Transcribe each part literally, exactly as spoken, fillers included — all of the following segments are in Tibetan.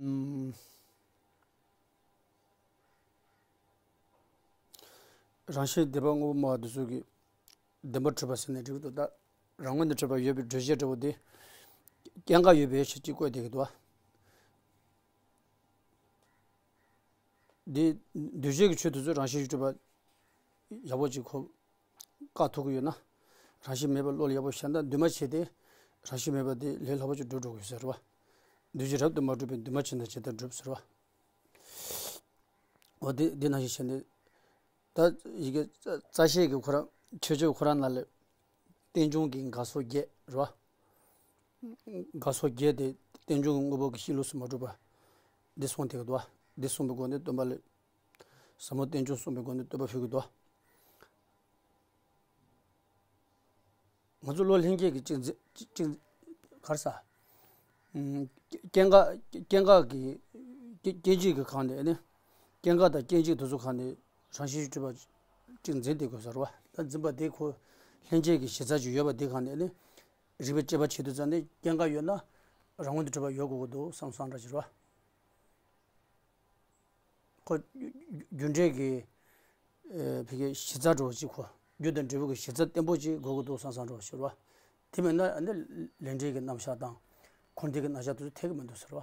ཨུམ། རང་བཞིན་བདེན་པ་དངོས་པོ་སྨྲ་བ་དེ་ཚོ་གིས་བདེན་པར་གྲུབ་པ་ཟེར་ནས་འགྲིག་གི་འདུག་ད་རང་ངོས་ནས་གྲུབ་པ་ཡོད་པའི་འགྲེལ་བཤད་འདྲ་པོ་དེ་སྐྱེ་འགག་ཡོད་པའི་ཕྱིར་ཅེས་བཀོད་བསྡད་ཀྱི་འདུག་བ། འདི་འདུས་བྱས་ཀྱི་ཆོས་དེ་ཚོ་རང་བཞིན་གྱིས་གྲུབ་པ་ཡག་པོ་ཅིག་གོ་བཀག་ཐུབ་ཀྱི་ཡོད་ན། རང་བཞིན་མེད་པ་བློ་ལ་ཡག་པོ་ཤར་ན་འདུས་མ་བྱས་ཏེ་རང་བཞིན་མེད་པ་དེ་ལས་སླ་པོ་ཅིག་འགྲུབ་འགྲོ་གི་ཡོད་ཟེར་བ། འདུས་བྱས་རབ་ཏུ་མ་གྲུབ་པའི་འདུས་མ་བྱས་ན་ཇི་ལྟར་འགྲུབ་ཟེར་བ། འོ་དེ་འདི་ནང་བཞིན་བྱས་ནས། ད་ཡི་གེ་རྩ་རྩ་ཤེས་ཀྱི་ཁོ་རང་ཆོས་སྤྱོད་ཁོ་རང་ནང་ལ་རྟེན་འབྱུང་གི་འགག་སོགས་བརྒྱད་རེད་བ། འགག་སོགས་བརྒྱད་དེ་རྟེན་འབྱུང་གི་དངོས་པོ་གི་གཤིས་ལུགས་སུ་མ་གྲུབ་པ། འདི་གསུངས་བསྡད་ཀྱི་འདུག་བ། འདི་གསུངས་པའི་སྒོ་ནས་སྟོན་པ་ལ། ཟབ་མོ་རྟེན་འབྱུང་གསུངས་པའི་སྒོ་ནས་བསྟོད་པ་ཕུལ་གྱི་འདུག་ང་ཚོ་བློ་ལྷན་སྐྱེས་ཀྱི་གཅིག་འཛིན་གཅིག་གཅིག་ག་རེ་ཟ། ཨུམ། སྐྱེ་འགག་སྐྱེ་འགག་གི་སྐྱེ་སྐྱེ་འཇིག་གི་སྒང་ནས་ནི། སྐྱེ་འགག་དང་སྐྱེ་འཇིག་དེ་ཚོ་སྒང་ནས་རང་བཞིན་གྱིས་གྲུབ་པ་གཅིག་འཛིན་བསྡད་དགོས་ས་རེད་བ། ད་འཛིན་པ་དེ་ཁོ་ལྷན་སྐྱེས་ཀྱི་གཞི་རྩ་ཅིག་ཡོད་པ་དེ་སྒང་ནས་ནི། རིགས་པས་དཔྱད་པ་བྱེད་དུས་ཙམ་ནས་སྐྱེ་འགག་ཡོད་ན་རང་ངོས་ནས་གྲུབ་པ་ཡོད་དགོས་ཀྱི་འདུག་བསམ་བསམ་འདྲ་ཅིག་རེད་བ། ཁོ་རྒྱུ་འབྲས་ཀྱི་ཨེ་ཕ་གི་གཞི་རྩ་འདྲ་བོ་ཅིག་གོ། རྒྱུ་དང་འབྲས་བུ་གི་གཞི་རྩ་བརྟན་པོ་ཅིག་དགོས་ཀྱི་འདུག་བསམ་བསམ་འདྲ་བོ་ཞིག་རེད་བ། དེ་མེད་ན་ཨ་ནི་ལས་འབྲས་ཀྱི་རྣམ་གཞག་དང་འཁོར་འདས་ཀྱི་རྣམ་གཞག་དེ་ཚོ་འཐད་ཀྱི་མི་འདུག་ཟེར་བ།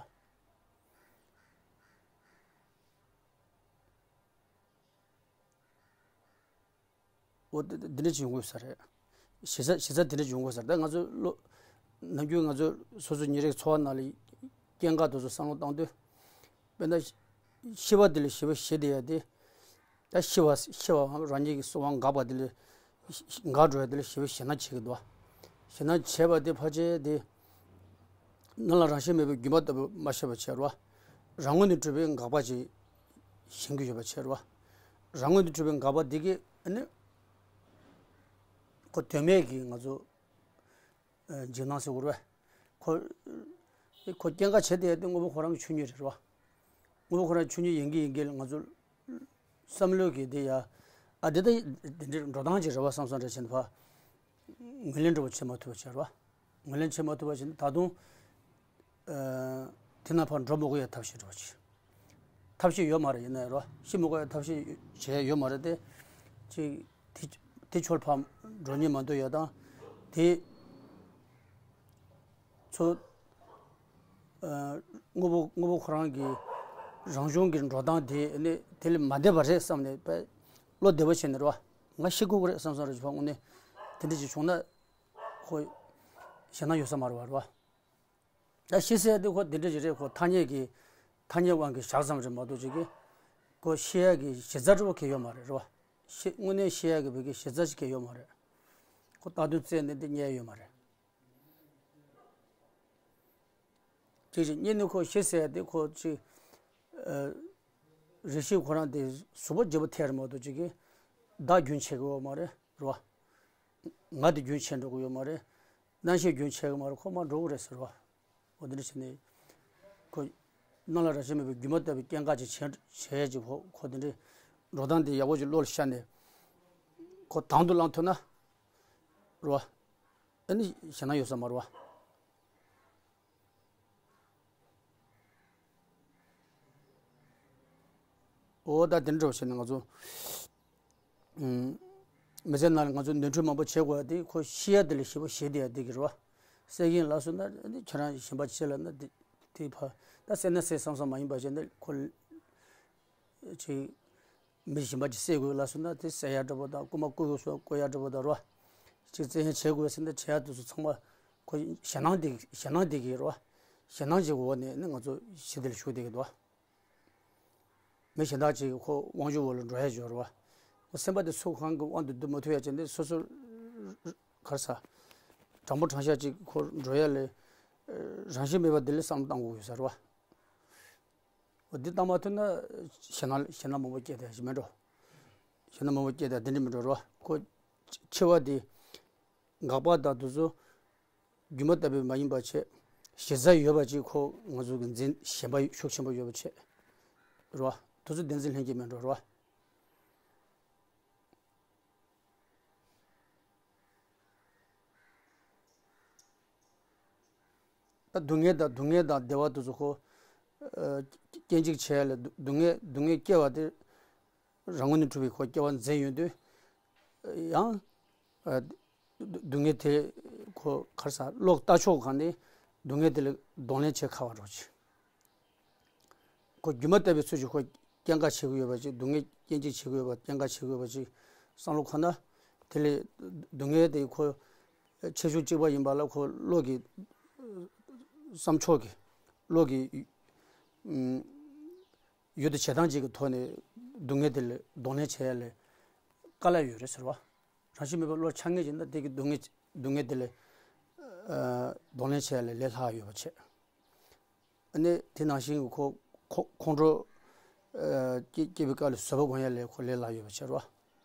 འོ་དེ་དེ་འདྲ་ཅིག་ཡོང་དགོས་ས་རེད། གཞི་རྩ་གཞི་རྩ་དེ་འདྲ་ཅིག་ཡོང་དགོས་ས་རེད། ད་ང་ཚོ་བློ་ནམ་རྒྱུན་ང་ཚོ་སོ་སོ་ཉིན་རེའི་འཚོ་བ་ནང་ལ་སྐྱེ་འགག་དེ་ཚོ་བསམ་བློ་བཏང་དུས། དཔེར་ན་ཤི་བ་དེ་ལ་ཞེ་པོ་ཞེད་བསྡད་ཡ་དེ། ད་ཤི་བ་ཤི་བའམ་རང་ཉིད་ཀྱི་གསོ་བ་འགག་པ་དེ་ལ་འགག་འགྲོ་ཡ་དེ་ལ་ཞེ་པོ་ཞེད་སྣང་བྱེད་ཀྱི་འདུག་ཞེད་སྣང་བྱས་པ་དེ་ཕལ་ཆེར་དེ། སྣང་ལ་རང་བཞིན་མེད་པའི་སྒྱུ་མ་ལྟ་བུ་མ་ཤེས་པ་བྱས་རེད་བ། རང་ངོས་ནས་གྲུབ་པའི་འགག་པ་ཅིག་ཞེན་གྱི་ཡོད་པ་བྱས་རེད་བ། རང་ངོས་ནས་གྲུབ་པའི་འགག་པ་འདི་གིས་ཨ་ནི། ཁོ་དོན་མེད་ཀྱི་ང་ཚོ་ཨ་འཇིགས་སྣང་ཟེར་དགོས་རེད་བ། ཁོ་ཁོ་སྐྱེ་འགག་བྱེད་བསྡད་ཡ་དེ་དངོས་པོ་ཁོ་རང་གི་ཆོས་ཉིད་རེད་བ། དངོས་པོ་ཁོ་རང་ཆོས་ཉིད་ཡིན་གྱི་ཡིན་གྱི་ལ་ང་ཚོ་བསམ་བློ་གི་དེ་ཡ། ཨ་དེ་ད་དེ་འདྲའི་འགྲོ་སྟངས་ཅིག་རེད་བ་བསམ་བསམ་འདྲ་བྱས་ནས་ཕ། ངོས་ལེན་འདྲ་པོ་བྱེད་མ་ཐུབ་པ་བྱས་རེད་བ། ངོས་ལེན་བྱེད་མ་ཐུབ་པ་བྱས་ནས་ད་དུང་། ཨ་དེ་ན་ཕར་འགྲོ་མི་དགོས་ཡ་ཐབས་ཤེས་འདྲ་པོ་ཅིག་ཐབས་ཤེས་ཡོད་མ་རེད། ཡིན་ན་ཡང་རོ་ཤི་མི་དགོས་ཡ་ཐབས་ཤེས་བྱེད་ཡ་ཡོད་མ་རེད་དེ། ཅིག་དེ་དེ་ཆོར་ཕར་འགྲོ་ཉེན་མ་འདུག་ཡ་དང་། དེ་ཚོ་ཨ་དངོས་པོ་དངོས་པོ་ཁོ་རང་གི་རང་བྱུང་གི་འགྲོ་སྟངས་དེ་ནི་དེ་ལས་མ་འདས་པ་རེད་བསམ་ནས་པས་བློ་བདེ་བོ་བྱས་ནས་རོ་ང་ཤི་དགོས་ཀྱི་རེད་བསམ་བསམ་རེད། དངོས་གནས་དེ་འདྲ་ཅིག་བྱུང་ན་ཁོ་ཞེད་སྣང་ཡོད་ས་མ་རེད་བ་རོ། ད་ཤི་ཟེར་ཡ་དེ་ཁོ་དེ་འདྲ་ཞིག་རེད། ཁོ་ཐ་སྙད་ཀྱི་ཐ་སྙད་དབང་གིས་བཞག་ཙམ་རེད་མ་གཏོགས་ཅིག་གིས་ཁོ་ཤི་ཡ་གི་གཞི་རྩ་འདྲ་བོ་གང་ཡང་ཡོད་མ་རེད་རོ། ཤི་དངོས་གནས་ཤི་ཡ་གི་བོད་ཀྱི་གཞི་རྩ་ཞིག་གང་ཡང་ཡོད་མ་རེད། ཁོ་རྟག་ཏུ་རྩད་ནས་འདི་རྙེད་ཡོད་མ་རེད། ཅིག་ཅིག་རྙེད་ནས་ཁོ་ཤི་ཟེར་ཡ་དེ་ཁོ་ཅིག་ཨ་རེ་ཞིག་ཁོ་རང་དེ་གཟུགས་པོ་བརྗེ་པོ་ཐལ་རེད་མ་གཏོགས་ཅིག་གིས་བདག་རྒྱུན་ཆད་ཀྱི་ཡོད་མ་རེད་རོ། ང་དེ་རྒྱུན་ཆད་འགྲོ་གི་ཡོད་མ་རེད། རྣམ་ཤེས་རྒྱུན་ཆད་གི་མ་རེད། ཁོ་མར་འགྲོ་གི་རེད་ཟེར་བ། འོ་དེ་འདྲ་བྱས་ནས་ཁོ་སྣང་ལ་རང་བཞིན་མེད་པའི་སྒྱུ་མ་ལྟ་བུའི་སྐྱེ་འགག་ཅིག་བྱས་བྱས་ཡས་ཅིག་ཁོ་ཁོ་དེ་འདྲའི་འགྲོ་སྟངས་དེ་ཡག་པོ་ཅིག་བློ་ལ་ཤར་ནས་ཁོ་དང་དུ་བླང་ཐུབ་ན་རེད་བ། ཨ་ནི་ཞེད་སྣང་ཡོད་ས་མ་རེད་བ། འོ་ད་དེ་འདྲ་བྱས་ནས་ང་ཚོ་ཨུམ། མི་ཚེ་ནང་ལ་ང་ཚོ་ནོར་འཁྲུལ་མང་པོ་བྱེད་དགོས་ཡ་དེ་ཁོ་ཤི་ཡ་དེ་ལ་ཞེ་པོ་ཞེད་བསྡད་ཡ་དེ་གི་རེད་བ། བསད་ཀྱིན་ལབ་སོང་ན་ཁྱེད་རང་གཞན་པ་ཅིག་ལབ་ན་དེ་དེ་ཕ་ད་བསད་ན་བསད་བསམ་བསམ་མ་ཡིན་པ་བྱས་ན་ཁོ་ཅིག་མི་གཞན་པ་ཅིག་བསད་དགོས་ལབ་སོང་ན་དེ་བསད་ཡ་འདྲ་པོ་དང་རྐུ་མ་རྐུ་དགོས་སོང་རྐུ་ཡ་འདྲ་པོ་དང་རེད་བ། ཅིག་བཙན་ཤེད་བྱེད་དགོས་ཟེར་ན་བྱེད་ཡ་དེ་ཚོ་ཚང་མ་ཁོ་ཞེད་སྣང་དེ་ཞེད་སྣང་དེ་གི་རེད་བ། ཞེད་སྣང་ཅིག་འོག་ནས་ནི་ང་ཚོ་ཤི་དེ་ལ་ཞུགས་བསྡད་ཀྱི་འདུག་བ། མི་གཞན་དག་ཅིག་ཁོ་དབང་ཆ་འོག་ལ་འགྲོ་ཡ་འབྱོར་བ། ཁོ་སེམས་པ་དེ་ཚུར་གང་གི་དབང་དུ་བསྡུ་མ་ཐུབ་ཡ་ཅན་དེ་སོ་སོ་གར་ས། དྲང་པོ་དྲང་བཞག་ཅིག་ཁོ་འགྲོ་ཡ་ལས། རང་བཞིན་མེད་པ་དེ་ལས་བསམ་བློ་བཏང་དགོས་ཡོད་ས་རེད་བ། འོ་འདི་བཏང་མ་ཐུབ་ན་ཞེད་སྣང་ཞེད་སྣང་མང་པོ་སྐྱེ་ཐལ་ཞིག་མེད་འགྲོ། ཞེད་སྣང་མང་པོ་སྐྱེ་ཐལ་དེ་འདྲ་མི་འགྲོ་རེད་བ། ཁོ་འཆི་བ་དེ། འགག་པ་དང་དེ་ཚོ་སྒྱུ་མ་ལྟ་བུ་མ་ཡིན་པ་བྱས། གཞི་རྩ་ཡོད་པ་ཅིག་ཁོ་ང་ཚོ་གི་འཛིན་ཞེན་པ་ཤུགས་ཆེན་པོ་ཡོད་པ་བྱས། རེད་བ། དེ་ཚོ་བདེན་འཛིན་ལྷན་སྐྱེས་མིན་འགྲོ་རེད་བ། ད་སྡུག་བསྔལ་དང་སྡུག་བསྔལ་དང་བདེ་བ་དེ་ཚོ་ཁོ། ཨ་སྐྱེ་འཇིག་བྱེད་ཡ་ལ་སྡུག་སྡུག་བསྔལ་སྡུག་བསྔལ་སྐྱེ་བ་དེ་རང་ངོས་ནས་གྲུབ་པའི་ཁོ་སྐྱེ་བ་འཛིན་ཡོང་དུས། ཡང་ཨ་སྡུག་སྡུག་བསྔལ་དེ་ཁོ་ག་རེ་ཟ་བློ་ལྟ་ཕྱོགས་གང་ནས་སྡུག་བསྔལ་དེ་ལ་གདོང་ལེན་བྱེད་ཁག་པ་འདྲ་བོ་ཅིག་ཁོ་རྒྱུ་མ་བརྟགས་པའི་ཚུལ་གྱིས་ཁོ་སྐྱེ་འགག་བྱེད་ཀྱི་ཡོད་པ་ཅིག་སྡུག་བསྔལ་སྐྱེ་འཇིག་བྱེད་ཀྱི་ཡོད་པ་སྐྱེ་འགག་བྱེད་ཀྱི་ཡོད་པ་ཅིག་བསམ་བློ་འཁོར་ན། དེ་ལས་སྡུག་བསྔལ་དེ་ཁོ་ཆེ་ཆུང་གཅིག་པ་ཡིན་པ་ལ་ཁོ་བློ་གི་བསམ་ཕྱོགས་ཀྱི་བློ་གི་ཨུམ་ཡུལ་དུ་བྱེད་སྟངས་ཅིག་གི་ཐོག་ནས་སྡུག་བསྔལ་དེ་ལ་གདོང་ལེན་བྱེད་ཡ་ལ་དཀའ་ལས་ཡོད་རེད་ཟེར་བ། རང་བཞིན་མེད་པའི་བློ་འཆར་ངེས་ཀྱི་ན་དེ་གི་སྡུག་བསྔལ་སྡུག་བསྔལ་དེ་ལ་ཨ་གདོང་ལེན་བྱེད་ཡ་ལ་ལས་སླ་ཡོད་པ་བྱས། ཨ་ནི་དེ་ནང་བཞིན་གྱི་ཁོ་ཁོ་ཁོང་ཁྲོ་ཨ་སྐྱེ་སྐྱེ་བའི་སྐབས་ལ་བཟོད་པ་སྒོམ་ཡ་ལ་ཁོ་ལས་སླ་ཡོད་པ་བྱས་རོ།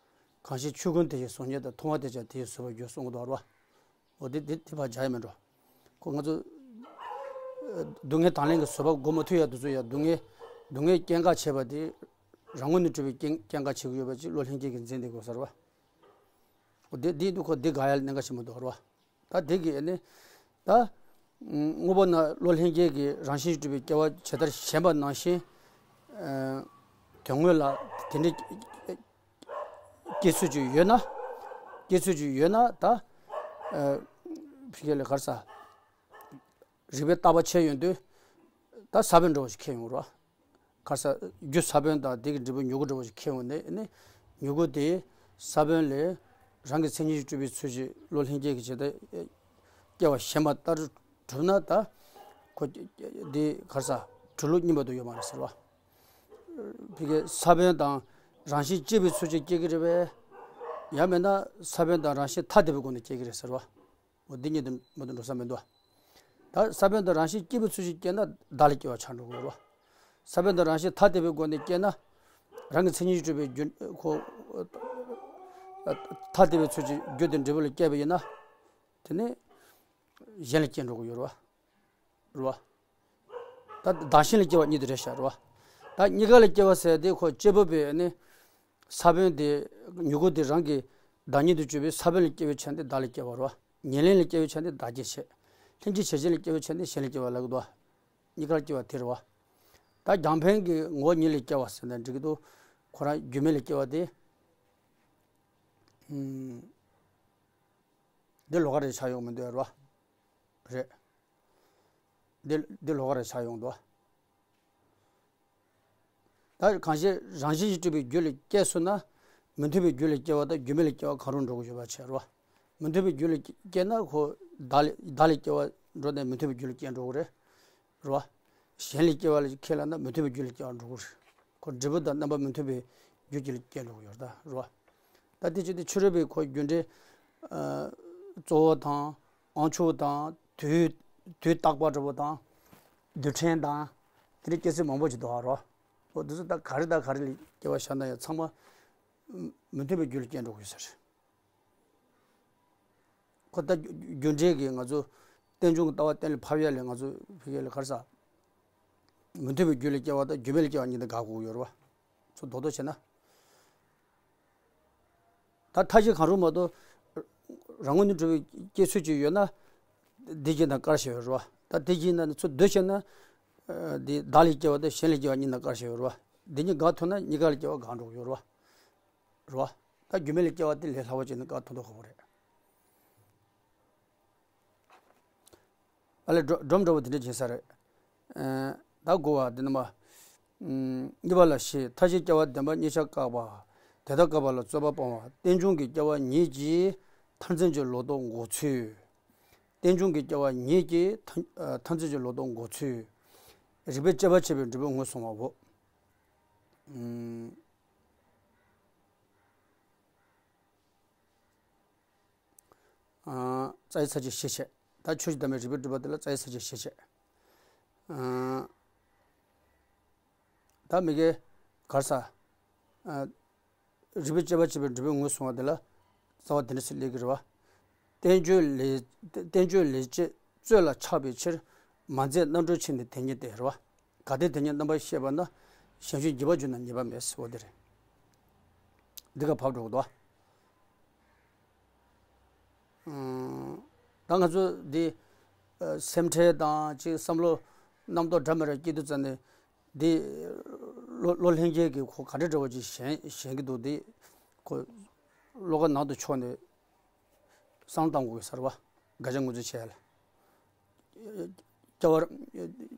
གང་ཞིག་ཆོས་ཀུན་དེ་བཞིན་གཟུགས་བརྙན་དང་། མཐོང་བ་དེ་ཀྱང་དེ་བཞིན་བཟོད་པར་འགྱུར་གསུང་གི་འདུག་རོ། འོ་དེ་དེ་དེ་ཕར་སྦྱར་ཡ་མིན་འགྲོ། ཁོ་ང་ཚོ་ཨ་སྡུག་བསྔལ་དང་ལེན་གྱི་བཟོད་པ་སྒོམ་མ་ཐུབ་ཡ་དེ་ཚོ་ཡ་སྡུག་བསྔལ་སྡུག་བསྔལ་སྐྱེ་འགག་བྱེད་པ་དེ་རང་ངོས་ནས་གྲུབ་པའི་སྐྱེ་སྐྱེ་འགག་བྱེད་ཀྱི་ཡོད་པ་ཅིག་བློ་ལྷན་སྐྱེས་ཀྱིས་འཛིན་བསྡད་དགོས་ཟེར་བ། འོ་དེ་དེ་དུས་ཁོ་དེ་དགག་ཡ་ལ་གནད་འགག་ཆེན་པོ་འདུག་རོ། ད་དེ་གི་ནི་ད་དངོས་པོ་ན་བློ་ལྷན་སྐྱེས་ཀྱི་རང་བཞིན་གྱིས་གྲུབ་པའི་སྐྱེ་བ་ཇི་ལྟར་ཞེན་པ་ནང་བཞིན་ཨ་དོན་དངོས་ལ་དེ་འདྲའི་སྐྱེ་ཚུལ་ཅིག་ཡོད་ན། སྐྱེ་ཚུལ་ཅིག་ཡོད་ན་ད་ཨ་ཕི་གེ་ལ་གར་ས་རིགས་པས་བརྟག་པ་དཔྱད་ཡོང་དུས་ད་ས་བོན་འདྲ་བོ་ཞིག་ཁེལ་ཡོང་རོ། ག་ས་རྒྱུ་ས་བོན་དང་དེ་གི་འབྲས་བུ་མྱུ་གུ་འདྲ་བོ་ཞིག་ཁེལ་ཡོང་ནས་ནི་མྱུ་གུ་དེ་ས་བོན་ལས་རང་གི་མཚན་ཉིད་ཀྱིས་གྲུབ་པའི་ཚུལ་གྱིས་བློ་ལྷན་སྐྱེས་ཀྱི་ཇི་ལྟར་སྐྱེ་བ་ཞེན་པ་ལྟར་གྲུབ་ན་ད་ཁོ་དེ་ག་ས་གྲུབ་ལུགས་རྙིང་པ་དུ་ཡོད་མ་རེད་ཟེར་བ། ཕི་གེ་ས་བོན་དང་རང་བཞིན་གཅིག་པའི་ཚུལ་གྱིས་སྐྱེ་གི་རེད་པས། ཡང་མིན་ན་ས་བོན་དང་རང་བཞིན་ཐ་དད་པའི་སྒོ་ནས་སྐྱེ་གི་རེད་ཟེར་བ། འོ་འདི་གཉིས་དེ་མ་གཏོགས་འགྲོ་ས་མི་འདུག་ད་ས་བོན་དང་རང་བཞིན་སྐྱེས་པའི་ཚུལ་གྱིས་སྐྱེས་ན་བདག་ལ་སྐྱེ་བ་ཆགས་འགྲོ་གི་རེད་བ། ས་བོན་དང་རང་བཞིན་ཐ་དད་པའི་སྒོ་ནས་སྐྱེས་ན། རང་གི་མཚན་ཉིད་གྲུབ་པའི་རྒྱུ་ཁོ་ཐ་དད་པའི་ཚུལ་གྱིས་རྒྱུ་དེ་འབྲས་བུ་ལ་སྐྱེས་པ་ཡིན་ན། དེ་ནི་གཞན་ལ་སྐྱེ་འགྲོ་གི་ཡོད་རེད་བ། རེད་བ། ད་བདག་གཞན་ལ་སྐྱེ་བ་གཉིས་དེ་རེད་ཤག་རེད་བ། ད་གཉིས་ཀ་ལ་སྐྱེ་བ་ཟེར་དེ་ཁོ་གཅེར་བུ་པས་ནི། ས་བོན་དེ་མྱུ་གུ་དེ་རང་གི་བདག་ཉིད་དུ་གྱུར་པའི་ས་བོན་ལ་སྐྱེ་བའི་ཆ་ནས་བདག་ལ་སྐྱེ་བ་རེད་བ། ཉེར་ལེན་ལ་སྐྱེ་བའི་ཆ་ནས་བདག་སྐྱེ་བྱེད། ལྷན་ཅིག་བྱེད་བྱེད་ལ་སྐྱེ་བའི་ཆ་ནས་གཞན་ལ་སྐྱེ་བ་ལབ་ཀྱི་འདུག་གཉིས་ཀར་སྐྱེ་བ་དེ་རེད་བ། ད་རྒྱང་འཕེན་གྱི་ངོ་བོ་ཉིད་ལ་སྐྱེ་བ་ཟེར་ན་འགྲིག་གི་འདུག་ཁོ་རང་རྒྱུ་མེད་ལ་སྐྱེ་བ་དེ། ཨུམ། འདི་ལོགས་ཀ་རེ་ཆགས་ཡོང་མི་འདུག་རེད་བ། རེད། འདི་འདི་ལོགས་ཀ་རེ་ཆགས་ཡོང་འདུག་ད་གང་ཞིག་རང་བཞིན་གྱིས་གྲུབ་པའི་རྒྱུ་ལ་སྐྱེས་སོང་ན། མི་མཐུན་པའི་རྒྱུ་ལ་སྐྱེ་བ་དང་རྒྱུ་མེད་ལ་སྐྱེ་བ་གང་རུང་འགྲོ་གི་ཡོད་པ་བྱས་རོ། མི་མཐུན་པའི་རྒྱུ་ལ་སྐྱེས་ན་ཁོ་བདག་ལ་བདག་ལ་སྐྱེ་བ་འགྲོ་ནས་མི་མཐུན་པའི་རྒྱུ་ལ་སྐྱེ་འགྲོ་གི་རེད། རོ། གཞན་ལ་སྐྱེ་བ་ལ་ཁས་བླངས་ན་མི་མཐུན་པའི་རྒྱུ་ལ་སྐྱེ་བ་འགྲོ་གི་རེད། ཁོ་འབྲས་བུ་དང་རྣམ་པ་མི་མཐུན་པའི་རྒྱུ་གཅིག་ལ་སྐྱེ་འགྲོ་གི་ཡོད་རེད་ད་རོ། ད་དེ་ཅི་སྟེ་ཕྱི་རོལ་པའི་ཁོ་རྒྱུ་འབྲས་ཨ་གཙོ་བོ་དང་། དབང་ཕྱུག་དང་། དུས་དུས་རྟག་པ་འདྲ་པོ་དང་། རྡུལ་ཕྲན་དང་། དེ་འདྲའི་སྐྱེ་ཚུལ་མང་པོ་ཅིག་འདུག་ཨ་རོ། འོ་འདི་ཚོ་ད་ག་རེ་དང་ག་རེ་ལ་སྐྱེ་བ་བཞག་ན་ཡང་ཚང་མ་མི་མཐུན་པའི་རྒྱུ་ལ་སྐྱེ་འགྲོ་གི་ཡོད་ཟེར། ཁོ་ད་རྒྱུ་འབྲས་ཀྱི་ང་ཚོ་རྟེན་འབྱུང་གི་ལྟ་བ་གཏན་ལ་ཕབ་ཡ་ལས་ང་ཚོ་ཕ་གི་ལ་ག་རེ་ཟ། མི་མཐུན་པའི་རྒྱུ་ལ་སྐྱེ་བ་དང་རྒྱུ་མེད་ལ་སྐྱེ་བ་གཉིས་དེ་དགག་དགོས་ཀྱི་ཡོད་རེད་བ། ཚུར་རྡོག་རྡོག་བྱས་ན། ད་མཐའ་བཞི་གང་རུང་མ་གཏོགས་རང་ངོས་ནས་གྲུབ་པའི་སྐྱེ་ཚུལ་ཅིག་ཡོད་ན། འདི་གཅིག་དང་བཀར་བཞག་ཡོད་རེད་བ། ད་འདི་གཅིག་ན་ཚུར་བསྡུ་བྱས་ན། འདི་བདག་ལ་སྐྱེ་བ་དང་གཞན་ལ་སྐྱེ་བ་གཉིས་དང་བཀར་བཞག་ཡོད་རེད་བ། འདི་གཉིས་དགག་ཐུབ་ན་གཉིས་ཀ་ལ་སྐྱེ་བ་དགག་འགྲོ་གི་ཡོད་རེད་བ། རེད་བ། ད་རྒྱུ་མེད་ལ་སྐྱེ་བ་དེ་ལས་སླ་བ་ཅིག་ནི་བཀག་ཐུབ་མདོག་ཁ་པོ་རེད། ཨ་ལས་སྒྲོམ་སྒྲོམ་འདྲ་བོ་དེ་འདྲ་བྱེད་ས་རེད། ཨ་ད་དགུ་བ་འདི་ནི་མ། ཨུམ། གཉིས་པ་ལ་ཞེས་མཐའ་བཞིའི་སྐྱེ་བ་བདེན་པ་གཉིས་ཆར་བཀག་པ། དེ་ལྟར་བཀག་པ་ལ་རྩོད་པ་སྤོང་བ། རྟེན་འབྱུང་གི་སྐྱེ་བ་ཉིད་ཀྱིས་མཐར་འཛིན་གྱི་ལོག་རྟོག་འགོག་ཚུལ། རྟེན་འབྱུང་གི་སྐྱེ་བ་ཉིད་ཀྱིས་མཐར་ཨ་མཐར་འཛིན་གྱི་ལོག་རྟོག་འགོག་ཚུལ། རིགས་པས་དཔྱད་པ་བྱས་པའི་འབྲས་བུ་ངོས་བཟུང་བའོ། ཨུམ། ཨ་རྩ་བའི་ས་བཅད་ཞེས་བྱ། ད་ཆོས་ཀྱི་བདག་མེད་རིགས་པས་སྒྲུབ་པ་དེ་ལ་རྩ་བའི་ས་བཅད་ཞེས་བྱ། ཨ་ད་མི་དགེ་གར་ས། ཨ་རིགས་པས་དཔྱད་པ་བྱས་པའི་འབྲས་བུ་ངོས་བཟུང་བ་དེ་ལ་རྩ་བ་དེ་འདྲ་ཞིག་སླེབས་ཀྱི་རེད་བ། བསྟན་བཅོས་ལས་བསྟན་བཅོས་ལས་བྱེད་རྩོད་ལ་ཆགས་པའི་ཕྱིར། མ་མཛད་རྣམ་གྲོལ་ཕྱིར་ནི་དེ་ཉིད་དེ་རེད་བ། གལ་ཏེ་དེ་ཉིད་རྣམ་པར་ཤེས་པ་ན། གཞན་སྤྱོད་འཇིག་པར་འགྱུར་ན་ཉེས་པ་མེད་ཟེར་བ་དེ་རེད། འདི་ག་བབས་འགྲོ་གི་འདུག་ཨང་། ད་ང་ཚོ་འདི་ཨ་སེམས་ཁྲལ་དང་ཅིག་བསམ་བློ་རྣམ་རྟོག་འདྲ་མི་འདྲ་སྐྱེ་དུས་ཙམ་ནས་ འདི་བློ་བློ་ལྷན་རྒྱས་ཀྱིས་ཁོ་ག་འདྲ་འདྲ་བ་ཅིག་ཞེན་ཞེན་གྱི་འདུག་འདི་ཁོ་བློ་ཁ་ནང་དུ་ཕྱོགས་ནས་བསམ་བློ་གཏང་དགོས་ཀྱི་ཟེར་བ། བཀའ་ཆ་ངོས་འཛིན་བྱས་ལ། སྐྱ་བར་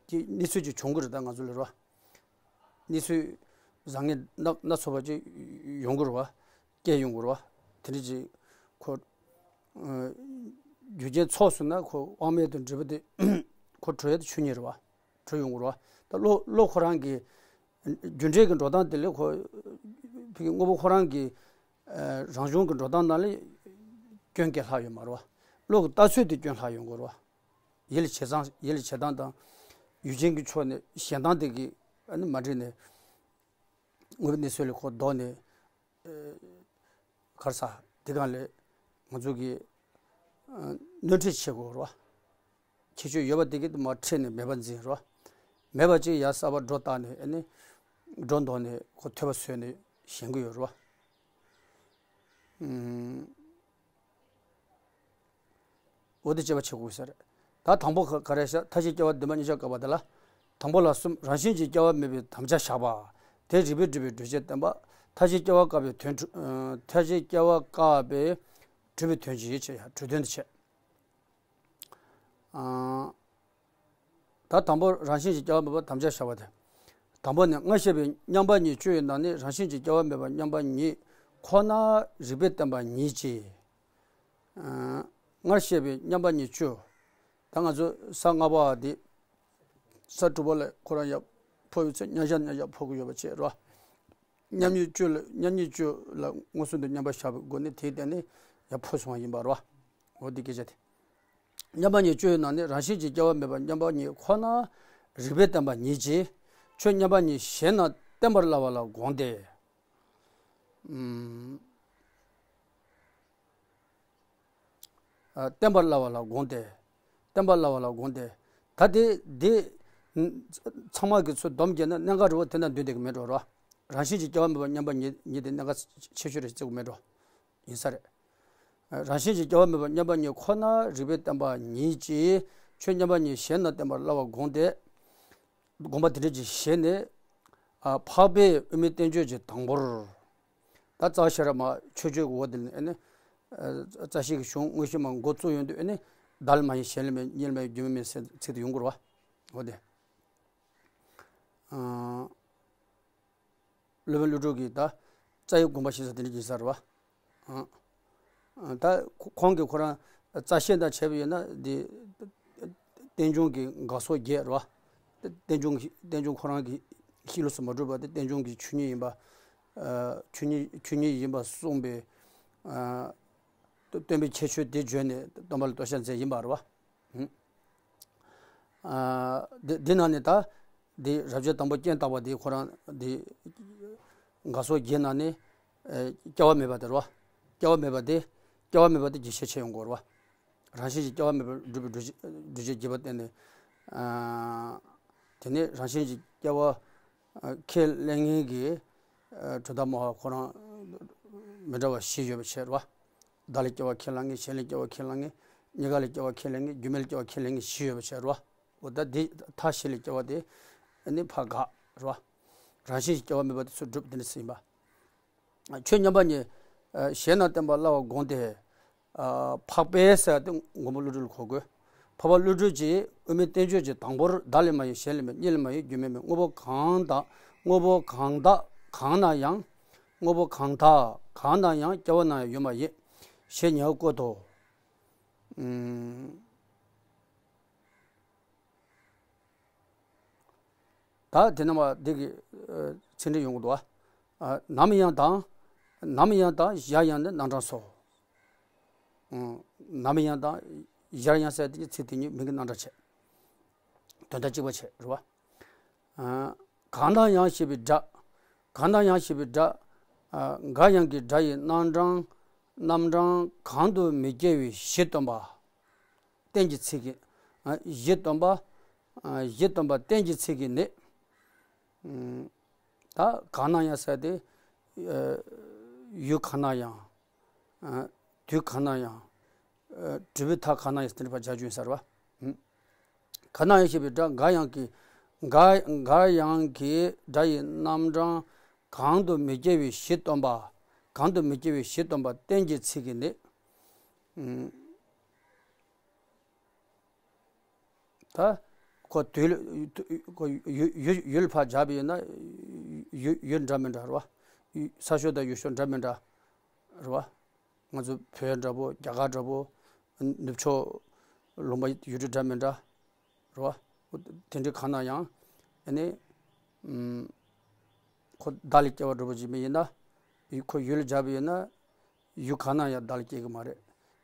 གྱི་གནས་ཚུལ་ཅིག་བྱུང་གི་རེད། ད་ང་ཚོ་ལ་རེད་བ། གནས་ཚུལ་བཟང་ངན་སྣ་སྣ་ཚོགས་པ་ཅིག་ཡོང་གི་རེད་བ། སྐྱེ་ཡོང་གི་རེད་བ། དེ་འདྲ་ཅིག་ཁོ་རྒྱུ་རྐྱེན་ཚོགས་སོང་ན་ཁོ་དབང་མེད་དུ་འགྲིབ་པ་དེ་ཁོ་གྲོལ་ཡ་དེ་ཆོས་ཉིད་རེད་བ། གྲོལ་ཡོང་གི་རེད་བ། ད་བློ་བློ་ཁོ་རང་གི་རྒྱུ་འབྲས་ཀྱི་འགྲོ་སྟངས་དེ་ལས་ཁོ་ཕ་གི་དངོས་པོ་ཁོ་རང་གི་ཨ་རང་བྱུང་གི་འགྲོ་སྟངས་ནང་ལས་སྐྱོན་སྐྱེ་ལྷག་ཡོད་མ་རེད་བ། བློ་གི་ལྟ་ཚུལ་དེ་སྐྱོན་ལྷག་ཡོང་གི་རེད་བ། ཡིད་ལ་བྱེད་སྟངས་ཡིད་ལ་བྱེད་སྟངས་དང་ཡུལ་ཅན་གྱི་ཕྱོགས་ནས་ཞེན་སྟངས་དེ་གི་ཨ་ནི་མ་འགྲིག་ནས་དངོས་པོའི་གནས་ཚུལ་ལས་ཁོ་ལྡོག་ནས་གར་ས་དེ་གང་ལས་ང་ཚོ་གི་ཨ་གནོན་འཁྲི་བྱེད་དགོས་རེད་བ། ཁྱད་ཆོས་ཡོད་པ་དེ་གི་མར་ཁྲིད་ནས་མེད་པ་འཛིན་རོ། མེད་པ་ཅིག་ཡར་གསར་པ་སྒྲོ་བཏགས་ནས་ཨ་ནི་སྒྲོ་འདོགས་ནས་ཁོ་ཐོས་པ་བཟོས་ནས་ཞེན་གི་ཡོད་རོ། ཨུམ། འོ་དེ་དཔྱད་པ་བྱེད་དགོས་ས་རེད། ད་དང་པོ་ག་ག་རེ་བཤད། མཐའ་བཞིའི་སྐྱེ་བ་བདུན་པ་གཉིས་ཆར་བཀག་པ་དེ་ལ། དང་པོ་ལ་གསུམ། རང་བཞིན་གྱིས་སྐྱེ་བ་མེད་པའི་དམ་བཅའ་བཞག་པ། དེ་རིགས་པས་སྒྲུབ་པའི་སྒྲུབ་བྱེད་བསྟན་པ། མཐའ་བཞིའི་སྐྱེ་བ་བཀག་པའི་དོན་གྲུབ། ཨ་མཐའ་བཞིའི་སྐྱེ་བ་བཀག་པའི་སྒྲུབ་པའི་དོན་གྱི་ཡིད་ཆེས་ཡ་གྲོལ་དོན་དུ་བྱེད། ཨ། ད་དང་པོ་རང་བཞིན་གྱིས་སྐྱེ་བ་མེད་པར་དམ་བཅའ་བཞག་པ་དེ། དང་པོ་ནི། སྔར་བཤད་པའི་མཉམ་པ་ཉིད་བཅུ་ཡི་ནང་ནས་རང་བཞིན་གྱིས་སྐྱེ་བ་མེད་པ་མཉམ་པ་ཉིད་ཁོ་ན་རིགས་པས་བསྟན་པ་ཉིད་ཀྱི། ཨ། སྔར་བཤད་པའི་མཉམ་པ་ཉིད་བཅུ། ད་ང་ཚོ་ས་ལྔ་པ་འདི། ས་དྲུག་པ་ལ་ཁོ་རང་ཡར་འཕོ་བའི་ཚེ་མཉམ་བཞག་མཉམ་བཞག་འཕོ་གི་ཡོད་པ་བྱས་རོ། མཉམ་ཉིད་བཅུ་ལ་མཉམ་ཉིད་བཅུ་ལ་མངོན་སུམ་དུ་མཉམ་པར་བཞག་པའི་སྒོ་ནས་དེའི་སྟེང་ནས་ཡར་འཕོ་སོང་བ་ཡིན་པ་རོ། འོ་འདི་སྐད་ཆ་དེ། མཉམ་པ་ཉིད་བཅུ་ཡི་ནང་ནས་རང་བཞིན་གྱིས་སྐྱེ་བ་མེད་པ་མཉམ་པ་ཉིད་ཁོ་ན་རིགས་པས་བསྟན་པ་ཉིད་ཀྱིས་ཆོས་མཉམ་པ་ཉིད་གཞན་རྣམས་བསྟན་པར་སླ་བ་ལ་དགོངས་ཏེ། ཨུམ། ཨ། བསྟན་པར་སླ་བ་ལ་དགོངས་ཏེ། བསྟན་པར་སླ་བ་ལ་དགོངས་ཏེ། ད་དེ་དེ་ཚང་མ་གི་ཚུར་སྡོམ་བརྒྱབ་ན་གནད་འགག་རེད་བ། དེ་ན་འདུས་བསྡད་ཀྱི་མེད་འགྲོ་རོ། རང་བཞིན་གྱིས་སྐྱེ་བ་མེད་པ་མཉམ་པ་ཉིད་ཉིད་དེ་གནད་འགག་ཆེ་ཤོས་རེད་བརྩི་གི་མེད་འགྲོ། ཡིན་ས་རེད། རང་བཞིན་གྱིས་སྐྱེ་བ་མེད་པ་མཉམ་པ་ཉིད་ཁོ་ན་རིགས་པས་བསྟན་པ་ཉིད་ཀྱིས་ཆོས་མཉམ་པ་ཉིད་གཞན་རྣམས་བསྟན་པར་སླ་བར་དགོངས་ཏེ། དགོངས་པ་དེ་འདྲ་ཅིག་བཞེད་ནས། ཨ། འཕགས་པས་དབུ་མའི་བསྟན་བཅོས་ཀྱི་དང་པོར། ད་རྩ་ཤེས་རབ་མ་མཆོད་བརྗོད་ཀྱི་འོག་དེ་ནས་ཨ་ནི། ཨ། རྩ་ཤེ་གི་གཞུང་དངོས་གཞི་མ་འགོ་བཙུགས་ཡོང་དུས་ཨ་ནི། བདག་ལས་མ་གཡེང་གཞན་ལས་མ་གཡེང་གཉིས་ལས་མ་གཡེང་རྒྱུ་མེད་མིན་ཟེར་ཚིག་དེ་ཡོང་གི་རེད་བ། འོ་དེ། ཨ། སློབ་དཔོན་ཀླུ་སྒྲུབ་ཀྱིས་ད་རྩ་བའི་དགོངས་པ་བཞེས་ས་དེ་འདྲ་ཡིན་ས་རེད་བ། ཨ། ཨ། ད་ཁོ་ཁོང་གིས་ཁོ་རང་རྩ་ཤེ་དང་བྱས་པ་ཡིན་ན་འདི་རྟེན་འབྱུང་གི་འགག་སོགས་བརྒྱད་རེད་བ། རྟེན་འབྱུང་གི་རྟེན་འབྱུང་ཁོ་རང་གི་གཤིས་ལུགས་སུ་མ་གྲུབ་པ་དེ་རྟེན་འབྱུང་གི་ཆོས་ཉིད་ཡིན་པ། ཨ། ཆོས་ཉིད་ཆོས་ཉིད་ཡིན་པ་གསུངས་པའི། ཨ། སྟོན་པའི་ཁྱད་ཆོས་དེ་བརྗོད་ནས་སྟོན་པ་ལ་བསྟོད་བཤགས་མཛད་ཡིན་པ་རེད་བ། ཨ། འདི་འདི་ནང་ནས་ད་འདི་རབ་བྱེད་དང་པོ་རྐྱེན་བརྟག་པ་འདི་ཁོ་རང་འདི་འགག་སོགས་བརྒྱད་ནང་ནས། ཨ། སྐྱེ་བ་མེད་པ་དེ་རེད་བ། སྐྱེ་བ་མེད་པ་དེ་སྐྱེ་བ་མེད་པ་དེ་རྒྱས་བཤད་བྱས་ཡོང་དགོས་རེད་བ། རང་བཞིན་གྱིས་སྐྱེ་བ་མེད་པར་སྒྲུབ་པའི་སྒྲུབ་བྱེད་སྒྲུབ་བྱེད་བརྒྱད་པ་བསྟན་ནས། ཨ། དེ་ནས་རང་བཞིན་གྱིས་སྐྱེ་བ་ཁས་ལེན་མཁན་གྱི། ཨ། གྲུབ་མཐའ་སྨྲ་བ་ཁོ་རང་མི་འདྲ་བ་བཞི་ཡོད་པ་བྱས་རེད་བ། བདག་ལས་སྐྱེ་བ་ཁས་བླངས་མཁན། གཞན་ལས་སྐྱེ་བ་ཁས་བླངས་མཁན། གཉིས་ཀ་ལས་སྐྱེ་བ་ཁས་ལེན་མཁན། རྒྱུ་མེད་ལས་སྐྱེ་བ་ཁས་ལེན་མཁན་བཞི་ཡོད་པ་བྱས་རེད་བ། འོ་ད་འདི་མཐའ་བཞི་ལས་སྐྱེ་བ་དེ་ནི་ཕར་དགག་རེད་བ། རང་བཞིན་གྱིས་སྐྱེ་བ་མེད་པ་དེ་ཚུར་སྒྲུབ་དེ་འདྲ་ཟེར་ཡིན་པ། ཆོས་མཉམ་པ་ཉིད་གཞན་རྣམས་བསྟན་པ་སླ་བར་དགོངས་ཏེ། འཕགས་པས་ཟེར་ཏེ་མགོན་པོ་ཀླུ་སྒྲུབ་ལ་གོ་དགོས། འཕགས་པ་ཀླུ་སྒྲུབ་ཀྱིས་དབུ་མའི་བསྟན་བཅོས་ཀྱི་དང་པོར་བདག་ལས་མ་གཡེང་གཞན་ལས་མ་གཡེང་གཉིས་ལས་མ་གཡེང་རྒྱུ་མེད་མིན། དངོས་པོ་གང་དག་དངོས་པོ་གང་དག་གང་ན་ཡང་། དངོས་པོ་གང་དག་གང་ན་ཡང་། སྐྱེ་བ་ན་ཡང་ཡོད་མ་ཡིན། ཞེས་ཉེ་བར་བཀོད་དོ། ཨུམ། ད་དེ་ནས་མར་འདི་གི་ཚིག་འགྲེལ་ཡོང་གི་འདུག་བ། ནམ་ཡང་དང་། ནམ་ཡང་དང་གཞར་ཡང་ནི་རྣམ་གྲངས་སོ། ནམ་ཡང་དང་གཞར་ཡང་ཟེར་དེ་ཚིག་དེ་གཉིས་མིང་གི་རྣམ་གྲངས་བྱས། དོན་དག་གཅིག་པ་བྱས་རེད་བ། གང་དང་ཡང་ཞེས་པའི་སྒྲ། གང་དང་ཡང་ཞེས་པའི་སྒྲ། འགའ་ཡང་གི་སྒྲ་ཡི་རྣམ་གྲངས། རྣམ་གྲངས་གང་དུ་མི་སྐྱེ་བའི་གཞི་སྟོན་པ། རྟེན་གྱི་ཚིག་གིས། གཞི་སྟོན་པ། གཞི་སྟོན་པ་རྟེན་གྱི་ཚིག་གིས་ནི། ད་གང་ན་ཡང་ཟེར་ཏེ། ཡུལ་གང་ན་ཡང་། དུས་གང་ན་ཡང་། གྲུབ་པའི་མཐའ་གང་ན་ཡང་ཟེར་ཏེ་ཕར་སྦྱར་རྒྱུ་ཡིན་ས་རེད་བ། གང་ན་ཡང་ཞེས་པའི་སྒྲ་འགའ་ཡང་གི། འགར་འགར་ཡང་གི་སྒྲ་ཡི་རྣམ་གྲངས་གང་དུ་མི་སྐྱེ་བའི་གཞི་སྟོན་པ། གང་དུ་མི་སྐྱེ་བའི་གཞི་སྟོན་པ་རྟེན་གྱི་ཚིག་གིས་ནི། ཨུམ། ད་ཁོ་དུས་ལ་ཁོ་ཡུལ་ཡུལ་ཡུལ་ཕར་སྦྱར་བ་ཡིན་ན་ཡུལ་ཡུལ་འདྲ་མི་འདྲ་རེད་བ། ས་ཕྱོགས་དང་ཡུལ་ཕྱོགས་འདྲ་མི་འདྲ་རེད་བ། ང་ཚོ་བོད་འདྲ་པོ། རྒྱ་གར་འདྲ་པོ། ནུབ་ཕྱོགས་ལུང་པ་ཡུལ་གྲུ་འདྲ་མི་འདྲ་རེད་བ། དེ་འདྲའི་གང་ན་ཡང་ཨ་ནི་ཨུམ། ཁོ་བདག་ལས་སྐྱེ་བ་འགྲོ་བ་ཅིག་མི་ཡིན་ན། ཁོ་ཡུལ་ལ་སྦྱར་བ་ཡིན་ན། ཡུལ་གང་ན་ཡང་བདག་ལས་སྐྱེ་གི་མ་རེད།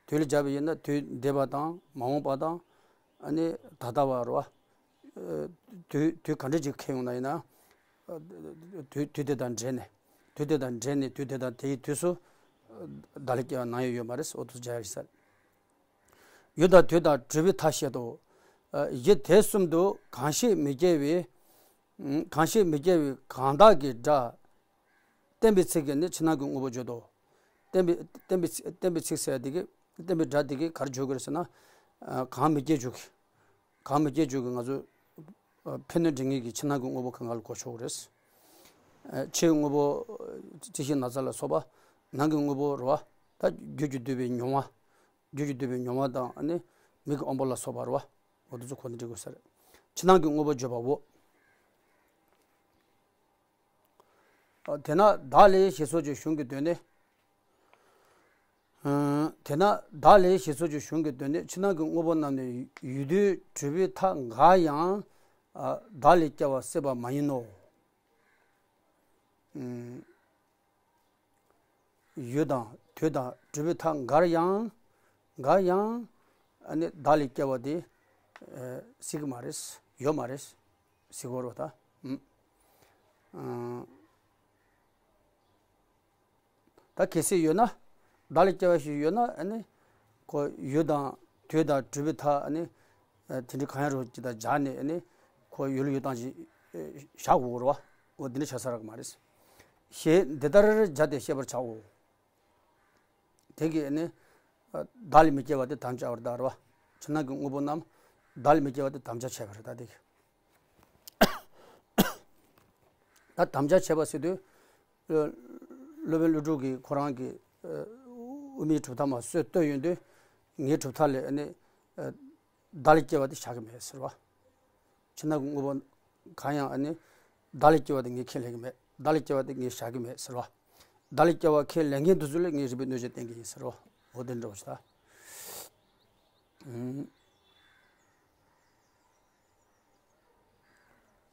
དུས་ལ་སྦྱར་བ་ཡིན་ན་དུས་འདས་པ་དང་མ་འོངས་པ་དང་། ཨ་ནི་ད་ལྟ་བ་རེད་བ། ཨ། དུས་དུས་ག་འདྲ་ཅིག་འཁེལ་ཡོང་ན་ཡིན་ན། ཨ། དུས་དུས་དེ་དང་འབྲེལ་ནས། དུས་དེ་དང་འབྲེལ་ནས་དུས་དེ་དང་དེའི་དུས་སུ། ཨ། བདག་ལས་སྐྱེ་བ་ནམ་ཡང་ཡོད་མ་རེད། འོ་དེ་ཚོ་སྦྱར་ཡ་རེད་ཟེར། ཡུལ་དང་དུས་དང་གྲུབ་པའི་མཐའ་བཤད་དོ། ཨ། གཞི་དེ་གསུམ་དུ་གང་ཞིག་མི་སྐྱེ་བའི། ཨ། གང་ཞིག་མི་སྐྱེ་བའི་གང་དག་གི་སྒྲ། བརྟེན་པའི་ཚིག་གིས་ནི་ཕྱི་ནང་གི་དངོས་པོ་བརྗོད་དོ། བརྟེན་པའི་བརྟེན་པའི་ཚིག་བརྟེན་པའི་ཚིག་ཟེར་དེ་གིས། བརྟེན་པའི་སྒྲ་དེ་གིས་ག་རེ་བརྗོད་དགོས་རེད་ཟེར་ན། ཨ། གང་མི་སྐྱེ་འཇུག་གི། གང་མི་སྐྱེ་འཇུག་གི་ང་ཚོ། ཨ། ཕན་གནོད་འབྲེལ་ངེས་ཀྱི་ཕྱི་ནང་གི་དངོས་པོ་གང་ག་ལ་གོ་ཆོག་གི་རེད། ཨ། ཕྱིའི་དངོས་པོ་རྩི་ཤིང་ན་ཚ་ལ་སོགས་པ། ནང་གི་དངོས་པོ་རེད་བ། ད་རྒྱུ་གིས་བསྡུས་པའི་མྱོང་བ། རྒྱུ་གིས་བསྡུས་པའི་མྱོང་བ་དང་ཨ་ནི་མིག་གི་དབང་པོ་ལ་སོགས་པ་རེད་བ། འོ་དེ་ཚོ་གོ་ནས་འབྲི་དགོས་ས་རེད། ཕྱི་ནང་གི་དངོས་པོ་བརྗོད་པའོ། དེས་ན་བདག་ལས་ཞེས་སོགས་ཀྱི་གཞུང་གི་དོན་ནི། དེས་ན་བདག་ལས་ཞེས་སོགས་ཀྱི་གཞུང་གི་དོན་ནི། ཕྱི་ནང་གི་དངོས་པོ་རྣམས་ནི་ཡུལ་དུས་གྲུབ་པའི་མཐའ་འགར་ཡང་བདག་ལས་སྐྱེ་བ་སྲིད་པ་མ་ཡིན་ནོ། ཡུལ་དང་དུས་དང་གྲུབ་པའི་མཐའ་འགར་ཡང་། འགར་ཡང་། ཨ་ནི་བདག་ལས་སྐྱེ་བ་དེ་སྲིད་ཀྱི་མ་རེད། ཡོད་མ་རེད། སྲིད་ཀྱི་རེད་ད། ཨ། ད་གལ་སྲིད་ཡོད་ན། བདག་ལས་སྐྱེ་བ་ཞིག་ཡོད་ན་ཨ་ནི། ཁོ་ཡུལ་དང་དུས་དང་གྲུབ་པའི་མཐའ་ཨ་ནི། དེ་འདྲའི་གང་ཡང་རུང་ཅིག་དང་སྦྱར་ནས་ཨ་ནི། ཁོ་ཡུལ་ཡུལ་སྟངས་ཅིག་བཞག་དགོས་རེད་བ། འོ་འདི་འདྲ་བྱ་ས་རག་མ་རེད། ཞེས་འདི་ལྟར་སྦྱར་ཏེ་བཤད་པར་བྱའོ། དེ་གིས་ནི། བདག་ལས་མི་སྐྱེ་བ་དེ་དམ་བཅའ་བར་གདའ་རེད་བ། ཕྱི་ནང་གི་དངོས་པོ་རྣམས་བདག་ལས་མི་སྐྱེ་བ་དེ་དམ་བཅའ་བྱས་པ་རེད་ད་དེ་གིས། ད་དམ་བཅའ་བྱས་པ་ཟེར་དུས། སློབ་དཔོན་ཀླུ་སྒྲུབ་ཀྱིས་ཁོ་རང་གི། ཨ། དབུ་མའི་གྲུབ་མཐའ་མར་སྲོལ་བཏོད་ཡོང་དུས། ངའི་གྲུབ་མཐའ་ལས་ནི། ཨ། བདག་ལས་སྐྱེ་བ་དེ་བཞག་གི་མེད་ཟེར་བ། ཕྱི་ནང་གི་དངོས་པོ་གང་ཡང་ཨ་ནི། བདག་ལས་སྐྱེ་བ་དེ་ངས་ཁས་ལེན་གྱི་མེད། བདག་ལས་སྐྱེ་བ་དེ་ངས་བཞག་གི་མེད་ཟེར་བ། བདག་ལས་སྐྱེ་བ་ཁས་ལེན་མཁན་དེ་ཚོ་ལ་ངས་རིགས་པའི་གནོད་བྱེད་བསྟན་གྱི་ཡིན་ཟེར་བ། འོ་དེ་འདྲ་བོ་ཞིག་ད། ཨུམ།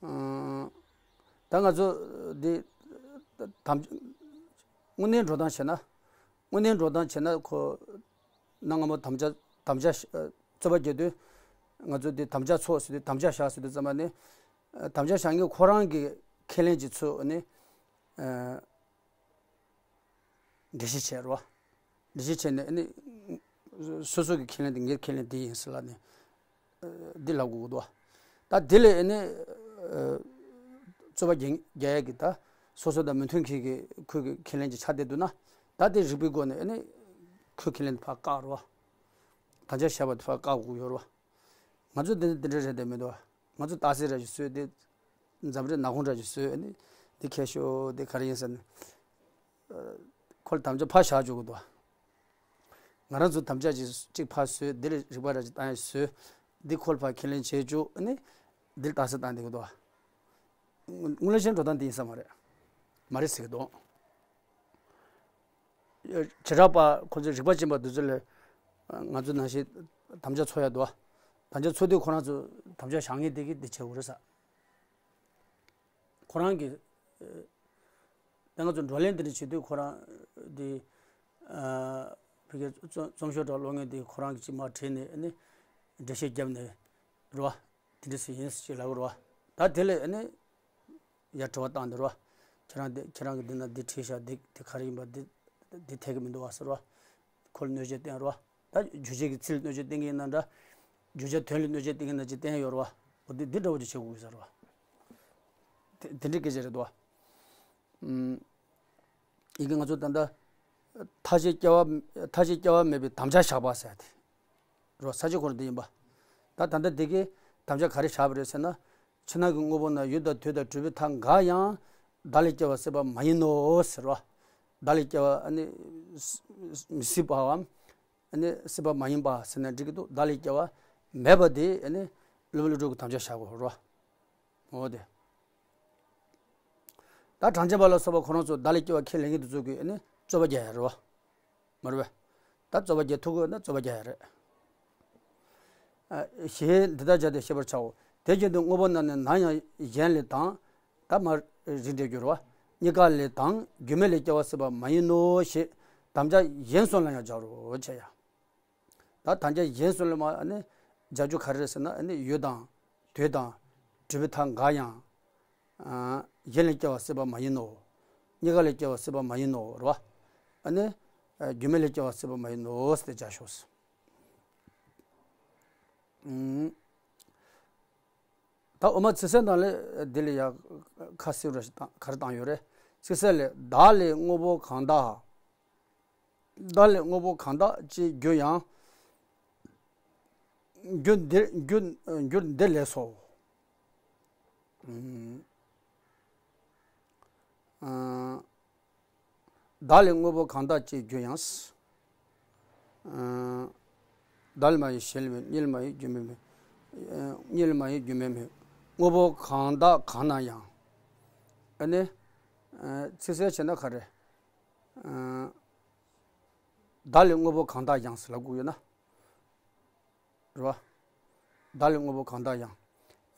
ཨ། ད་ང་ཚོ་འདི་དམ། དངོས་གནས་འགྲོ་སྟངས་བྱས་ན། དངོས་གནས་འགྲོ་སྟངས་བྱས་ན་ཁོ། གནའ་སྔ་མོ་དམ་བཅའ་དམ་བཅའ་བཤད། རྩོད་པ་རྒྱག་དུས། ང་ཚོ་འདི་དམ་བཅའ་ཚོགས་ཟེར་དུས་དམ་བཅའ་བཞག་ཟེར་དུས་ཙམ་པ་ནི། ཨ། དམ་བཅའ་བཞག་མཁན་ཁོ་རང་གི་ཁས་ལེན་གྱི་ཚུལ་ནི། ཨ། འགྲེལ་བཤད་བྱས་རེད་བ། འགྲེལ་བཤད་བྱས་ནས་ནི། སོ་སོ་གི་ཁས་ལེན་དེ་ངའི་ཁས་ལེན་དེ་ཡིན་ཟེར་ལབ་ནས། ཨ། འདི་ལབ་དགོས་ཀྱི་འདུག་བ། ད་དེ་ལས་ནི། ཨ། རྩོད་པ་རྒྱག་རྒྱག་ཡས་ཀྱི་ད། སོ་སོ་དང་མི་མཐུན་མཁན་གྱི་ཁོའི་གི་ཁས་ལེན་ཅིག་ཆགས་བསྡད་འདུག་ན། ད་དེ་རིགས་པའི་སྒོ་ནས་ནི། ཁོའི་ཁས་ལེན་དེ་ཕར་བཀག་རེད་བ། དམ་བཅའ་བཞག་པ་དེ་ཕར་བཀག་དགོས་ཡོད་རེད་བ། ང་ཚོ་འདི་འདི་འདྲ་རེད་དེ་མི་འདུག་བ། ང་ཚོ་སྟག་གཟིག་ར་ཞིག་བཟོས་ཏེ། འཛམ་རི་ནག་ཁུང་ར་ཞིག་བཟོས་ནི། འདི་ཁྱད་ཤོ་འདི་ག་རེ་ཡིན་ཟེར་ནས། ཁོ་ལ་དམ་བཅའ་ཕར་བཞག་བཅུག་གི་འདུག་ང་རང་ཚོ་དམ་བཅའ་ཅིག་གཅིག་ཕར་བཟོས། འདི་ལ་རིགས་པ་ར་ཅིག་བཏང་ཡ་བཟོས། འདི་ཁོ་ལ་ཕར་ཁས་ལེན་བྱེད་བཅུག་ནི། འདི་ལ་རྟགས་གསལ་བཏང་བསྡད་ཀྱི་འདུག་དངོས་གནས་བྱས་ན་འགྲོ་སྟངས་འདི་ཡིན་ས་མ་རེད། མ་རེད་ཟེར་གྱི་འདུག་བྱེ་བྲག་པ་ཁོ་ཚོས་རིག་པ་ཅན་པ་འདི་ཚོ་ལ། ང་ཚོ་ནང་བཞིན་དམ་བཅའ་ཚོགས་ཡ་འདུག་དམ་བཅའ་ཚོགས་དུས་ཁོ་རང་ཚོ་དམ་བཅའ་བཞག་མཁན་དེ་གིས་འདི་བྱེད་དགོས་རེད་ས། ཁོ་རང་གིས། ཨ། ད་ང་ཚོ་བགྲོ་གླེང་འདི་འདྲ་བྱེད་དུས་ཁོ་རང་འདི། ཨ། ཕ་གིའི་རྩོམ་རྩོམ་ཤོག་འདྲ་ཀློག་མཁན་དེ་ཁོ་རང་གིས་ཅིག་མར་བྲིས་ནས་ནི། འགྲེལ་བཤད་བརྒྱབ་ནས་རེད་བ། དེ་འདྲ་ཞིག་ཡིན་ཅེས་ལབ་རེད་བ། ད་དེ་ལས་ནི་ཡར་དྲི་བ་བཏང་འདི་རེད་བ། ཁྱེད་རང་འདི་ཁྱེད་རང་གིས་འདི་ན་འདི་བྲིས་ཤག་འདི་འདི་ག་རེ་ཡིན་པ། འདི་འདི་འཐད་ཀྱི་མི་འདུག་བ་ཟེར་བ། ཁོ་ལ་གནོད་བྱེད་བསྟན་རེད་བ། ད་རྒྱུ་བྱས་ཀྱི་ཚིག་ལ་གནོད་བྱེད་བསྟན་གྱི་ཡིན་ན་འདྲ། རྒྱུ་བྱས་དོན་ལ་གནོད་བྱེད་བསྟན་གྱི་ཡིན་ན་ཅིག་བསྟན་ཡོད་རེད་བ། འོ་འདི་འདི་འདྲ་བོ་ཅིག་བྱེད་དགོས་ཀྱི་ཟེར་བ། དེ་དེ་འདྲའི་སྐད་ཆ་རེད་འདུག་བ། ཨུམ། ཡི་གེ་ང་ཚོ་ད་ལྟ་མཐའ་བཞི་སྐྱེ་བ་མཐའ་བཞི་སྐྱེ་བ་མེད་པའི་དམ་བཅའ་བཞག་པ་ཟེར་ཏེ། རོ་ས་ཆ་ཁོ་རང་འདི་ཡིན་པ། ད་ད་ལྟ་འདི་གའི་དམ་བཅའ་ག་རེ་བཞག་པ་རེད་ཟེར་ན། ཕྱི་ནང་གི་དངོས་པོ་རྣམས་ཡུལ་དང་དུས་དང་གྲུབ་པའི་མཐའ་འགའ་ཡང་བདག་ལས་སྐྱེ་བ་སྲིད་པ་མ་ཡིན་ནོ་ཟེར་བ། བདག་ལས་སྐྱེ་བ་ཨ་ནི་མི་སྲིད་པའམ་ཨ་ནི་སྲིད་པ་མ་ཡིན་པ་ཟེར་ན་འགྲིག་གི་འདུག་བདག་ལས་སྐྱེ་བ་མེད་པ་དེ་ཨ་ནི་བླུན་པོ་ཀླུ་སྒྲུབ་ཀྱི་དམ་བཅའ་བཞག་དགོས་རེད་བ། འོ་དེ། ད་གྲངས་ཅན་པ་ལ་སོགས་པ་ཁོ་རང་ཚོ་བདག་ལས་སྐྱེ་བ་ཁས་ལེན་མཁན་དེ་ཚོ་གིས་ཨ་ནི་རྩོད་པ་རྒྱག་ཡ་རེད་བ། མ་རེད་པས། ད་རྩོད་པ་རྒྱག་ཐུབ་དགོས་ན་རྩོད་པ་རྒྱག་ཡ་རེད། ཨ། ཞེས་འདི་ལྟར་སྦྱར་ཏེ་ཤེས་པར་བྱའོ། དེ་བཞིན་དུ་དངོས་པོ་རྣམས་ནི་ནམ་ཡང་གཞན་ལས་དང་། ད་མར་རིགས་འགྲེ་རྒྱུ་རེད་བ། རྙེད་དཀའ་ལས་དང་རྒྱུ་མེད་ལས་སྐྱེ་བ་སྲིད་པ་མ་ཡིན་ནོ་ཞེས་དམ་བཅའ་གཞན་གསུམ་ལ་ཡང་སྦྱར་རོ་བྱས་ཡ། ད་དམ་བཅའ་གཞན་གསུམ་ལ་མ་ནི་སྦྱར་རྒྱུ་ག་རེ་རེད་ཟེར་ན་ནི་ཡུལ་དང་དུས་དང་གྲུབ་པའི་མཐའ་འགའ་ཡང་། ཨ། གཞན་ལས་སྐྱེ་བ་སྲིད་པ་མ་ཡིན་ནོ། རྙེད་དཀའ་ལས་སྐྱེ་བ་སྲིད་པ་མ་ཡིན་ནོ་རེད་བ། ཨ་ནི། ཨ། རྒྱུ་མེད་ལས་སྐྱེ་བ་སྲིད་པ་མ་ཡིན་ནོ་ཟེར་ཏེ་སྦྱར་ཤོག་ཟེར། ཨུམ། ད་འོག་མ་ཚིག་གསལ་ནང་ལས་འདི་ལ་ཡང་ཁ་གསལ་རུ་ཞིག་བཏང་ག་རེ་བཏང་ཡོད་རེད། ཚིག་གསལ་ལས་བདག་ལས་དངོས་པོ་གང་དག་བདག་ལས་དངོས་པོ་གང་དག་ཅེས་བསྒྱུར་ཡང་། འགྱུར་འདི་འགྱུར་འགྱུར་འདི་ལེགས་སོ། ཨུམ། ཨ། བདག་ལས་དངོས་པོ་གང་དག་ཅེས་བསྒྱུར་ཡང་། ཨ། བདག་ལས་མ་ཡིན་གཞན་ལས་མེད། རྙེད་ལས་མ་ཡིན་རྒྱུ་མེད་མེད། ཨ། རྙེད་ལས་མ་ཡིན་རྒྱུ་མེད་མེད། དངོས་པོ་གང་དག་གང་ན་ཡང་། ཨ་ནི། ཨ། ཚིག་གསལ་བྱས་ན་ག་རེ། ཨ། བདག་ལས་དངོས་པོ་གང་དག་ཡང་ཟེར་ལབ་དགོས་ཡོད་ན། རེད་བ། བདག་ལས་དངོས་པོ་གང་དག་ཡང་།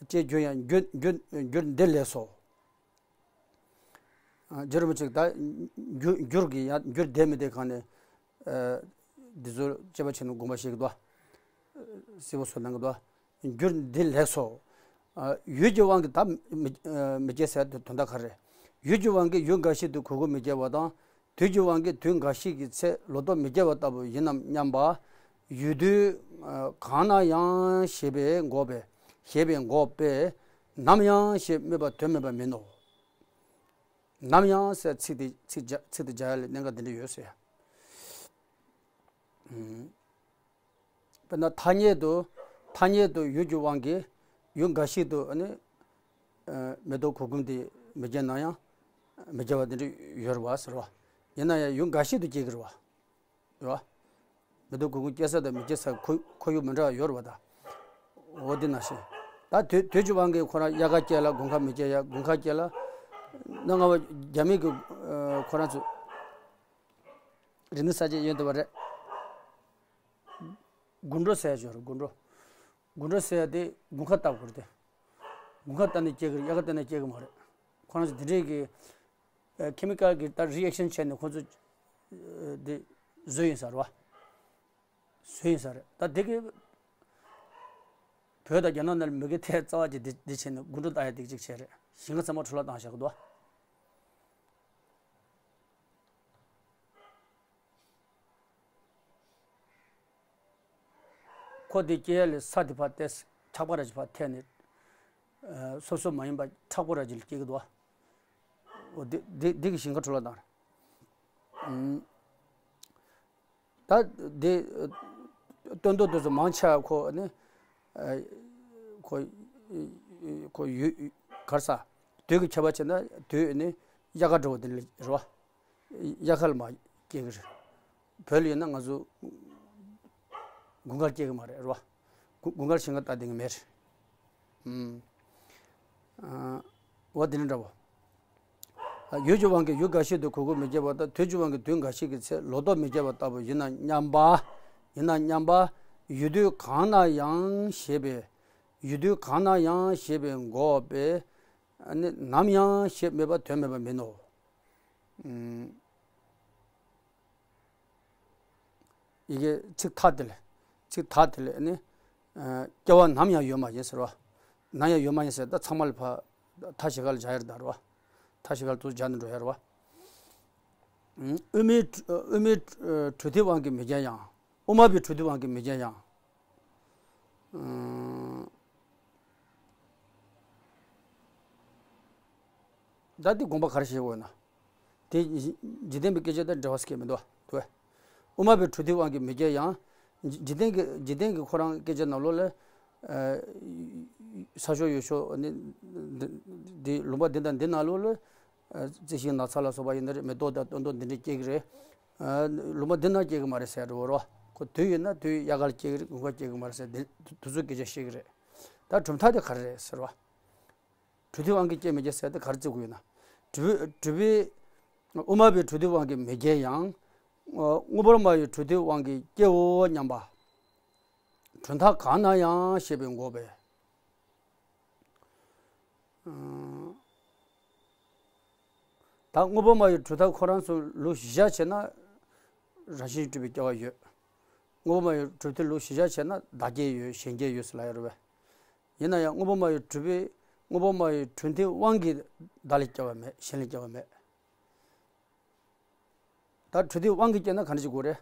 ཅེས་བསྒྱུར་ཡང་འགྱུར་འགྱུར་འགྱུར་འདི་ལེགས་སོ། ཨ། རྗེ་རིན་པོ་ཆེས་ད་འགྱུར་འགྱུར་གྱི་ཡང་འགྱུར་བསྡད་མི་བསྡད་གང་ནས། ཨ། འདི་ཚོ་དཔྱད་པ་བྱས་ནས་དགོངས་པ་བཞེས་ཀྱི་འདུག་བ། གསལ་པོ་བཟོ་གནང་གི་འདུག་བ། འགྱུར་འདི་ལེགས་སོ། ཨ། ཡུལ་གྱི་དབང་གིས་ད་མི་མི་སྐྱེ་ཟེར་དེ་དོན་དག་ག་རེ། ཡུལ་གྱི་དབང་གིས་ཡུལ་འགའ་ཞིག་ཏུ་གོ་གོ་མི་སྐྱེ་བ་དང་། དུས་ཀྱི་དབང་གིས་དུས་འགའ་ཞིག་གི་ཚེ་ལོ་ཏོག་མི་སྐྱེ་བ་ལྟ་བུ་ཡིན་ནམ་སྙམ་པ། ཡུལ་དུས་གང་ན་ཡང་ཞེས་པས་འགོག་པས། ཞེས་པས་འགོག་པས། ནམ་ཡང་ཞེས་སྨོས་པ་དོན་མེད་པ་མིན་ནོ། ནམ་ཡང་ཟེར་ཚིག་དེ་ཚིག་སྦྱ་ཚིག་དེ་སྦྱར་ཡ་ལ་གནད་འགག་འདི་འདྲ་ཡོད་ཟེར་ཡ། ཨུམ། དཔེར་ན་ཐ་སྙད་དུ་ཐ་སྙད་དུ་ཡུལ་གྱི་དབང་གིས་ཡུལ་འགའ་ཞིག་ཏུ་ནི། ཨ། མེ་ཏོག་གུར་གུམ་དེ་མི་སྐྱེ་ན་ཡང་མི་སྐྱེ་བ་དེ་འདྲ་ཡོད་རེད་བ་ཟེར་བ། ཡིན་ན་ཡང་ཡུལ་འགའ་ཞིག་ཏུ་སྐྱེ་གི་རེད་བ། རེད་བ། མེ་ཏོག་གུར་གུམ་སྐྱེ་ས་དང་མི་སྐྱེ་ས་ཁོར་ཁོར་ཡུག་མི་འདྲ་བ་ཡོད་རེད་བ་ད། འོ་དེ་ནང་བཞིན། ད་དུས་དུས་ཀྱི་དབང་གིས་ཁོ་རང་དབྱར་ཁ་སྐྱེ་ལ་དགུན་ཁ་མི་སྐྱེ་ཡ། དགུན་ཁ་སྐྱེ་ལ། གནའ་སྔ་མོ་རྒྱ་མི་གི། ཨ། ཁོ་རང་ཚོ། རི་ནི་ས་ཆ་ཡོད་འདུག་བ་རེད། དགུན་འབྲོ་ཟེར་ཡ་ཅིག་ཡོད་རེད། དགུན་འབྲོ། དགུན་འབྲོ་ཟེར་ཡ་དེ་དགུན་ཁ་བཏབ་དགོས་རེད་དེ། དགུན་ཁ་བཏབ་ནས་སྐྱེ་གི་རེད། དབྱར་ཁ་བཏབ་ནས་སྐྱེ་གི་མ་རེད། ཁོ་རང་ཚོ་དེ་འདྲས་ཀྱི། ཨ། ཁེ་མི་ཀལ་གྱི་ད་རི་ཨེག་ཤན་བྱས་ནས་ཁོ་ཚོ། ཨ། དེ་བཟོས་ཡིན་ས་རེད་བ། བཟོས་ཡིན་ས་རེད། ད་དེ་གི་བོད་དང་རྒྱ་ནག་ནང་ལ་མི་གི་ཐད་རྩ་བ་ཅིག་འདི་འདི་བྱས་ནས་དགུན་འབྲོ་བཏབ་ཡ་དེ་གཅིག་བྱས་རེད། ཞིང་ཁ་ཚང་མ་འཕྲོ་བརླག་བཏང་བཞག་གི་འདུག་ཁོ་དེ་སྐྱེ་ཡ་ལས་ས་དེ་ཕར་ཏེ་འཁྱག་པ་ར་ཅིག་ཕར་ཐེག་ནས། ཨ། སོབ་སོབ་མ་ཡིན་པ་མཁྲེགས་པོ་ར་ཅིག་ལ་སྐྱེ་གི་འདུག་འོ་དེ་དེ་དེ་གི་ཞིང་ཁ་འཕྲོ་བརླག་བཏང་རེད། ཨུམ། ད་དེ་སྟོན་ཐོག་དེ་ཚོ་མང་ཆེ་བ་ཁོ་ནི། ཨ། ཁོ་ཁོ་ཡུལ་ག་རེ་ཟ། དུས་ཀྱི་ཁྱད་པར་བྱས་ན་དུས་ནི་དབྱར་ཁ་འདྲ་བོ་དེ་ལ་རེད་བ། དབྱར་ཁ་ལ་མར་སྐྱེ་གི་རེད། བོད་ལ་ཡིན་ན་ང་ཚོ་དགུན་ཁར་སྐྱེ་གི་མ་རེད་རེད་བ། དགུན་དགུན་ཁར་ཞིང་ཁ་བཏབ་བསྡད་མཁན་མེད་རེད། ཨུམ། ཨ། འོ་དེ་ནི་འདྲ་བོ། ཡུལ་གྱི་དབང་གིས་ཡུལ་འགའ་ཞིག་ཏུ་གོ་གོ་མི་སྐྱེ་བ་དང་། དུས་ཀྱི་དབང་གིས་དུས་འགའ་ཞིག་གི་ཚེ་ལོ་ཏོག་མི་སྐྱེ་བ་ལྟ་བུ་ཡིན་ན་སྙམ་པ། ཡིན་ན་སྙམ་པ། ཡུལ་དུས་གང་ན་ཡང་ཞེས་པས། ཡུལ་དུས་གང་ན་ཡང་ཞེས་པས་འགོག་པས། ཨ་ནི་ནམ་ཡང་ཞེས་སྨོས་པ་དོན་མེད་པ་མིན་ནོ། ཨུམ། ཡི་གེ་ཚིག་མཐའ་དེ་ལས། ཚིག་མཐའ་དེ་ལས་ནི། ཨ། སྐྱེ་བ་ནམ་ཡང་ཡོད་མ་ཡིན་ཟེར་བ། ནམ་ཡང་ཡོད་མ་ཡིན་ཟེར་ད་ཚང་མ་ལ་ཕར་མཐའ་བཞི་ཀ་ལ་སྦྱར་ཡ་རེད་ད་རེད་བ། མཐའ་བཞི་ཀ་ལ་དུ་སྦྱར་ནས་འགྲོ་ཡ་རེད་བ། ཨུམ། དབུ་མའི་དབུ་མའི་གྲོལ་མཐའི་དབང་གིས་མི་སྐྱེ་ཡང་། དབུ་མ་པའི་གྲོལ་མཐའི་དབང་གིས་མི་སྐྱེ་ཡང་། ཨུམ། ད་འདི་དགོངས་པ་ག་རེ་བཞེས་དགོས་ན། དེ་འཇིག་རྟེན་པའི་སྐད་ཆ་དང་འབྲེལ་བ་སྐད་མི་འདུག་བ། དུ་བས། དབུ་མ་པའི་གྲོལ་མཐའི་དབང་གིས་མི་སྐྱེ་ཡང་། འཇིག་རྟེན་གྱི་འཇིག་རྟེན་གྱི་ཁོ་རང་སྐད་ཆ་ནང་ལོགས་ལ། ཨ། ས་ཕྱོགས་ཡུལ་ཕྱོགས་ནི་འདི་ལུང་པ་འདི་དང་འདི་ནང་ལོགས་ལ་རྩི་ཤིང་ནགས་ཚལ་ལ་སོགས་པ་ཡིན་ན་རེད། མེ་ཏོག་དང་སྟོན་ཐོག་འདི་འདྲ་སྐྱེ་གི་རེད། ལུང་པ་འདི་ན་སྐྱེ་གི་མ་རེད་ཟེར་འགྲོ་བ་རེད་བ། ཁོ་དུས་ཡིན་ན་དུས་དབྱར་ཁ་ལ་སྐྱེ་གི་རེད། དགུན་ཁ་སྐྱེ་གི་མ་རེད་ཟེར། འདི་དུས་ཚོད་སྐད་ཆ་བཤད་གི་རེད། ད་གྲུབ་མཐའ་དེ་ག་རེ་རེད་ཟེར་བ། འབྲུ་མཐུན་དབང་གིས་སྐྱེ་མི་སྐྱེ་ཟེར་ཏེ་ག་རེ་བརྩི་དགོས་ཡོད་ན། འབྲུ་འབྲུ་བའི་དབུ་མ་པའི་འབྲུ་མཐུན་དབང་གིས་མི་སྐྱེ་ཡང་། དངོས་པོར་སྨྲ་བའི་འབྲུ་མཐུན་དབང་གིས་སྐྱེའོ་སྙམ་པ། གྲུབ་མཐའ་གང་ན་ཡང་ཞེས་པས་འགོག་པས། ད་དངོས་པོར་སྨྲ་བའི་གྲུབ་མཐའ་ཁོ་རང་ཚོ་ལུགས་གཞི་བཞག་བྱས་ན་རང་བཞིན་གྱིས་གྲུབ་པའི་སྐྱེ་བ་ཡོད། དངོས་པོར་སྨྲ་བའི་གྲུབ་མཐའི་ལུགས་གཞི་བཞག་བྱས་ན་བདག་སྐྱེ་ཡོད། གཞན་སྐྱེ་ཡོད་ཟེར་ལབ་ཡ་རེད་བས། ཡིན་ན་ཡང་དངོས་པོར་སྨྲ་བའི་གྲུབ་པའི་དངོས་པོར་སྨྲ་བའི་གྲུབ་མཐའི་དབང་གིས་བདག་ལ་སྐྱེ་བ་མེད། གཞན་ལ་སྐྱེ་བ་མེད། ད་གྲུབ་མཐའི་དབང་གིས་སྐྱེས་ན་ག་འདྲ་ཞིག་དགོས་རེད།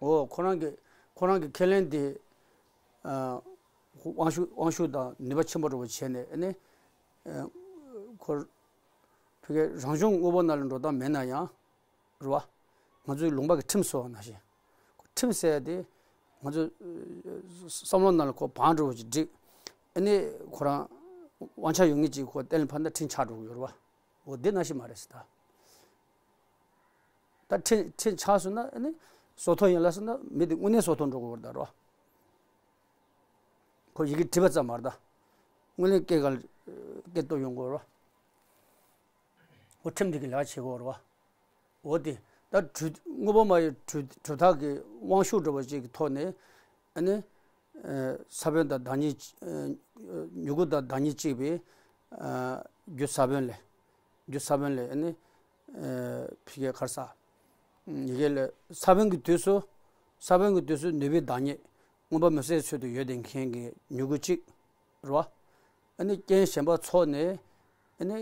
འོ་ཁོ་རང་གི་ཁོ་རང་གི་ཁས་ལེན་དེ་ཨ་དབང་ཤུགས་དབང་ཤུགས་དང་ནུས་པ་ཆེན་པོ་འགྲོ་བ་བྱས་ནས་ཨ་ནི་ཨ་ཁོ་ཕ་གི་རང་བྱུང་དངོས་པོ་ནང་ལ་འགྲོ་སྟངས་མེད་ན་ཡང་རེད་བ། ང་ཚོའི་ལུང་པ་གི་ཁྲིམས་སོགས་ནང་བཞིན། ཁྲིམས་ཟེར་ཡ་དེ་ང་ཚོ་བསམ་བློ་ནང་ལ་ཁོ་བང་འགྲོ་བ་ཅིག་འགྲིག་ཨ་ནི་ཁོ་རང་དབང་ཆ་ཡོད་མཁན་ཅིག་ཁོ་གཏན་ལ་ཕབ་ན་ཁྲིམས་ཆགས་འགྲོ་གི་ཡོད་རེད་བ། འོ་འདི་ནང་བཞིན་མ་རེད་ཟེར་ད། ད་ཁྲིམས་ཁྲིམས་ཆགས་སོང་ན་ཨ་ནི་སྲོག་ཐོག་ཡིན་ལབ་སོང་ན་མི་དེ་དངོས་གནས་སྲོག་ཐོག་འགྲོ་གི་ཡོད་རེད་ད་རེད་བ། ཁོ་ཡི་གེ་བྲིས་པ་ཙམ་མ་རེད་ད། དངོས་གནས་སྐྱེ་ག་སྐྱེ་སྟོབས་ཡོང་གི་ཡོད་རེད་བ། འོ་ཁྲིམས་འདི་གི་ལས་ཀ་བྱེད་དགོས་རེད་བ། འོ་དེ་ད་གྲུབ་དངོས་པོ་སྨྲ་བའི་གྲུབ་གྲུབ་མཐའ་གི་དབང་ཤུགས་འགྲོ་བ་ཅིག་གི་ཐོག་ནས་ཨ་ནི་ཨ་ས་བོན་དང་བདག་ཉིད་ཨ་མྱུ་གུ་དང་བདག་ཉིད་གཅིག་པའི་ཨ་རྒྱུ་ས་བོན་ལས་རྒྱུ་ས་བོན་ལས་ཨ་ནི་ཨ་ཕ་གི་ག་རེ་ཟ་ཡི་གེ་ལས་ས་བོན་གྱི་དུས་སུ་ས་བོན་གྱི་དུས་སུ་ནུས་པའི་བདག་ཉིད་དངོས་པོ་མི་ཟད་ཚུལ་དུ་ཡོད་བསྡད་མཁན་གྱི་མྱུ་གུ་གཅིག་རེད་བ། ཨ་ནི་རྐྱེན་གཞན་པ་ཚོགས་ནས་ཨ་ནི་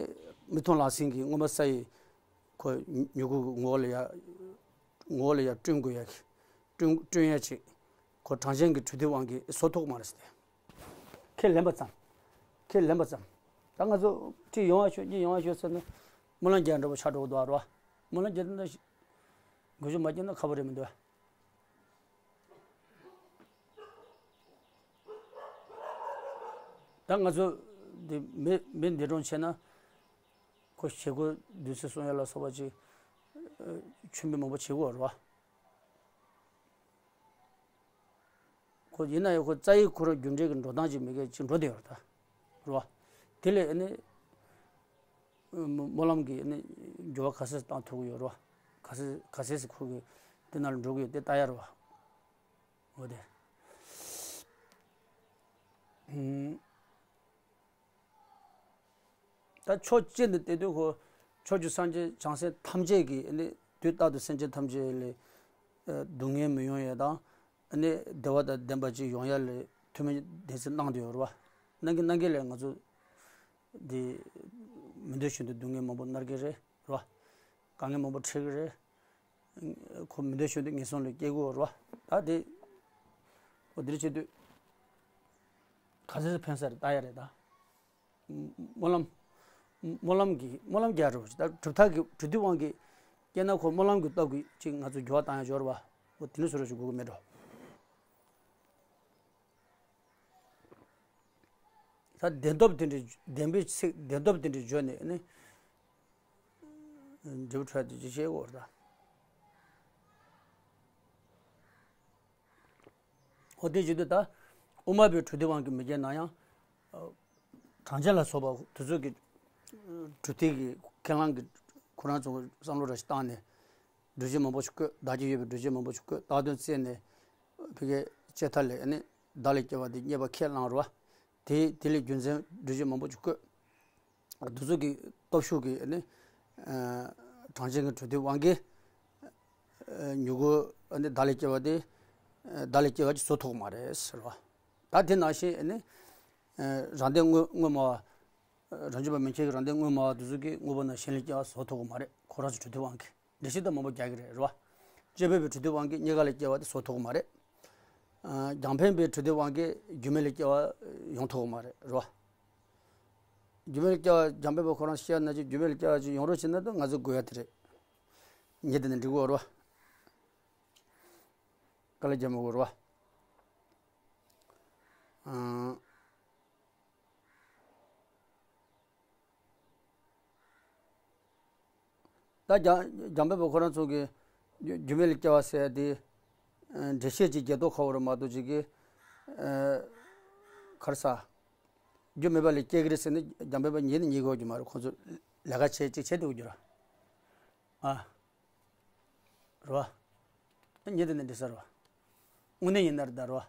མི་མཐོང་ལག་ཟིན་གྱི་དངོས་པོ་ས་ཡི་ཁོ་མྱུ་གུ་གི་ངོ་བོ་ལ་ཡ་ངོ་བོ་ལ་ཡ་བསྐྲུན་དགོས་ཡ་གི་བསྐྲུན་བསྐྲུན་ཡ་ཅིག་ཁོ་གྲངས་ཅན་གྱི་གྲུབ་མཐའི་དབང་གིས་བཟོ་ཐུབ་ཀྱི་མ་རེད་ཟེར་ཏེ། ཁས་ལེན་པ་ཙམ། ཁས་ལེན་པ་ཙམ། ད་ང་ཚོ་གཅིག་ཡོང་བ་ཤོད་གཉིས་ཡོང་བ་ཤོད་ཟེར་ན་སྨོན་ལམ་རྒྱག་འདྲ་པོ་ཆགས་འགྲོ་གི་འདུག་རེད་བ། སྨོན་ལམ་རྒྱག་ན་འགུལ་སྐྱོད་མ་བརྒྱབ་ན་ཁག་པོ་རེད་མི་འདུག་ད་ང་ཚོ་འདི་མི་མི་འདི་གྲོངས་ཆེ་ན་ཁོ་ཞེ་ཁོ་བདུད་རྩི་སྲུང་ཡ་ལ་སོགས་པ་ཅིག་ཆུ་མི་མང་པོ་བྱེད་དགོས་རེད་བ། ཁོ་ཡིན་ན་ཡང་ཁོ་རྩ་ཡི་ཁོ་རང་རྒྱུ་འབྲས་ཀྱི་འགྲོ་སྟངས་ཅིག་མི་འགལ་ཅིག་འགྲོ་བསྡད་ཡོད་རེད་ད། རེད་བ། དེ་ལས་ཨ་ནི་སྨོན་ལམ་གྱི་ཨ་ནི་འགྱུར་བ་ག་ཚོད་བཏང་ཐུབ་ཀྱི་ཡོད་རེད་བ། ག་ཚོད་ག་ཚོད་ཟེར་ཁོ་གི་དེ་ནང་ལ་འགྲོ་གི་ཡོད་དེ་ལྟ་ཡ་རེད་བ། འོ་དེ། ཨུམ། ད་ཕྱོགས་གཅིག་ནས་བལྟས་དུས་ཁོ་ཕྱོགས་བཅུའི་སངས་རྒྱས་བྱང་སེམས་ཐམས་ཅད་ཀྱིས་ཨ་ནི་དུས་རྟག་ཏུ་སེམས་ཅན་ཐམས་ཅད་ལ་ཨ་སྡུག་བསྔལ་མི་ཡོང་ཡ་དང་ཨ་ནི་བདེ་བ་དང་ལྡན་པ་ཅིག་ཡོང་ཡ་ལ་ཐུགས་སྨོན་བདེན་ཚིག་གནང་བསྡད་ཡོད་རེད་བ། གནང་གིན་གནང་གིན་ལས་ང་ཚོ་འདི་མི་འདོད་བཞིན་དུ་སྡུག་བསྔལ་མང་པོ་མནར་གྱི་རེད་རེད་བ། དཀའ་ངལ་མང་པོ་འཕྲད་ཀྱི་རེད། ཁོ་མི་འདོད་བཞིན་དུ་ངན་སོང་ལ་སྐྱེ་དགོས་རེད་བ། ད་དེ་འོ་འདིར་བྱེད་དུས་ག་ཚོད་ཕན་ས་རེད་ལྟ་ཡ་རེད་ད། སྨོན་ལམ། སྨོན་ལམ་གྱི་སྨོན་ལམ་རྒྱག་རོགས་ཞིག་ད་གྲུབ་མཐའ་གི་གྲུབ་མཐའི་དབང་གིས་སྐྱེས་ན་ཁོ་སྨོན་ལམ་གྱི་སྟོབས་ཀྱིས་ཅིག་ང་ཚོ་འགྱུར་བ་བཏང་ཡ་འབྱོར་བ། འོ་དེ་ནི་བཟོ་རོགས་ཞིག་དགོས་ཀྱི་མེད་འགྲོ། ད་བདེན་སྟོབས་དེ་འདྲའི་བདེན་པའི་ཚིག་བདེན་སྟོབས་དེ་འདྲའི་བརྗོད་ནས་ནི་འབྲས་བུ་འཕྲོད་དེ་ཅི་བྱེད་དགོས་རེད་ད། འོ་དེ་བྱེད་དུས་ད་དབུ་མ་པའི་གྲུབ་མཐའི་དབང་གིས་མི་སྐྱེ་ན་ཡང་། གྲངས་ཅན་ལ་སོགས་པ་དེ་ཚོ་གི་གྲུབ་མཐའི་གི་ཁས་བླངས་ཀྱི་ཁོ་རང་ཚོ་བསམ་བློ་ར་ཞིག་བཏང་ནས་སྒྲུབ་བྱེད་མང་པོ་ཞིག་བཀོད། བདག་རྐྱེན་ཡོད་པའི་སྒྲུབ་བྱེད་མང་པོ་ཞིག་བཀོད། བཏགས་དོན་བཙལ་ནས་ཕ་གིའི་ལྕེ་མཐའ་ལས་ནི་བདག་ལ་སྐྱེ་བ་དེ་རྙེད་པ་ཁས་བླངས་རེད་བ། དེ་དེ་ལས་རྒྱུ་མཚན་སྒྲུབ་བྱེད་མང་པོ་ཞིག་བཀོད། དེ་ཚོ་གི་སྟོབས་ཤུགས་ཀྱིས་ནི་གྲངས་ཅན་གྱི་གྲུབ་མཐའི་དབང་གིས་མྱུ་གུ་ནི་བདག་ལ་སྐྱེ་བ་དེ་བདག་ལ་སྐྱེ་བ་ཅིག་བཟོ་ཐུབ་ཀྱི་མ་རེད་ཟེར་བ། ད་དེ་ནང་བཞིན་ནི་རང་སྡེ་དངོས་དངོས་སྨྲ་བ། རང་རྒྱུད་པ་མན་ཆད་ཀྱི་རང་སྡེ་དངོས་སྨྲ་བ་དེ་ཚོ་གིས་དངོས་པོ་རྣམས་གཞན་ལ་སྐྱེ་བ་བཟོ་ཐུབ་ཀྱི་མ་རེད། ཁོ་རང་ཚོ་གྲུབ་མཐའི་དབང་གིས། འགྲེལ་བཤད་ད་མང་པོ་རྒྱག་གི་རེད་རེད་བ། དཔྱོད་པའི་གྲུབ་མཐའི་དབང་གིས་རྙེད་དཀའ་ལ་སྐྱེ་བ་དེ་བཟོ་ཐུབ་ཀྱི་མ་རེད། ཨ་རྒྱང་འཕེན་པའི་གྲུབ་མཐའི་དབང་གིས་རྒྱུ་མེད་ལ་སྐྱེ་བ་ཡོང་ཐུབ་ཀྱི་མ་རེད་རེད་བ། རྒྱུ་མེད་ལ་སྐྱེ་བ་རྒྱང་འཕེན་པ་ཁོ་རང་བཤད་ན་ཅིག་རྒྱུ་མེད་ལ་སྐྱེ་བ་ཅིག་ཡོང་རོགས་བྱེད་ན་ད་ང་ཚོ་དགོས་ཡ་དེ་རེད། ངས་དེ་ནས་འགྲིག་གོ་རེད་བ། དཀའ་ལས་རྒྱག་མི་དགོས་རེད་བ། ཨང་། ད་རྒྱ་རྒྱང་འབོད་པ་ཁོ་རང་ཚོ་གི་རྒྱུ་རྒྱུ་མེད་ལ་སྐྱེ་བ་ཟེར་ཡ་དེ། ཨ། འགྲེལ་བཤད་ཅིག་རྒྱག་མདོག་ཁ་པོ་རེད་མ་གཏོགས་ཅིག་གི། ཨ། ག་རེ་ཟ། རྒྱུ་མེད་པ་ལ་སྐྱེ་གི་རེད་ཟེར་ན་རྒྱང་འབོད་པ་ཉན་ནི་ཉན་དགོས་ཀྱི་མ་རེད། ཁོ་ཚོ་ལས་ཀ་བྱེད་ཅིག་བྱེད་སྡོད་རྒྱུ་ར། ཨ། རེད་བ། ཉན་དེ་ནས་འགྲིག་ས་རེད་བ། དངོས་གནས་ཡིན་ན་རེད་ད་རེད་བ།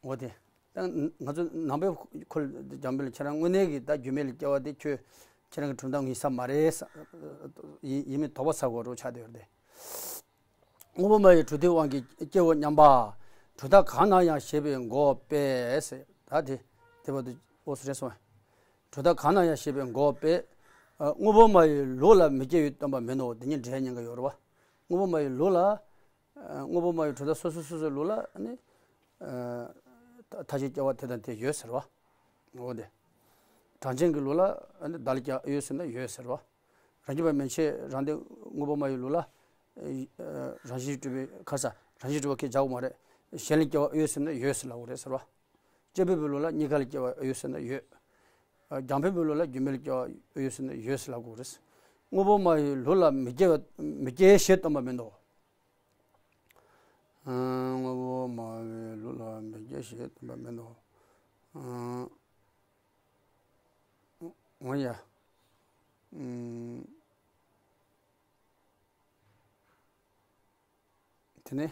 འོ་དེ། ད་ང་ཚོ་ནང་པའི་ཁུལ་རྒྱང་འབོད་ལ་ཁྱེད་རང་དངོས་གནས་ཀྱི་ད་རྒྱུ་མེད་ལ་སྐྱེ་བ་དེ་ཁྱོད་ཁྱེད་རང་གི་གྲུབ་མཐའ་ངེས་ས་མ་རེད་ས། ཡིན་ཡིན་མིན་དོགས་པ་ཟ་དགོས་རོགས་ཆགས་བསྡད་ཡོད་རེད་དེ། དངོས་པོ་མ་ཡིན་གྲུབ་མཐའི་དབང་གིས་སྐྱེའོ་སྙམ་པ། གྲུབ་མཐའ་གང་ན་ཡང་ཞེས་པའི་མགོ་པས་ཟེར། ད་དེ་དེ་བར་དུ་འོ་སུ་རེད་སོང་། གྲུབ་མཐའ་གང་ན་ཡང་ཞེས་པའི་མགོ་པས། དངོས་པོ་མ་ཡིན་ལུགས་ལ་མི་སྐྱེ་བས་སྟོན་པ་མིན་ནོ། དེ་གཉིས་འབྲེལ་ཉེན་ཁ་ཡོད་རེད་བ། དངོས་པོ་མ་ཡིན་ལུགས་ལ། དངོས་པོ་མ་ཡིན་གྲུབ་མཐའ་སོ་སོ་སོ་སོའི་ལུགས་ལ་ནི། མཐའ་བཞི་སྐྱེ་བ་དེ་དང་དེ་ཡོད་ཟེར་བ། འོ་དེ། གྲངས་ཅན་གྱི་ལུགས་ལ་ནི་བདག་ལ་སྐྱེ་བ་ཡོད་ཟེར་ན་ཡོད་ཟེར་བ། རང་རྒྱུད་པ་མན་ཆད་རང་སྡེ་དངོས་པོ་མ་ཡིན་ལུགས་ལ། རང་བཞིན་གྲུབ་པའི་ཁ་ས་རང་བཞིན་གྲུབ་པ་ཁས་བྱ་དགོས་མ་རེད། གཞན་ལ་སྐྱེ་བ་ཡོད་ཟེར་ན་ཡོད་ཟེར་ལབ་དགོས་རེད་ཟེར་བ། སྐྱེས་བུ་པའི་ལུགས་ལ་གཉིས་ཀ་ལ་སྐྱེ་བ་ཡོད་ཟེར་ན་ཡོད། རྒྱང་འཕེན་པའི་ལུགས་ལ་རྒྱུ་མེད་ལ་སྐྱེ་བ་ཡོད་ཟེར་ན་ཡོད་ཟེར་ལབ་དགོས་རེད། དངོས་པོ་མ་ཡིན་ལུགས་ལ་མི་སྐྱེ་བ་མི་སྐྱེ་ཞེས་སྟོན་པ་མིན་ནོ། དངོས་པོ་མ་ཡིན་ལུགས་ལ་མི་སྐྱེ་ཞེས་སྟོན་པ་མིན་ནོ། འོ་ཡ། དེ་ནས།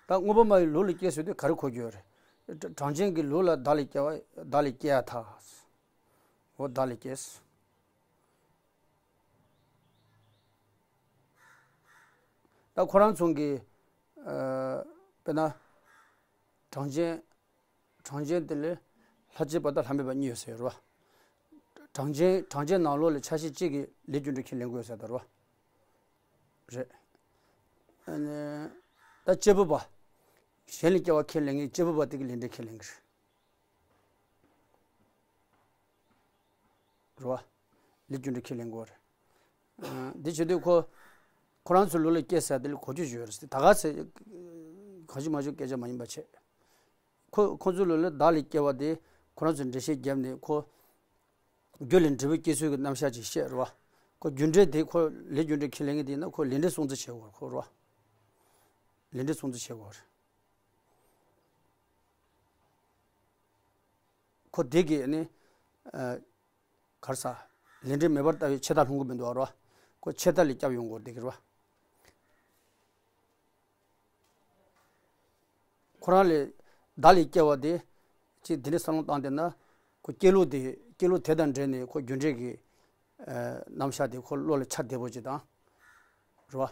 ད་དངོས་པོ་མ་ཡིན་ལུགས་ལ་སྐྱེ་ཟེར་དུས་ག་རེ་གོ་རྒྱུ་ཡོད་རེད། གྲངས་ཅན་གྱི་ལུགས་ལ་བདག་ལ་སྐྱེ་བ་བདག་ལ་སྐྱེ་ཡ་ཐལ། འོ་བདག་ལ་སྐྱེ། ད་ཁོ་རང་ཚོ་གི། དཔེར་ན། གྲངས་ཅན། གྲངས་ཅན་དེ་ལས་ལྷ་བསྐྱེད་པ་དང་ལྷ་མིན་པ་གཉིས་ཡོད་ཟེར་རོ། གྲངས་ཅན་གྲངས་ཅན་ནང་ལོགས་ལ་ཆ་ཤས་གཅིག་གིས་ལས་རྒྱུ་འབྲས་ཁས་ལེན་དགོས་ཟེར་ད་རོ། རེད། ཨ་ནི། ད་གཅེར་བུ་པ། གཞན་ལ་སྐྱེ་བ་ཁས་ལེན་མཁན་གཅེར་བུ་པ་དེ་གིས་ལས་འབྲས་ཁས་ལེན་གི་རེད། རེད་བ། ལས་རྒྱུ་འབྲས་ཁས་ལེན་དགོས་རེད། འདི་བྱེད་དུས་ཁོ། ཁོ་རང་ཚོའི་ལུགས་ལ་སྐྱེ་ཟེར་དེ་ལ་གོ་རྒྱུ་ཞིག་ཡོད་རེད། ད་ག་ཚེ། གང་ཞིག་མ་བྱུང་སྐད་ཆ་མ་ཡིན་པ་བྱས། ཁོ་ཁོ་ཚོའི་ལུགས་ལ་བདག་ལ་སྐྱེ་བ་དེ་ཁོ་རང་ཚོས་འགྲེལ་བཤད་བརྒྱབ་ནས་ཁོ། རྒྱུ་ལས་འབྲས་བུ་སྐྱེ་ཚུལ་གྱི་རྣམ་གཞག་ཅིག་བཤད་རེད་བ། ཁོ་རྒྱུ་འབྲས་དེ་ཁོ་ལས་རྒྱུ་འབྲས་ཁས་ལེན་གྱི་དེ་ཡིན་ན་ཁོ་ལས་འབྲས་སྲུང་བརྩི་བྱེད་དགོས་ཁོ་རེད་བ། ལས་འབྲས་སྲུང་བརྩི་བྱེད་དགོས་རེད། ཁོ་དེ་གིས་ནི། ཨ། ག་རེ་ཟ། ལས་འབྲས་མེད་པར་ལྟ་བའི་ཆད་ལྟ་སློང་གི་མི་འདུག་རོ། ཁོ་ཆད་ལྟ་ལས་སྐྱབས་ཡོང་དགོས་དེ་གི་རོ། ཁོ་རང་ལས། བདག་ལས་སྐྱེ་བ་དེ། ཅིག་དེ་འདྲའི་བསམ་བློ་བཏང་བསྡད་ན། ཁོ་སྐྱེ་ལུགས་དེ་སྐྱེ་ལུགས་དེ་དང་འབྲེལ་ནས་ཁོ་རྒྱུ་འབྲས་ཀྱི། ཨ། རྣམ་གཞག་དེ་ཁོ་བློ་ལ་འཆར་བདེ་པོ་ཅིག་དང་། རོ།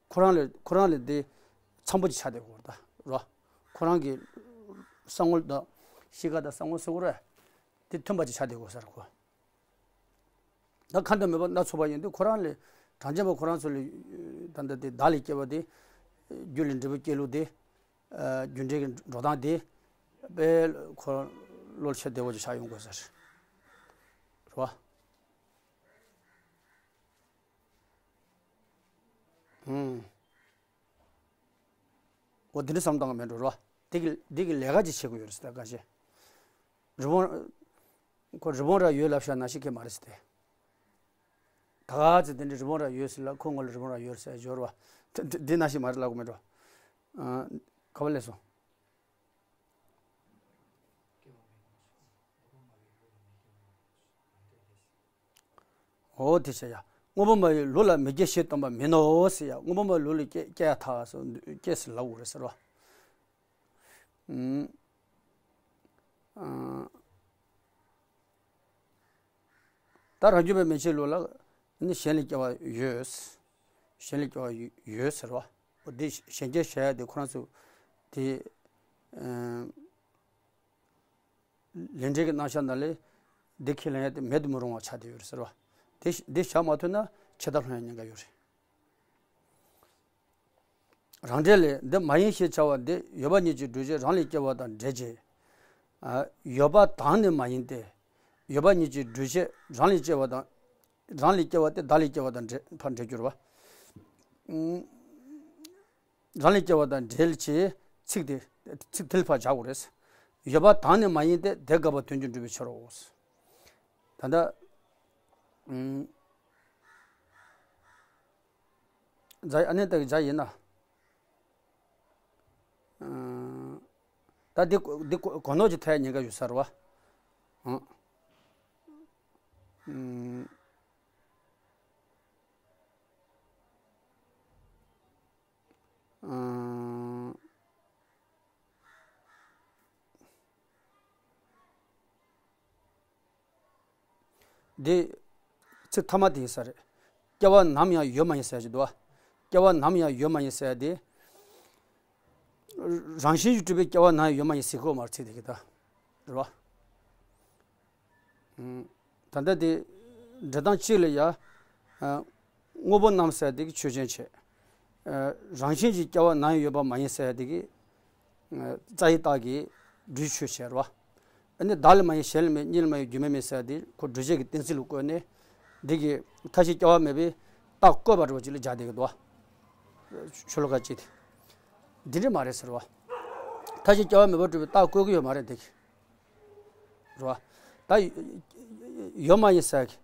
ཁོ་རང་ལས་ཁོ་རང་ལས་དེ་འཚམ་པོ་ཅིག་ཆགས་བསྡད་ཡོད་རེད་ད་རོ། ཁོ་རང་གི་བསམ་ངོ་དང་གཤིས་ཀ་དང་བསམ་ངོ་སོགས་རེད། དེ་མཐུན་པ་ཅིག་ཆགས་བསྡད་ཡོད་ས་རེད་ཁོ། ད་ཁ་འདོན་མེད་པ་སྣ་ཚོགས་པ་ཡིན་དུས་ཁོ་རང་ལས་གྲངས་ཅན་པ་ཁོ་རང་ཚོ་ལས་ད་ལྟ་དེ་བདག་ལས་སྐྱེ་བ་དེ། རྒྱུ་ལས་འབྲས་བུ་སྐྱེ་ལུགས་དེ། རྒྱུ་འབྲས་ཀྱི་འགྲོ་སྟངས་དེ། དཔེ་ཁོ་བློར་ཤེས་བདེ་བོ་ཅིག་ཆགས་ཡོང་དགོས་ས་རེད། རེད་བ། ཨུམ། འོ་འདི་འདྲ་བསམ་བཏང་གི་མེད་འགྲོ་རོ། འདི་གི་འདི་གི་ལས་ཀ་ཅིག་བྱེད་དགོས་ཡོད་རེད་ཟེར་ད་ག་ཤེད། རི་བོང་། ཁོ་རི་བོང་རྭ་ཡོད་ལབ་ཤག་ནང་བཞིན་གི་མ་རེད་ཟེར་ཏེ། ད་ག་ཚོད་དེ་འདྲའི་རི་བོང་རྭ་ཡོད་ཟེར་ལ་ཁོ་ངོ་ལ་རི་བོང་རྭ་ཡོད་ཟེར་སྦྱོར་བ། འདི་འདི་ནང་བཞིན་མ་རེད་ལབ་གི་མེད་འགྲོ། ཨ། ག་པར་སླེབས་སོང་། འོ་དེ་བྱས་ཡ། དངོས་པོ་མ་ཡིན་ལུགས་ལ་མི་སྐྱེ་ཞེས་སྟོན་པ་མིན་ནོ་ཟེར་ཡ། དངོས་པོ་མ་ཡིན་ལུགས་ལ་སྐྱེ་སྐྱེ་ཡ་ཐལ་ཟེར་སྐྱེ་ཟེར་ལབ་དགོས་རེད་ཟེར་བ། ཨུམ། ཨ། ད་རང་རྒྱུད་པའི་མན་ཆད་ལུགས་ལ་ནི་གཞན་ལ་སྐྱེ་བ་ཡོད། གཞན་ལ་སྐྱེ་བ་ཡོད་ཟེར་བ། འོ་དེ་གཞན་སྐྱེ་བྱ་ཡ་དེ་ཁོ་རང་ཚོ་དེ། ཨ། ལས་འབྲས་ཀྱི་རྣམ་གཞག་ནང་ལས་འདི་ཁས་ལེན་ཡ་དེ་མེད་དུ་མི་རུང་བ་ཆགས་བསྡད་ཡོད་རེད་ཟེར་བ། དེ་འདི་བཞག་མ་ཐུབ་ན་ཆད་ལྟ་སློང་ཡ་ཉེན་ཁ་ཡོད་རེད། རང་འགྲེལ་ལས། འདི་མ་ཡིན་ཞེས་བྱ་བ་འདི་ཡོད་པ་ཉིད་ཀྱི་སྒྲུབ་བྱེད་རང་ལས་སྐྱེ་བ་དང་འབྲེལ་བྱེད། ཨ། ཡོད་པ་དང་ནི་མ་ཡིན་ཏེ། ཡོད་པ་ཉིད་ཀྱི་སྒྲུབ་བྱེད་རང་ལས་སྐྱེ་བ་དང་། རང་ལས་སྐྱེ་བ་སྟེ་བདག་ལས་སྐྱེ་བ་དང་འབྲེལ་ཕར་འབྲེལ་གྱུར་པ། ཨུམ། རང་ལས་སྐྱེ་བ་དང་འབྲེལ་བྱེད་ཚིག་དེ། ཚིག་དེ་ལ་ཕར་སྦྱར་དགོས་རེད། ཡོད་པ་དང་ནི་མ་ཡིན་ཏེ། དེ་དགག་པ་དོན་གྱིས་འགྲུབ་པའི་ཕྱིར་རོ། ད་ལྟ། ཨུམ། ཛ་ཨ་ནི་ད་གི་ཛ་ཡིན་ན། ཨུམ། ད་འདི་འདི་གོ་ནོར་གྱི་ཐད་ཉེན་ཁ་ཡོད་ས་རེད་པ། ཨང་། ཨུམ། ཨང་། འདི་ཚིག་མཐའ་མ་དེ་ཡིན་ས་རེད། སྐྱེ་བ་ནམ་ཡང་ཡོད་མ་ཡིན་ཟེར་གྱི་འདུག་པ། སྐྱེ་བ་ནམ་ཡང་ཡོད་མ་ཡིན་ཟེར་ཡ་དེ། རང་བཞིན་གྱིས་གྲུབ་པའི་སྐྱེ་བ་ནམ་ཡང་ཡོད་མ་ཡིན་ཟེར་གྱི་ཡོད་མ་རེད། ཚིག་དེ་གི་ད། རེད་པ། ད་ལྟ་དེ་འགྲེལ་སྟངས་གཅིག་ལ་ཡ། ཨ། དངོས་པོ་རྣམས་ཟེར་དེ་གི་ཆོས་ཅན་བྱས། ཨ། རང་བཞིན་གྱིས་སྐྱེ་བ་ནམ་ཡང་ཡོད་པ་མ་ཡིན་ཟེར་དེ་གི། ཨ། རྩ་བའི་རྟགས་ཀྱི་སྒྲུབ་ཆོས་བྱས་རེད་པ། ཨ་ནི་བདག་ལས་མ་ཡིན་གཞན་ལས་མེད། གཉིས་ལས་མ་ཡིན་རྒྱུ་མེད་མིན་ཟེར་དེ་ཁོ་སྒྲུབ་བྱེད་ཀྱི་གཏན་ཚིགས་ལ་བཀོད་ནས། འདི་གི་མཐའ་བཞི་སྐྱེ་བ་མེད་པའི་རྟགས་བཀོད་པ་འདྲ་བོ་ཅིག་ལ་སྦྱར་བསྡད་ཀྱི་འདུག་པ། ཤོ་ལོ་ཀ་གཅིག་དེ། འདི་འདྲ་མ་རེད་ཟེར་བ། མཐའ་བཞི་སྐྱེ་བ་མེད་པར་གྲུབ་པའི་རྟགས་བཀོད་ཀྱི་ཡོད་མ་རེད་འདི་གི། རེད་པ། ད་ཡོད་མ་ཡིན་ཟེར་གི།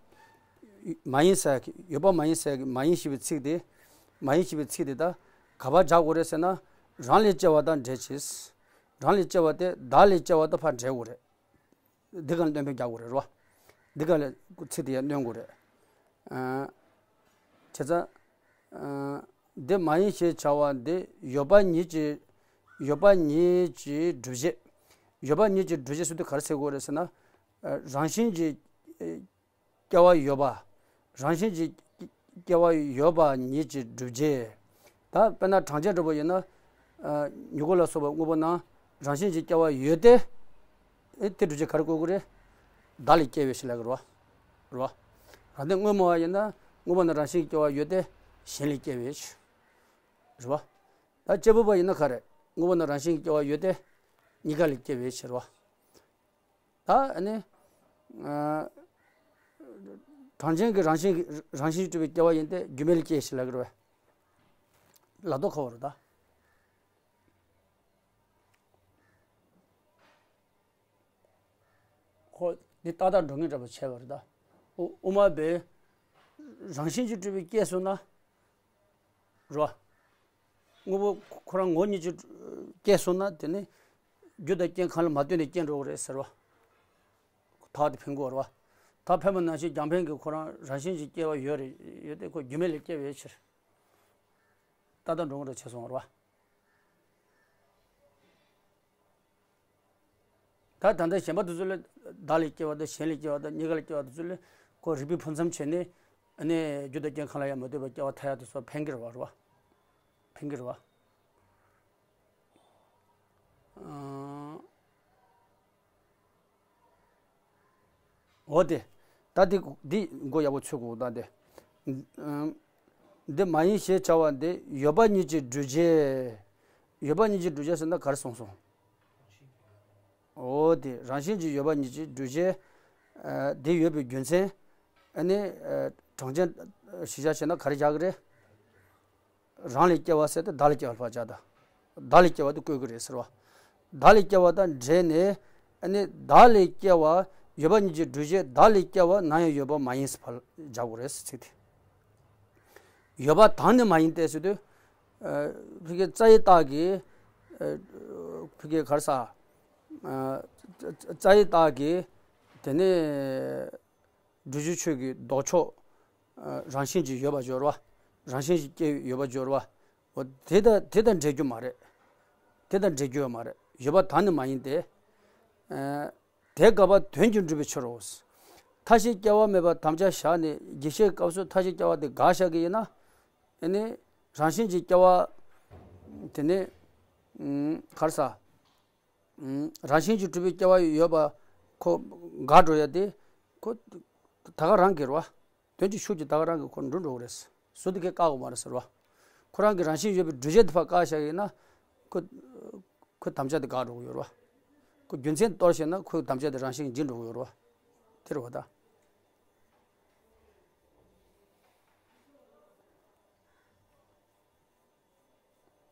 མ་ཡིན་ཟེར་གི། ཡོད་པ་མ་ཡིན་ཟེར་གི། མ་ཡིན་ཞེས་པའི་ཚིག་དེ། མ་ཡིན་ཞེས་པའི་ཚིག་དེ་ད་ག་པར་སྦྱར་དགོས་རེད་ཟེར་ན། རང་ལས་སྐྱེ་བ་དང་འབྲེལ་བྱེད། རང་ལས་སྐྱེ་བ་སྟེ་བདག་ལས་སྐྱེ་བ་དང་ཕར་འབྲེལ་དགོས་རེད། འདི་ག་ལ་སྣོན་པ་རྒྱག་དགོས་རེད་རོ། འདི་ག་ལ་ཚིག་དེ་ཡང་སྣོན་དགོས་རེད། ཨ། བྱས་ཙང་། ཨ། འདི་མ་ཡིན་ཞེས་བྱ་བ་འདི་ཡོད་པ་ཉིད་ཀྱི། ཡོད་པ་ཉིད་ཀྱི་སྒྲུབ་བྱེད། ཡོད་པ་ཉིད་ཀྱི་སྒྲུབ་བྱེད་ཟེར་དུས་ག་རེ་ཟེར་དགོས་རེད་ཟེར་ན། ཨ། རང་བཞིན་གྱིས། ཨ། སྐྱེ་བ་ཡོད་པ། རང་བཞིན་གྱིས་སྐྱེ་བ་ཡོད་པ་ཉིད་ཀྱི་སྒྲུབ་བྱེད། ད་དཔེར་ན་གྲངས་ཅན་འདྲ་པོ་ཡིན་ན། ཨ། མྱུ་གུ་ལ་སོགས་པའི་དངོས་པོ་རྣམས་རང་བཞིན་གྱིས་སྐྱེ་བ་ཡོད་དེ། ཨེ། དེ་སྒྲུབ་བྱེད་ག་རེ་བཀོད་དགོས་རེད། བདག་ལས་སྐྱེ་བའི་ཕྱིར་ལབ་ཀྱི་རེད་པ། རེད་པ། རང་སྟེ་དངོས་སྨྲ་བ་ཡིན་ན་དངོས་པོ་རྣམས་རང་བཞིན་གྱིས་སྐྱེ་བ་ཡོད་དེ་གཞན་ལས་སྐྱེ་བའི་ཕྱིར། རེད་པ། ད་དཔྱད་བུ་པ་ཡིན་ན་ག་རེ། དངོས་པོ་རྣམས་རང་བཞིན་གྱིས་སྐྱེ་བ་ཡོད་དེ་གཉིས་ཀ་ལས་སྐྱེ་བའི་ཕྱིར་རེད་པ། ད་ཨ་ནི། ཨ། གྲངས་ཅན་གྱི་རང་བཞིན་གྱི་རང་བཞིན་གྱིས་གྲུབ་པའི་སྐྱེ་བ་ཡིན་ཏེ་རྒྱུ་མེད་ལས་སྐྱེ་ཞེས་ལབ་ཀྱི་རེད་པས། ལབ་དོན་ག་པར་རེད་ད། ཁོ་འདི་ཏག་ཏག་འགྲོ་ངེས་འདྲ་པོ་བྱས་པ་རེད་ད། དབུ་དབུ་མ་པས་རང་བཞིན་གྱིས་གྲུབ་པའི་སྐྱེས་སོང་ན། རོ། དངོས་པོ་ཁོ་རང་ངོ་བོ་ཉིད་ཀྱིས་སྐྱེས་སོང་ན་དེ་ནི་རྒྱུ་དང་རྐྱེན་གང་ལ་མ་ལྟོས་ནས་སྐྱེ་འགྲོ་གི་རེད་ཟེར་བ། ཐག་དེ་འཕེན་དགོས་རེད་པ། ཐག་འཕེན་པ་ནང་བཞིན་རྒྱང་འཕེན་གྱིས་ཁོ་རང་རང་བཞིན་གྱིས་སྐྱེ་བ་ཡོད་རེད། ཡོད་དེ་ཁོ་རྒྱུ་མེད་ལས་སྐྱེ་བའི་ཕྱིར། ཏག་ཏག་འགྲོ་གི་རེད་བྱས་སོང་བ་རེད་པ། ད་ད་ལྟ་གཞན་པ་དེ་ཚོ་ལ་བདག་ལས་སྐྱེ་བ་དང་གཞན་ལས་སྐྱེ་བ་དང་གཉིས་ཀ་ལས་སྐྱེ་བ་དེ་ཚོ་ལ་ཁོ་རིགས་པས་ཕུང་མཚམས་བྱས་ནས། ཨ་ནི་རྒྱུ་དང་རྐྱེན་གང་ལ་ཡང་མ་ལྟོས་པར་སྐྱེ་བ་ཐར་ཡག་དེ་ཚོ་འཕེན་གྱི་རེད་པ། རེད་པ། འཕེན་གྱི་རེད་པ། ཨང་། འོ་དེ། ད་འདི་འདི་མགོ་ཡག་པོ་ཚོས་དགོས་ད་དེ། ཨམ། འདི་མ་ཡིན་ཞེས་བྱ་བ་འདི་ཡོད་པ་ཉིད་ཀྱི་སྒྲུབ་བྱེད། ཡོད་པ་ཉིད་ཀྱི་སྒྲུབ་བྱེད་ཟེར་ན་ག་རེ་གསུངས་སོང་། འོ་དེ་རང་བཞིན་གྱིས་ཡོད་པ་ཉིད་ཀྱི་སྒྲུབ་བྱེད། ཨ། འདི་ཡོད་པའི་རྒྱུ་མཚན། ཨ་ནི། ཨ། གྲངས་ཅན་གཞི་བཞག་བྱས་ན་ག་རེ་རྒྱག་གི་རེད། རང་ལས་སྐྱེ་བ་ཟེར་ཏེ་བདག་ལས་སྐྱེ་བ་ལ་ཕར་སྦྱར་ད། བདག་ལས་སྐྱེ་བ་དེ་བཀོད་ཀྱི་རེད་ཟེར་བ། བདག་ལས་སྐྱེ་བ་དང་འབྲེལ་ནས། ཨ་ནི་བདག་ལས་སྐྱེ་བ་ཡོད་པ་ཉིད་ཀྱི་སྒྲུབ་བྱེད་བདག་ལས་སྐྱེ་བ་ནམ་ཡང་ཡོད་པ་མ་ཡིན་ཟེར་ཕར་སྦྱར་དགོས་རེད་ཟེར་ཚིག་དེ། ཡོད་པ་དང་ནི་མ་ཡིན་ཏེ་ཟེར་དུས། ཨ། ཕ་གི་རྩ་བའི་རྟགས་ཀྱི། ཨ། ཕ་གི་ག་རེ་ཟ། ཨ། རྩ་བའི་རྟགས་ཀྱི། དེ་ནས། སྒྲུབ་བྱེད་ཆོས་ཀྱི་ལྡོག་ཕྱོགས། ཨ། རང་བཞིན་གྱིས་ཡོད་པར་སྦྱོར་བ། རང་བཞིན་གྱིས་སྐྱེ་ཡོད་པར་སྦྱོར་བ། འོ་དེ་དང་དེ་དང་འབྲེལ་རྒྱུ་མ་རེད། དེ་དང་འབྲེལ་རྒྱུ་ཡོད་མ་རེད། ཡོད་པ་དང་ནི་མ་ཡིན་ཏེ། ཨ། དེ་དགག་པ་དོན་གྱིས་འགྲུབ་པའི་ཕྱིར་རོ། མཐའ་བཞིའི་སྐྱེ་བ་མེད་པར་དམ་བཅའ་བཞག་ནས་རྒྱས་བཤད་སྐབས་སུ་མཐའ་བཞིའི་སྐྱེ་བ་དེ་དགག་བཞག་གི་ཡིན་ན། ཨ་ནི་རང་བཞིན་གྱིས་སྐྱེ་བ། དེ་ནི། ཨུམ། ག་རེ་ཟ། ཨུམ། རང་བཞིན་གྱིས་གྲུབ་པའི་སྐྱེ་བ་ཡོད་པ་ཁོ་འགག་འགྲོ་ཡ་དེ་ཁོ་ད་ག་རང་གི་རེད་པ། དོན་གྱི་ཤུགས་ཀྱིས་ད་ག་རང་གི་ཁོ་འགྲུབ་འགྲོ་གི་རེད། ཟུར་དུ་གས་བཀག་དགོས་མ་རེད་ཟེར་བ། ཁོ་རང་གི་རང་བཞིན་ཡོད་པའི་སྒྲུབ་བྱེད་དེ་ཕར་བཀག་བཞག་ཡིན་ན། ཁོ་ཁོ་དམ་བཅའ་དེ་འགག་འགྲོ་གི་ཡོད་རེད་པ། ཁོ་རྒྱུ་མཚན་གཏོར་བྱས་ན་ཁོའི་དམ་བཅའ་དེ་རང་བཞིན་གྱིས་འགྲུབ་འགྲོ་གི་ཡོད་རེད་པ། དེ་རེད་བ་ད།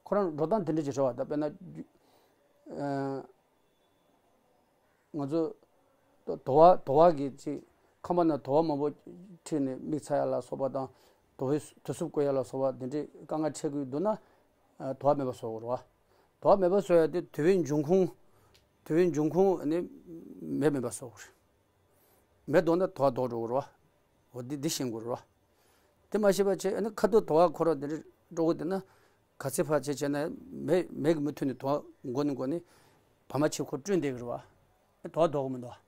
ཁོ་རང་འགྲོ་སྟངས་དེ་འདྲ་ཅིག་རེད་བ་ད། དཔེར་ན། ཨ། ང་ཚོ་དོ་བ་དོ་བ་གི་ཅིག་ཁང་པ་ནང་དོ་བ་མང་པོ་ཁྲིད་ནས་མིག་ཚ་ཡ་ལ་སོགས་པ་དང་། དོ་བའི་དོ་སུབ་བཀོལ་ཡ་ལ་སོགས་པ་དེ་འདྲའི་དཀའ་ངལ་འཕྲད་ཀྱི་འདུག་ན། ཨ། དོ་བ་མེད་པ་བཟོ་དགོས་རེད་བ། དོ་བ་མེད་པ་བཟོ་ཡ་དེ་དོ་བའི་འབྱུང་ཁུངས། དོ་བའི་འབྱུང་ཁུངས་ནི་མེ་མེད་པ་བཟོ་དགོས་རེད། མེ་ལྡོག་ན་དོ་བ་ལྡོག་འགྲོ་གི་རེད་བ། འོ་འདི་འདི་ཤེས་དགོས་རེད་བ། དེ་མ་ཤེས་པ་བྱས་ཨ་ནི་ཁ་ཐུག་དོ་བ་ཁོ་རང་དེ་འདྲ་འགྲོ་གི་འདུག་ན། ག་ཚད་ཕར་བྱས་བྱས་ན་མེ་མེ་གི་མུ་མཐུད་ནས་དོ་བ་འགོ་ནས་འགོ་ནས་བར་མ་ཆད་ཁོ་བསྐྲུན་བསྡད་ཀྱི་རེད་བ། དོ་བ་ལྡོག་གི་མི་འདུག་བ།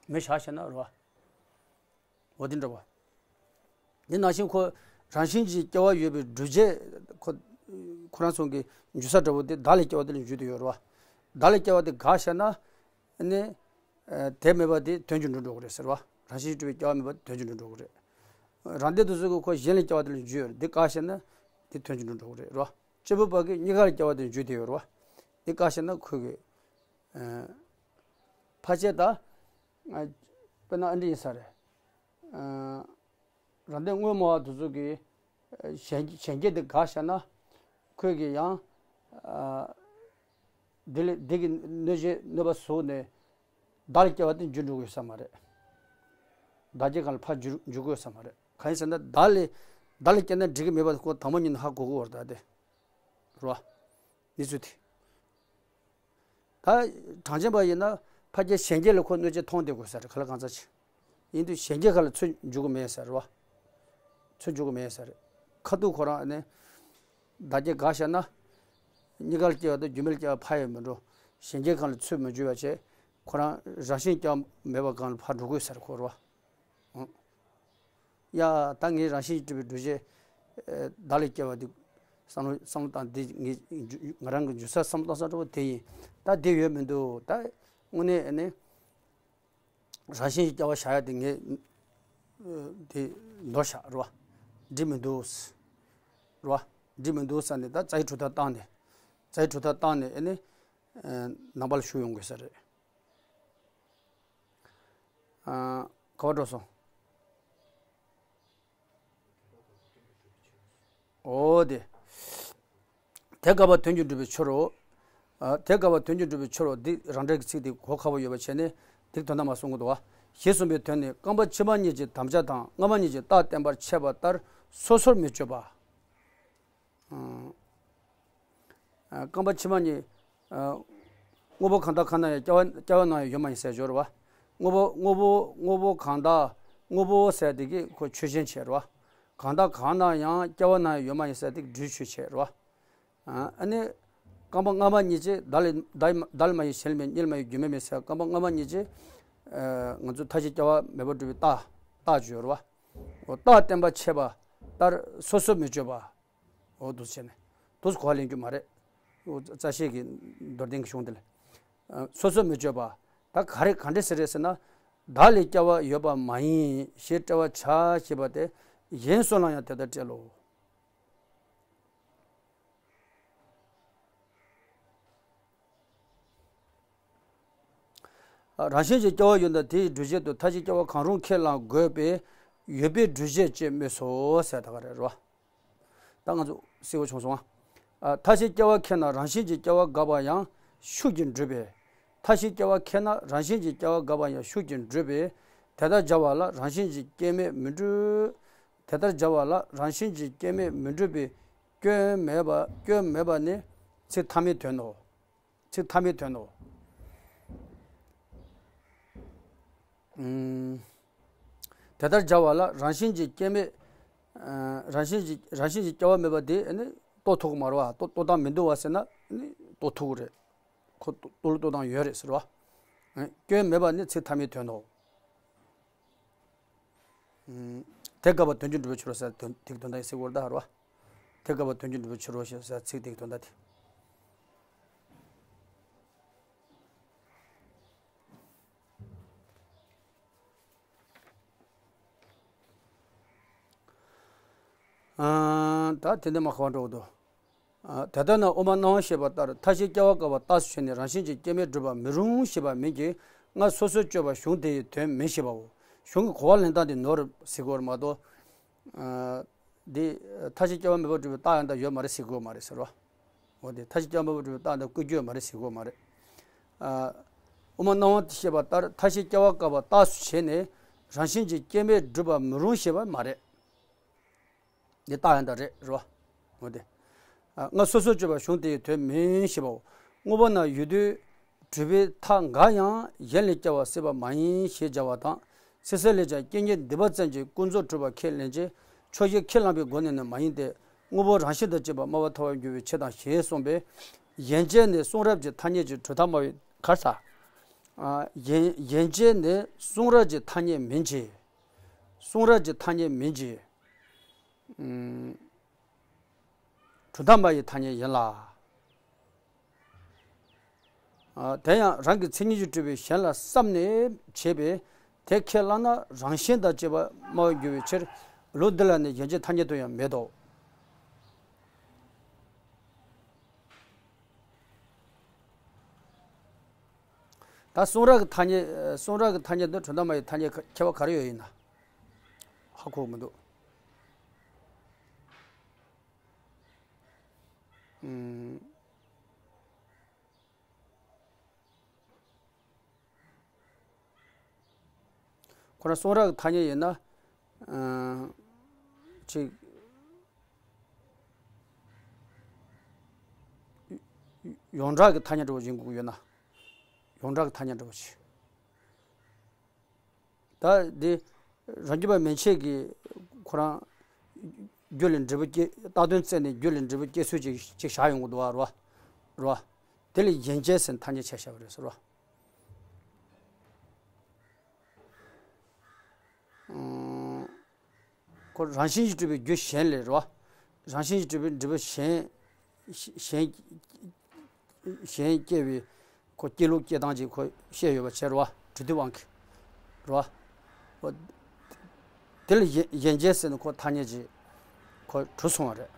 མེ་བཞག་བྱས་ན་རེད་བ། འོ་དེ་འདྲ་བ། དེ་ནང་བཞིན་ཁོ་རང་བཞིན་གྱིས་སྐྱེ་བ་ཡོད་པའི་སྒྲུབ་བྱེད་ཁོ། ཁོ་རང་ཚོ་གི་འཇུག་ས་འདྲ་བོ་དེ་བདག་ལས་སྐྱེ་བ་དེ་ལ་འཇུག་བསྡད་ཡོད་རེད་བ། བདག་ལས་སྐྱེ་བ་དེ་འགག་བྱས་ན། ནི། ཨ། དེ་མེད་པ་དེ་དོན་གྱིས་འགྲུབ་འགྲོ་གི་རེད་ཟེར་བ། རང་བཞིན་གྱིས་གྲུབ་པའི་སྐྱེ་བ་མེད་པ་དོན་གྱིས་འགྲུབ་འགྲོ་གི་རེད། རང་སྡེ་དེ་ཚོ་གི་ཁོ་གཞན་ལས་སྐྱེ་བ་དེ་ལ་འཇུག་ཡོད་རེད། འདི་འགག་བྱས་ན་དེ་དོན་གྱིས་འགྲུབ་འགྲོ་གི་རེད་རོ། གཅེར་བུ་པ་གིས་གཉིས་ཀ་ལ་སྐྱེ་བ་དེ་ལ་འཇུག་བསྡད་ཡོད་རེད་བ། འདི་འགག་བྱས་ན་ཁོ་གི། ཨ། ཕལ་ཆེར་ད། ཨ། དཔེར་ན་ཨ་འདྲ་ཡིན་ས་རེད། ཨ། རང་སྡེ་དངོས་སྨྲ་བ་དེ་ཚོ་གིས། ཨ། གཞན་གཞན་སྐྱེ་དེ་འགག་བྱས་ན། ཁོས་ཀྱི་ཡང་། ཨ། དེ་ལས་དེ་གི་གནོད་བྱེད་གནོད་པ་བཟོས་ནས་བདག་ལ་སྐྱེ་བ་དེ་འཇུག་འགྲོ་དགོས་ས་མ་རེད། བདག་སྐྱེ་གང་ལ་ཕར་འཇུག་འཇུག་དགོས་ས་མ་རེད། གང་ཡིན་ཟེར་ན་བདག་ལས་བདག་ལས་སྐྱེ་ན་འགྲིག་གི་མེད་པ་ཁོ་དང་པོ་ཉིད་ནས་ཧ་གོ་དགོས་པ་རེད་ད་དེ། རེད་བ། གནས་ཚུལ་དེ། ད་གྲངས་ཅན་པ་ཡིན་ན་ཕ་སྐྱེ་གཞན་སྐྱེ་ལ་ཁོ་གནོད་བྱེད་མཐོང་བསྡད་དགོས་ས་རེད། ག་ལ་གང་ཚ་ཆེ། ཡིན་དུས་གཞན་སྐྱེ་ག་ལ་ཚུར་འཇུག་གི་མེད་ས་རེད་བ། ཚུར་འཇུག་གི་མེད་ས་རེད། ཁ་ཐུག་ཁོ་རང་ནི། བདག་སྐྱེ་འགག་བྱས་ན། གཉིས་ཀ་ལ་སྐྱེ་བ་དང་རྒྱུ་མེད་ལ་སྐྱེ་བ་ཕ་ཡང་མི་འགྲོ། གཞན་སྐྱེ་གང་ལ་ཚུར་མི་འཇུག་པ་བྱས། ཁོ་རང་རང་བཞིན་སྐྱེ་བ་མེད་པ་གང་ལ་ཕར་འགྲོ་དགོས་ས་རེད་ཁོ་རེད་བ། ཡ། ད་ངས་རང་བཞིན་གྱིས་གྲུབ་པའི་སྒྲུབ་བྱེད། ཨ། བདག་ལས་སྐྱེ་བ་འདི། བསམ་བློ་བསམ་བློ་བཏང་འདི་ངས་ང་རང་གི་འཇུག་ས་བསམ་བློ་བཏང་ས་འདྲ་བོ་དེ་ཡིན། ད་དེ་ཡོད་མི་འདུག་ད་དངོས་གནས་ནི། རང་བཞིན་གྱིས་སྐྱེ་བ་བཞག་ཡ་དེ་ངས། ཨ། དེ་འདོར་བཞག་རེད་བ། འགྲིག་མི་འདུག་རེད་བ། འགྲིག་མི་འདུག་ས་ནས་ད་རྩ་བའི་གྲུབ་མཐའ་བཏང་ནས། རྩ་བའི་གྲུབ་མཐའ་བཏང་ནས་ཨ་ནི། ཨ། ནང་པ་ལ་ཞུགས་ཡོང་དགོས་ས་རེད། ཨ། ག་པར་འགྲོ་སོང་། འོ་དེ། དེ་དགག་པ་དོན་གྱིས་གྲུབ་པའི་ཕྱིར་རོ། ཨ། དེ་དགག་པ་དོན་གྱིས་གྲུབ་པའི་ཕྱིར་རོ། འདི་རང་འགྲེལ་གྱི་ཚིག་དེ་གོ་ཁག་པོ་ཡོད་པ་བྱས་ནས་འདིའི་དོན་དག་མར་གསུང་གི་འདུག་བ། ཞེས་གསུངས་པའི་དོན་ནི་རྐང་པ་ཕྱི་མ་གཉིས་ཀྱི་དམ་བཅའ་དང་སྔ་མ་གཉིས་ཀྱི་རྟགས་བསྟན་པར་འཆད་པ་ལྟར་སོ་སོར་མི་གཅོད་པ། ཨ། རྐང་པ་ཕྱི་མ་གཉིས། ཨ། དངོས་པོ་གང་དག་གང་ན་ཡང་སྐྱེ་བ་སྐྱེ་བ་ན་ཡང་ཡོད་མ་ཡིན་ཟེར་སྦྱོར་བ། དངོས་པོ་དངོས་པོ་དངོས་པོ་གང་དག་དངོས་པོ་ཟེར་དེ་གི་ཁོ་ཆོས་ཅན་བྱས་རེད་བ། གང་དག་གང་ན་ཡང་སྐྱེ་བ་ན་ཡང་ཡོད་མ་ཡིན་ཟེར་དེ་གི་སྒྲུབ་ཆོས་བྱས་རེད་བ། ཨ་ནི། རྐང་པ་སྔ་མ་གཉིས་ཀྱིས་བདག་ལས་བདག་བདག་ལས་མ་གཞི་གཞན་ལས་མེད། གཉིས་ལས་མ་གཞི་རྒྱུ་མེད་མེད་ཟེར། རྐང་པ་སྔ་མ་གཉིས་ཀྱིས། ཨ། ང་ཚོ་མཐའ་བཞི་སྐྱེ་བ་མེད་པར་སྒྲུབ་པའི་རྟགས་རྟགས་བརྗོད་རེད་བ། འོ་རྟགས་བསྟན་པ་འཆད་པ་ལྟར་སོ་སོར་མི་གཅོད་པ། འོ་འདུག་སེ་བྱས་ནས་འདུག་སེ་གོ་བ་ལེན་རྒྱུ་མ་རེད། འོ་རྩ་ཤེས་ཀྱི་མདོར་བསྟན་གྱི་གཞུང་དེ་ལ། ཨ། སོ་སོར་མི་གཅོད་པ། ད་ག་རེ་ག་འདྲ་ཟེར་རེད་ཟེར་ན། བདག་ལས་སྐྱེ་བ་ཡོད་པ་མ་ཡིན་ཞེས་དཔྲལ་བར་བྱ་ཞེས་པ་སྟེ། གཞན་སུ་ལའང་ཡང་དེ་ལྟར་སྤྲད་ལོ། རང་བཞིན་གྱིས་སྐྱེ་བ་ཡོད་ན་དེའི་སྒྲུབ་བྱེད་དུ་མཐའ་བཞི་སྐྱེ་བ་གང་རུང་ཁས་བླང་དགོས་པས་ཡོད་པའི་སྒྲུབ་བྱེད་ཅེས་སྨོས་སོ་ཟེར་ད་ག་རེ་རེད་བ། ད་ང་ཚོ་གསལ་པོ་བྱུང་སོང་ཨ། མཐའ་བཞི་སྐྱེ་བ་ཁས་ན་རང་བཞིན་གྱིས་སྐྱེ་བ་འགག་པ་ཡང་ཤུགས་ཀྱིས་འགྲུབ་པས། མཐའ་བཞི་སྐྱེ་བ་ཁས་ན་རང་བཞིན་གྱིས་སྐྱེ་བ་འགག་པ་ཡང་ཤུགས་ཀྱིས་འགྲུབ་པས། དེ་ལྟར་སྦྱར་བ་ལ་རང་བཞིན་གྱིས་སྐྱེ་མེད་མི་འགྲུབ། དེ་ལྟར་སྦྱར་བ་ལ་རང་བཞིན་གྱིས་སྐྱེ་མེད་མི་འགྲུབ་པའི་སྐྱོན་མེད་པ་སྐྱོན་མེད་པ་ནི་ཚིག་ཐ་མའི་དོན་ནོ། ཚིག་ཐ་མའི་དོན་ནོ། ཨུམ། དེ་ལྟར་སྦྱར་བ་ལ་རང་བཞིན་གྱིས་སྐྱེ་མེད། ཨ། རང་བཞིན་གྱིས་རང་བཞིན་གྱིས་སྐྱེ་བ་མེད་པ་དེ་ནི་རྟོགས་ཐུབ་ཀྱི་མ་རེད་བ། རྟོགས་རྟོགས་སྟངས་མི་འདུག་བ་ཟེར་ན་ནི་རྟོགས་ཐུབ་ཀྱི་རེད། ཁོ་རྟོགས་རྟོགས་ལུགས་རྟོགས་སྟངས་ཡོད་རེད་ཟེར་བ། ཨ། སྐྱོན་མེད་པ་ནི་ཚིག་ཐ་མའི་དོན་ནོ། ཨུམ། དེ་དགག་པ་དོན་གྱིས་གྲུབ་པའི་ཕྱིར་རོ་ཟེར་དོན་དེ་གི་དོན་དག་ཡིན་ཟེར་བ་རེད་ད་རེད་བ། དེ་དགག་པ་དོན་གྱིས་གྲུབ་པའི་ཕྱིར་རོ་ཞེས་ཟེར་ཚིག་དེ་གི་དོན་དག་དེ། ཨ། ད་དེ་འདི་མ་ཁ་བ་འགྲོ་གི་འདུག་ཨ། དེ་ལྟར་ན་དབུ་མ་སྣང་བ་བཤད་པ་ལྟར་མཐའ་བཞི་སྐྱེ་བ་འགག་པ་རྟགས་སུ་བྱས་ནས་རང་བཞིན་གྱིས་སྐྱེ་མེད་སྒྲུབ་པ་མི་རུང་ཞེས་པ་མིན་གྱི། སྔར་སོ་སོས་སྤྱོད་པ་གཞུང་དེ་ཡི་དོན་མིན་ཞེས་པའོ། གཞུང་གི་གོ་བ་ལེན་སྟངས་དེ་ནོར་ཟེར་དགོས་རེད་མ་གཏོགས། ཨ། འདི་མཐའ་བཞི་སྐྱེ་བ་མེད་པར་གྲུབ་པའི་རྟགས་ཡང་དག་ཡོད་མ་རེད་ཟེར་དགོས་མ་རེད་ཟེར་རོ། འོ་དེ་མཐའ་བཞི་སྐྱེ་བ་མེད་པར་གྲུབ་པའི་རྟགས་དེ་བཀོད་རྒྱུ་ཡོད་མ་རེད་ཟེར་དགོས་མ་རེད། ཨ། དབུ་མ་སྣང་བ་དེ་བཤད་པ་ལྟར་མཐའ་བཞི་སྐྱེ་བ་བཀག་པ་རྟགས་སུ་བྱས་ནས་རང་བཞིན་གྱིས་སྐྱེ་མེད་སྒྲུབ་པ་མི་རུང་ཞེས་པ་མ་རེད། འདི་རྟགས་ཡང་དག་རེད་རོ། འོ་དེ། ཨ། སྔར་སོ་སོར་གཅོད་པ་གཞུང་དེ་ཡི་དོན་མིན་ཞེས་པའོ། དངོས་པོ་ན་ཡོད་དུས་གྲུབ་པའི་མཐའ་འགའ་ཡང་གཞན་ལས་སྐྱེ་བ་སྲིད་པ་མ་ཡིན་ཞེས་བྱ་བ་དང་། སྲིད་རྩེ་ལས་ཀྱང་སྐྱེ་གཉིས་འདུས་པ་ཙམ་གྱིས་ཀུན་རྫོབ་གྲུབ་པ་ཁས་ལེན་ཅིང་ཕྱོགས་བཞི་ཁས་བླངས་པའི་སྒོ་ནས་ནི་མ་ཡིན་ཏེ། དངོས་པོ་རང་བཞིན་དང་བཅས་པ་སྨྲ་བ་ཐལ་བར་འགྱུར་བའི་ཕྱིར་དང་ཞེས་གསུངས་པས། ཡན་ཆད་ནི་གསུང་རབ་ཀྱི་ཐ་སྙད་ཀྱི་གྲུབ་མཐའ་སྨྲ་བའི་གར་ས། ཨ། ཡན་ཡན་ཆད་ནི་གསུང་རབ་ཀྱི་ཐ་སྙད་མིན་གྱི། གསུང་རབ་ཀྱི་ཐ་སྙད་མིན་གྱི། ཨུམ། གྲུབ་མཐའ་སྨྲ་བའི་ཐ་སྙད་ཡིན་ལ། ཨ། དེ་ཡང་རང་གི་མཚན་ཉིད་ཀྱིས་གྲུབ་པའི་གཞན་ལ་བསམས་ནས་བྱས་པས་དེ་ཁས་བླངས་ན་རང་བཞིན་དང་བཅས་པ་སྨྲ་བར་འགྱུར་བའི་ཕྱིར། ལུགས་འདི་ལ་ནི་ཡན་ཆད་ཐ་སྙད་དུ་ཡང་མེད་དོ། ད་གསུང་རབ་ཀྱི་ཐ་སྙད། གསུང་རབ་ཀྱི་ཐ་སྙད་དང་གྲུབ་མཐའ་སྨྲ་བའི་ཐ་སྙད་ཁ་ཁྱད་པར་ག་རེ་ཡོད་ཡིན་ན། ཧ་གོ་མི་འདུག་ཨུམ། ཁོ་རང་གསུང་རབ་ཀྱི་ཐ་སྙད་ཡིན་ན། ཨ། ཅིག་ཡོངས་གྲགས་ཀྱི་ཐ་སྙད་འདྲ་བོ་ཡིན་དགོས་ཡོད་ན། ཡོངས་གྲགས་ཀྱི་ཐ་སྙད་འདྲ་བོ་ཞིག་ད་འདི་རང་རྒྱུད་པ་མན་ཆད་ཀྱིས་ཁོ་རང་རྒྱུད་ལ་འབྲས་བུ་སྐྱེ། བཏགས་དོན་བཙལ་ནས་རྒྱུད་ལ་འབྲས་བུ་སྐྱེ་ཚུལ་ཅིག་ཅིག་བཞག་ཡོང་གི་འདུག་བ་རོ། རོ། དེ་ལ་ཡན་ཆད་ཟེར་ཐ་སྙད་ཆ་བཞག་པ་རེད་ཟེར་རོ། ཁོ་རང་བཞིན་གྱིས་གྲུབ་པའི་རྒྱུ་གཞན་ལས་རོ། རང་བཞིན་གྱིས་གྲུབ་པའི་འབྲས་བུ་གཞན། གཞན། གཞན་སྐྱེ་བའི་ཁོ་སྐྱེ་ལུགས་སྐྱེ་སྟངས་ཀྱི་ཁོ་བཤད་ཡོད་པ་བྱས་རོ། གྲུབ་མཐའི་དབང་གིས་རོ། དེ་ལ་ཡན་ཡན་ཆད་ཟེར་ནས་ཁོ་ཐ་སྙད་ཀྱིས་ཁོ་གྲུབ་སོང་བ་རེད།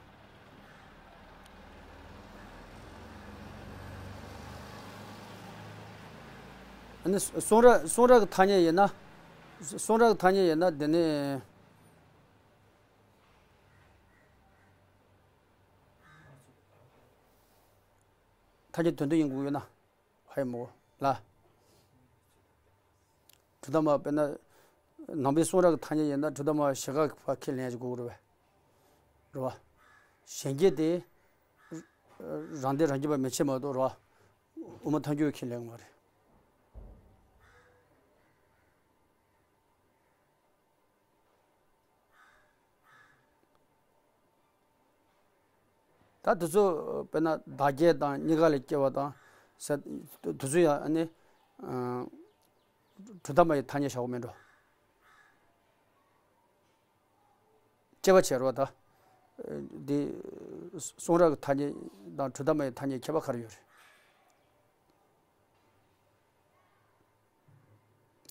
ཨ་ནི་གསུང་རབ་གསུང་རབ་ཀྱི་ཐ་སྙད་ཡིན་ན། གསུང་རབ་ཀྱི་ཐ་སྙད་ཡིན་ན་འདི་ནི། ཐ་སྙད་དོན་དུ་ཡིན་དགོས་ཡོད་ན། ཧའི་མོ་ལ། གྲུབ་མཐའ་སྨྲ་བ་དཔེར་ན། ནང་པའི་གསུང་རབ་ཀྱི་ཐ་སྙད་ཡིན་ན་གྲུབ་མཐའ་སྨྲ་བ་ཞེ་དྲག་གི་ཕར་ཁས་ལེན་ཡག་ཅིག་དགོས་ཀྱི་རེད་པས། རེད་བ། གཞན་སྐྱེ་དེ། རང་སྡེ་རང་རྒྱུད་པ་མན་ཆད་མ་གཏོགས་རེད་བ། དབུ་མ་ཐལ་འགྱུར་ཁས་ལེན་གྱི་མ་རེད། ད་དེ་ཚོ་དཔེར་ན་བདག་བསྐྱེད་དང་གཉིས་ཀ་ལས་སྐྱེ་བ་དང་ཟེར། དེ་ཚོ་ཡང་ཨ་ནི། ཨ། གྲུབ་མཐའ་སྨྲ་བའི་ཐ་སྙད་བཞག་གི་མེད་འགྲོ། དཔྱད་པ་བྱས་རོགས་ད། འདི་གསུང་རབ་ཀྱི་ཐ་སྙད་དང་གྲུབ་མཐའ་སྨྲ་བའི་ཐ་སྙད་ཁྱད་པར་ག་རེ་ཡོད་རེད།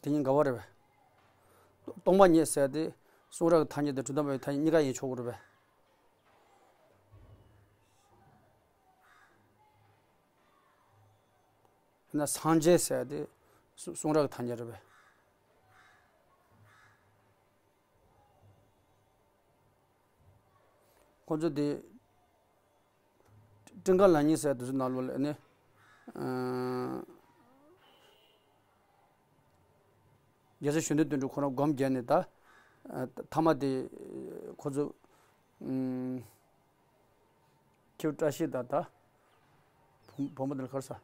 དེ་གཉིས་འགལ་བ་རེད་པས། སྟོང་པ་ཉིད་ཟེར་དེ་གསུང་རབ་ཀྱི་ཐ་སྙད་དང་གྲུབ་མཐའ་སྨྲ་བའི་ཐ་སྙད་གཉིས་ཀ་ཡིན་ཆོག་གི་རེད་པས། ན་སངས་རྒྱས་ཟེར་དེ་གསུང་རབ་ཀྱི་ཐ་སྙད་རེད་པས། ཁོ་ཚོ་དེ་ཀྲིང་ཀ་ལ་ཉིན་ཟེར་དེ་ཚོ་ནང་ལོགས་ལ་ནི། ཨ། རྒྱལ་སྲས་གཞོན་ནུ་དོན་གྲུབ་ཁོ་རང་སྒོམ་བརྒྱབ་ནས་ད། ཨ། ཐ་མ་དེ་ཁོ་ཚོ། ཨུམ། ཁྱེའུ་བཀྲ་ཤིས་དང་ད། བུ་བུ་མོ་དེ་ལ་ག་རེ་ཟེར།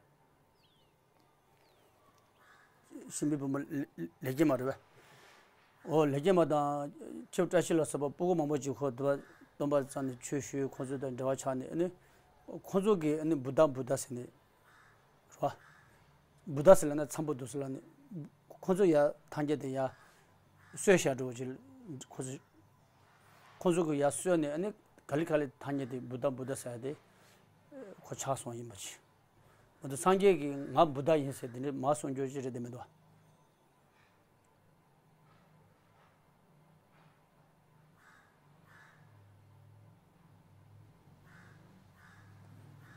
གཤིན་པོའི་བུ་མོ་ལེ་ལེགས་སྐྱེས་མ་རེད་པས། འོ་ལེགས་སྐྱེས་མ་དང་ཁྱེའུ་བཀྲ་ཤིས་ལ་སོགས་པ་སྤུ་གུ་མང་པོ་ཅིག་ཁོ་སྟོན་པ་སྟོན་པ་རྩ་ནས་ཆོས་ཞུས། ཁོ་ཚོ་དང་འབྲེལ་བ་ཆགས་ནས་ཨ་ནི། ཁོ་ཚོ་གིས་ཨ་ནི་བུདྡྷ་བུདྡྷ་ཟེར་ནས། རེད་བ། བུདྡྷ་ཟེར་ལབ་ན་འཚམ་པོ་འདུག་ཟེར་ལབ་ནས། ཁོ་ཚོ་ཡར་ཐང་རྒྱལ་དེ་ཡར་གསོལ་བཞག་འགྲོ་བ་ཅིག་ཁོ་ཚོ། ཁོ་ཚོ་གིས་ཡར་གསོལ་ནས་ཨ་ནི་ག་ལེ་ག་ལེ་ཐང་རྒྱལ་དེ་བུདྡྷ་བུདྡྷ་ཟེར་ཡ་དེ་ཁོ་ཆགས་སོང་ཡིན་པ་ཅིག་མ་གཏོགས་སངས་རྒྱས་ཀྱིས་ང་བུདྡྷ་ཡིན་ཟེར་དེ་འདྲའི་མར་གསུང་རྒྱུ་ཅིག་རེད་དེ་མི་འདུག་བ།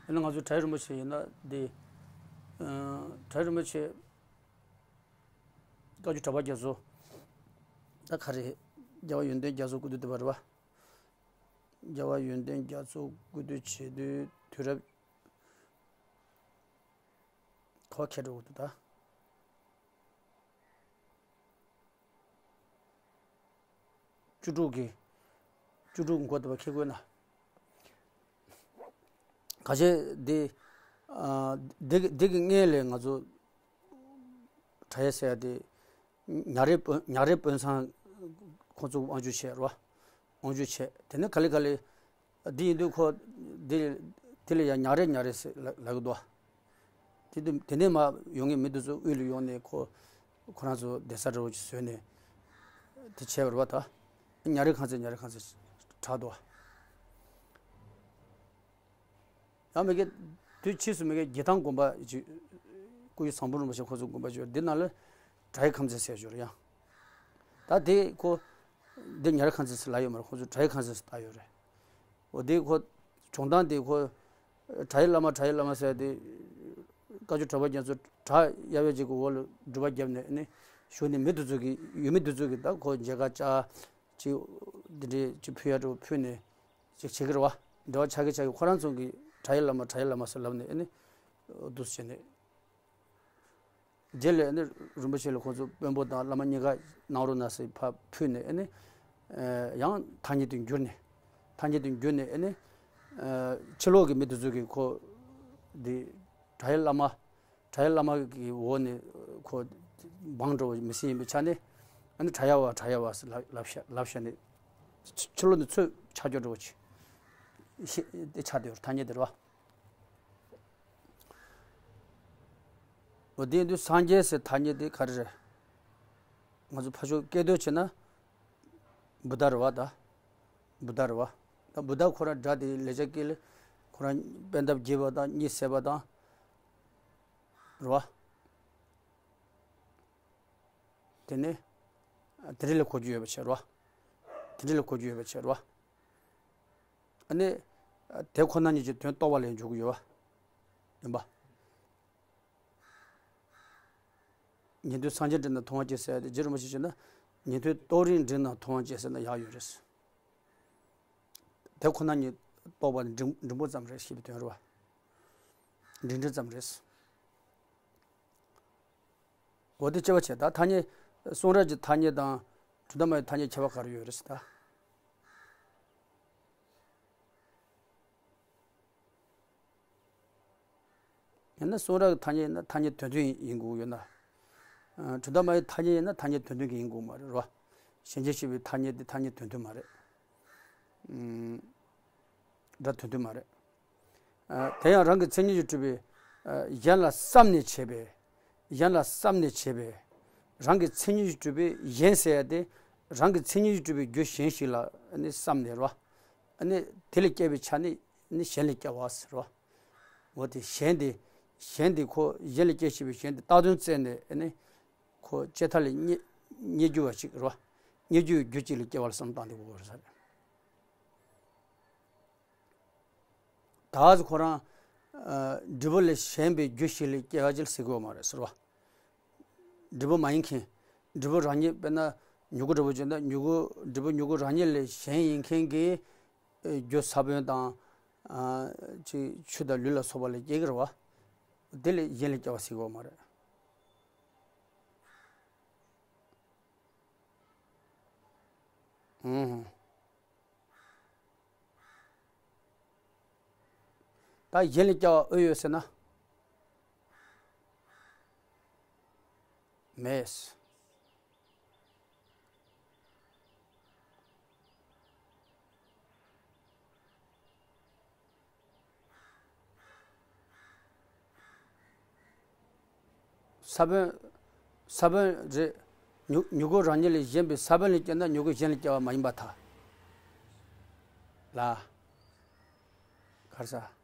ཡིན་ན་ང་ཚོ་གྲྭ་རིན་པོ་ཆེ་ཡིན་ན་འདི། ཨ། གྲྭ་རིན་པོ་ཆེ་ བཀའ་བརྒྱུད་གྲགས་པ་རྒྱ་མཚོ། ད་ག་རེ། རྒྱལ་བ་ཡོན་ཏན་རྒྱ་མཚོ་སྐུ་དུས་འདི་པ་རེད་བ། རྒྱལ་བ་ཡོན་ཏན་རྒྱ་མཚོ་སྐུ་དུས་བྱེད་དུས་དུས་རབས་ག་པར་འཁེལ་འགྲོ་གི་འདུག་ད། བཅུ་དྲུག་གི། བཅུ་དྲུག་མགོ་དེ་པ་འཁེལ་དགོས་ན། ག་བྱས་འདི། ཨ། འདི་གི་འདི་གི་སྔོན་ལ་ང་ཚོ་དྲ་ཡ་ཟེར་ཡ་དེ། ཉ་རི་དཔོན་ཉ་རི་དཔོན་ཚང་ཁོ་ཚོ་དབང་སྒྱུར་བྱས་རེད་བ། དབང་སྒྱུར་བྱས། དེ་ནས་ག་ལེ་ག་ལེ། འདི་ཡིན་དུས་ཁོ། འདི། འདི་ལ་ཡང་ཉ་རི་ཉ་རི་ཟེར་ལབ་ལབ་གི་འདུག་བ། དེ་དུས་དེ་ནས་མར་ཡོང་མཁན་མི་དེ་ཚོ་དབུས་ལ་ཡོང་ནས་ཁོ། ཁོ་རང་ཚོ་གདན་ས་འདྲ་བོ་ཅིག་བཟོས་ནས། དེ་བྱས་པ་རེད་བ་ད། ཉ་རི་ཁང་ཚན་ཉ་རི་ཁང་ཚན་གྲགས་འདུག་བ། ཡང་མི་དགེ། དུས་ཕྱིས་སུ་མི་དགེ་རྒྱལ་ཐང་དགོན་པ་ཅིག་སྐུ་ཡི་བཟང་པོ་རིན་པོ་ཆེ་ཁོ་ཚོ་དགོན་པ་ཅིག་ཡོད་འདི་ནང་ལ། དྲ་ཡི་ཁང་ཚན་ཟེར་ཞོར་ཡང་། ད་དེ་ཁོ། འདི་ཉ་རི་ཁང་ཚན་ཟེར་ལབ་ཡོད་མ་རེད། ཁོ་ཚོ་དྲ་ཡི་ཁང་ཚན་ཟེར་བཏགས་ཡོད་རེད། འོ་དེ་ཁོ། བྱུང་སྟངས་དེ་ཁོ། དྲ་ཡི་བླ་མ་དྲ་ཡི་བླ་མ་ཟེར་དེ། བཀའ་བརྒྱུད་གྲགས་པ་རྒྱ་མཚོ་དྲ་ཡ་བའི་ཅིག་གི་འོག་ལ་སྒྲུབ་པ་བརྒྱབ་ནས་ནི། གཞུག་ནས་མི་དེ་ཚོ་གི་ཡུལ་མི་དེ་ཚོ་གི་ད་ཁོ་མཇལ་ཁ་བཅར། ཅིག་འདི་འདྲའི་ཅིག་ཕུལ་ཡ་འདྲ་བོ་ཕུལ་ནས། ཅིག་བྱེད་ཀྱི་རེད་བ། འབྲེལ་བ་ཆགས་ཀྱི་ཆགས་ཀྱི་ཁོ་རང་ཚོ་གི་དྲ་ཡི་བླ་མ་དྲ་ཡི་བླ་མ་ཟེར་ལབ་ནས་ཨེ་ནི། འདུག་སེ་བྱས་ནས། རྗེས་ལ་ཨེ་ནི་རིན་པོ་ཆེ་ལ་ཁོ་ཚོ་དཔོན་པོ་དང་བླ་མ་གཉིས་ཀ་གནང་རོགས་གནང་ཟེར་ཕར་ཕུལ་ནས་ཨེ་ནི། ཡང་ཐ་སྙད་དུ་བསྒྱུར་ནས། ཐ་སྙད་དུ་བསྒྱུར་ནས་ཨེ་ནི། ཕྱི་ལོགས་ཀྱི་མི་དེ་ཚོ་གིས་ཁོ། འདི། དྲ་ཡི་བླ་མ། དྲ་ཡི་བླ་མ་གི་འོག་ནས་ཁོ། འབངས་འགྲོ་བ་མི་སེར་ཡིན་པའི་ཆ་ནས། ཨ་ནི་དྲ་ཡ་བ་དྲ་ཡ་བ་ཟེར་ལབ་ལབ་ཤ་ལབ་ཤ་ནས། ཕྱི་ཕྱི་ལོགས་ནས་ཚོས་ཆགས་འགྱོ་འགྲོ་བ་ཅིག་ཤེས་དེ་ཆགས་བསྡད་ཡོད་རེད་ཐ་སྙད་དེ་རེད་བ། འོ་དེ་དུས་སངས་རྒྱས་ཟེར་ཐ་སྙད་དེ་ག་རེ་རེད། ང་ཚོ་ཕར་ཕྱོགས་སྐད་དོད་བྱས་ན། བུདྡྷ་རེད་བ་ད། བུདྡྷ་རེད་བ། ད་བུདྡྷ་ཁོ་རང་སྒྲ་དེ་ལེགས་སྦྱར་སྐད་ལ། ཁོ་རང་པད་འདབ་རྒྱས་པ་དང་གཉིས་སད་པ་དང་། རེད་བ། དེ་ནས། དེ་འདྲ་ལ་གོ་རྒྱུ་ཡོད་པ་བྱས་རེད་བ། དེ་འདྲ་ལ་གོ་རྒྱུ་ཡོད་པ་བྱས་རེད་བ། ཨ་ནི། དེ་ཁོ་ན་ཉིད་ཀྱི་དོན་རྟོགས་པ་ལ་འཇུག་གི་ཡོད་བ། ཡིན་པ། ཉན་ཐོས་སངས་རྒྱས་འདྲི་ན་མཐོང་བ་སྐྱེ་ཟེར་ཡ་དེ་རྗེ་རིན་པོ་ཆེ་བྱས་ན། ཉན་ཐོས་རྟོག་རིགས་འདྲི་ན་མཐོང་བ་སྐྱེ་ཟེར་ན་ཡག་ཡོད་རེད། དེ་ཁོ་ན་ཉིད་རྟོགས་པ་ནི་འབྲིང་འབྲིང་པོ་ཙམ་རེད་ཞེས་པའི་དོན་རེད་བ། འབྲིང་འབྲིང་ཙམ་རེད། འོ་དེ་དཔྱད་པ་བྱས་ད་ཐ་སྙད། གསུང་རབ་ཀྱི་ཐ་སྙད་དང་། དོན་དམ་པའི་ཐ་སྙད་ཁྱད་པར་ག་རེ་ཡོད་རེད་ཟེར་ད། ཡང་ན་གསུང་རབ་ཀྱི་ཐ་སྙད་ཡིན་ན་ཐ་སྙད་དོན་མཐུན་ཡིན་དགོས་ཡོད་ན། ཨ། དོན་དམ་པའི་ཐ་སྙད་ཡིན་ན་ཐ་སྙད་དོན་མཐུན་གྱི་ཡིན་དགོས་མ་རེད་རོ། གཞན་ཆོས་ཤེས་པའི་ཐ་སྙད་དེ་ཐ་སྙད་དོན་མཐུན་མ་རེད། ཨུམ། སྒྲ་དོན་མཐུན་མ་རེད། ཨ། དེ་ཡང་རང་གི་མཚན་ཉིད་ཀྱིས་གྲུབ་པའི། ཨ། གཞན་ལ་བསམས་ནས་བྱས་པའི། གཞན་ལ་བསམས་ནས་བྱས་པའི། རང་གི་མཚན་ཉིད་ཀྱིས་གྲུབ་པའི་གཞན་ཟེར་ཡ་དེ། རང་གི་མཚན་ཉིད་ཀྱིས་གྲུབ་པའི་རྒྱུ་གཞན་ཞིག་ལ་ནི་བསམས་ནས་རོ། ཨ་ནི་དེ་ལས་སྐྱེས་པའི་ཆ་ནི་ནི་གཞན་ལས་སྐྱེ་བ་ཟེར་རོ། འོ་དེ་གཞན་དེ། གཞན་དེ་ཁོ་གཞན་ལས་སྐྱེ་ཤེས་པའི་གཞན་དེ་བཏགས་དོན་བཙལ་ནས་ཨ་ནི། ཁོ་ལྕེ་ཐག་ལས་རྙེད་རྙེད་རྒྱུ་བ་ཅིག་རོ། རྙེད་རྒྱུ་བའི་རྒྱུ་གཅིག་ལ་སྐྱེ་བ་ལ་བསམ་བཏང་དེ་གོ་དགོས་རེད་ས་རེད། ད་གཟོད་ཁོ་རང་། ཨ། འབྲས་བུ་ལས་གཞན་པའི་རྒྱུ་ཞིག་ལས་སྐྱེ་བ་ཅིག་ལ་ཟེར་གྱི་ཡོད་མ་རེད་ཟེར་བ། འབྲས་བུ་མ་ཡིན་མཁན། འབྲས་བུ་རང་ཉིད་དཔེར་ན་མྱུ་གུ་འདྲ་བོ་བྱས་ན་མྱུ་གུ་འབྲས་བུ་མྱུ་གུ་རང་ཉིད་ལས་གཞན་ཡིན་མཁན་གྱི། ཨ། རྒྱུ་ས་བོན་དང་། ཨ། ཅིག་ཆུ་དང་ལུད་ལ་སོགས་པ་ལས་སྐྱེ་གི་རེད་བ། དེ་ལས་གཞན་ལས་སྐྱེ་བ་ཟེར་གྱི་ཡོད་མ་རེད། ཨུ། ད་གཞན་ལས་སྐྱེ་བ་ཨེ་ཡོད་ཟེར་ན། མེད། ས་བོན། ས་བོན་རེད། མྱུ་མྱུ་གུ་རང་ཉིད་ལས་གཞན་པའི་ས་བོན་ལས་སྐྱེས་ན་མྱུ་གུ་གཞན་ལས་སྐྱེ་བ་མ་ཡིན་པར་ཐལ། ལ། ག་རེ་ཟ།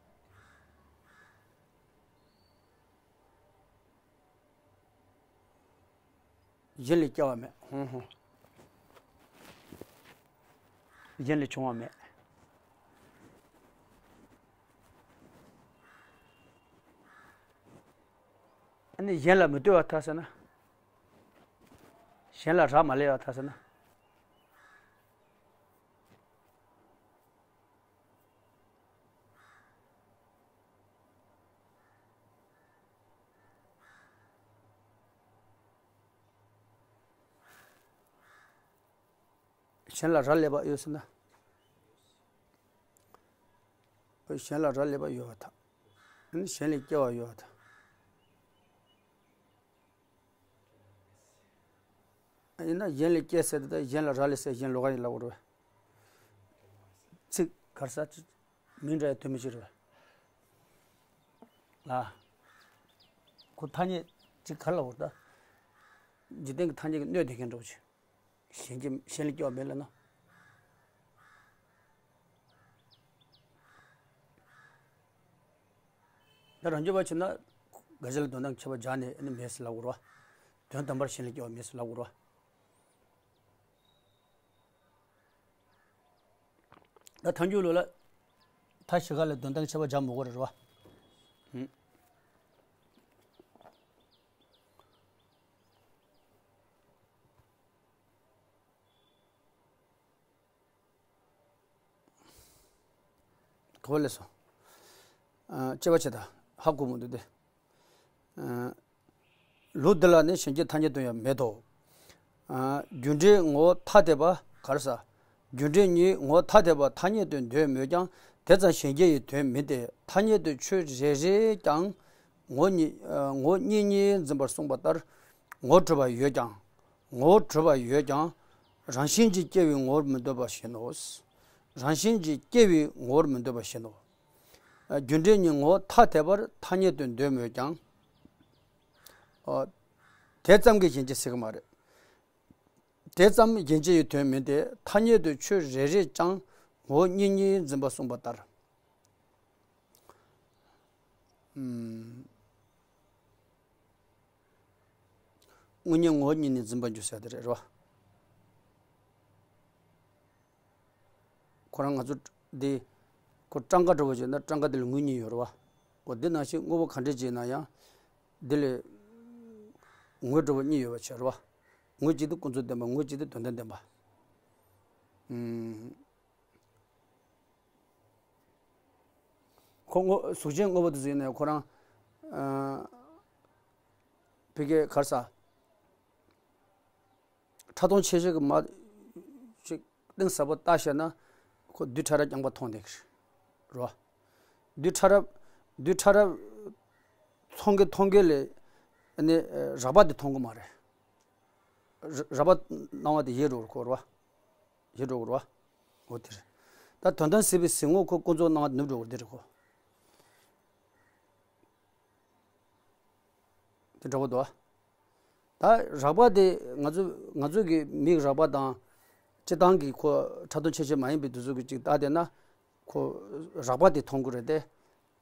གཞན་ལས་སྐྱེ་བ་མེད། ཧུང་ཧུང་། གཞན་ལས་བྱུང་བ་མེད། ཨ་ནི་གཞན་ལ་མི་ལྟོས་པར་ཐལ་ཟེར་ན། གཞན་ལ་རག་མ་ལས་པ་ཐལ་ཟེར་ན། གཞན་ལ་རག་ལས་པ་ཡོད་ཟེར་ན། གཞན་ལ་རག་ལས་པ་ཡོད་པར་ཐལ། གཞན་ལས་སྐྱེ་བ་ཡོད་པར་ཐལ། ཡིན་ན་གཞན་ལས་སྐྱེ་ཟེར་དེ་དང་གཞན་ལ་རག་ལས་ཟེར་གཞན་ལོགས་ཀ་ཡིན་ལབ་དགོས་རེད། ཚིག་ག་རེ་ཟ། མིང་འདྲ་ཡང་དོན་མི་ཕྱིར་རེད། ལ། ཁོ་ཐ་སྙད་ཅིག་ག་རེ་ལབ་དགོས་རེད་ད། འཇིག་རྟེན་གྱི་ཐ་སྙད་ཀྱི་སྣོད་དེ་མཁན་འདྲ་བོ་ཅིག་གཞན་གྱི་གཞན་ལས་སྐྱེ་བ་མེད་ལབ་ན། ད་རང་རྒྱུད་པ་བྱས་ན། འགའ་ཞིག་ལ་དོན་དམ་ཁྱད་པར་སྦྱར་ནས་ནི་མེད་ཟེར་ལབ་དགོས་རེད་བ། དོན་དམ་པར་གཞན་ལས་སྐྱེ་བ་མེད་ཟེར་ལབ་དགོས་རེད་བ། ད་ཐལ་འགྱུར་ལུགས་ལ། མཐའ་བཞི་ཀ་ལ་དོན་དམ་ཁྱད་པར་སྦྱར་མི་དགོས་རེད་བ། ཧུམ། ག་པར་སླེབས་སོང་། ཨ། དཔྱད་པ་བྱེད་དང་ཧ་གོ་མི་འདུག་སྟེ། ཨ། ལུགས་འདི་ལ་ནི་གཞན་གྱི་ཐ་སྙད་དུ་ཡང་མེད་དོ། ཨ། རྒྱུ་འབྲས་ངོ་བོ་ཐ་དད་པ་ག་རེ་ཟ། རྒྱུ་འབྲས་གཉིས་ངོ་བོ་ཐ་དད་པ་ཐ་སྙད་དུ་འདོད་མོད་ཀྱང་དེ་ཙམ་གཞན་སྐྱེ་ཡི་དོན་མིན་ཏེ། ཐ་སྙད་དུ་ཆོས་རེ་རེས་ཀྱང་ངོ་བོ་ཉིད། ཨ། ངོ་བོ་གཉིས་གཉིས་འཛིན་པར་གསུངས་པ་ལྟར། ངོ་བོ་གྲུབ་པ་ཡོད་ཀྱང་། ངོ་བོ་གྲུབ་པ་ཡོད་ཀྱང་། རང་བཞིན་གྱིས་སྐྱེ་བའི་ངོ་བོར་མི་འདོད་པ་བཞིན་ནོ། རང་བཞིན་གྱིས་སྐྱེ་བའི་ངོ་བོར་མི་འདོད་པ་བཞིན་ནོ། རྒྱུ་འབྲས་གཉིས་ངོ་བོ་ཐ་དད་པར་ཐ་སྙད་དུ་འདོད་མོད་ཀྱང་། ཨོ། དེ་ཙམ་གྱིས་གཞན་སྐྱེ་ཟེར་གྱི་མ་རེད། དེ་ཙམ་གཞན་སྐྱེ་ཡི་དོན་མིན་ཏེ། ཐ་སྙད་དུ་ཆོས་རེ་རེས་ཀྱང་ངོ་བོ་གཉིས་གཉིས་འཛིན་པར་གསུངས་པ་ལྟར། ཨུམ། དངོས་གཉིས་ངོ་བོ་ཉིད་ནས་འཛིན་པར་འགྱུར་ཟེར་དེ་རེད་རོ། ཁོ་རང་ང་ཚོ་འདི་ཁོ་སྤྲང་ཀ་འདྲ་བོ་བྱས་ན་སྤྲང་ཀ་འདི་ལ་ངོས་གཉིས་ཡོད་རེད་བ། འོ་འདི་ནང་བཞིན་དངོས་པོ་ག་འདྲས་བྱས་ན་ཡང་འདི་ལ་ངོས་འདྲ་བོ་གཉིས་ཡོད་པ་བྱས་རེད་བ། ངོས་གཅིག་དེ་ཀུན་རྫོབ་བདེན་པ། ངོས་གཅིག་དེ་དོན་དམ་བདེན་པ། ཨུམ། ཁོ་དངོས་གཟུགས་ཅན་དངོས་པོ་དེ་ཚོ་ཡིན་ནའི་ཁོ་རང་། ཨ། ཕ་གིའི་ག་རེ་ཟ། ཕྲ་མཐོང་ཆེ་ཆེ་གི་མ་ཅིག་གཏིང་ཟབ་པོ་བལྟས་བཤད་ན་ཁོ་རྡུལ་ཕྲ་རབ་རྐྱང་པ་མཐོང་བསྡད་ཀྱི་རེད་བ། རྡུལ་ཕྲ་རབ་རྡུལ་ཕྲ་རབ་མཐོང་གི་མཐོང་གི་ལས་ནི་རགས་པ་དེ་མཐོང་གི་མ་རེད། ར་རགས་པ་སྣང་བ་དེ་ཡལ་འགྲོ་གི་རེད་ཁོ། རེད་བ། ཡལ་འགྲོ་གི་རེད་བ། འོ་དེ་རེད། ད་དོན་དམ་སྲིད་པའི་གཟིགས་ངོ་ཁོ་ཀུན་རྫོབ་སྣང་བ་ནུབ་འགྲོ་གི་རེད་དེ་རེད་ཁོ། དེ་འདྲ་བོ་འདུག་ཨ། ད་རགས་པ་དེ་ང་ཚོ་ང་ཚོ་གི་མིག་རགས་པ་དང་། སྤྱིར་བཏང་གི་ཁོ་ཕྲ་མཐོང་ཆེ་ཆེ་མ་ཡིན་པའི་དེ་ཚོ་གི་ཅིག་ལྟ་བསྡད་ན། ཁོ་རགས་པ་དེ་མཐོང་གི་རེད་དེ།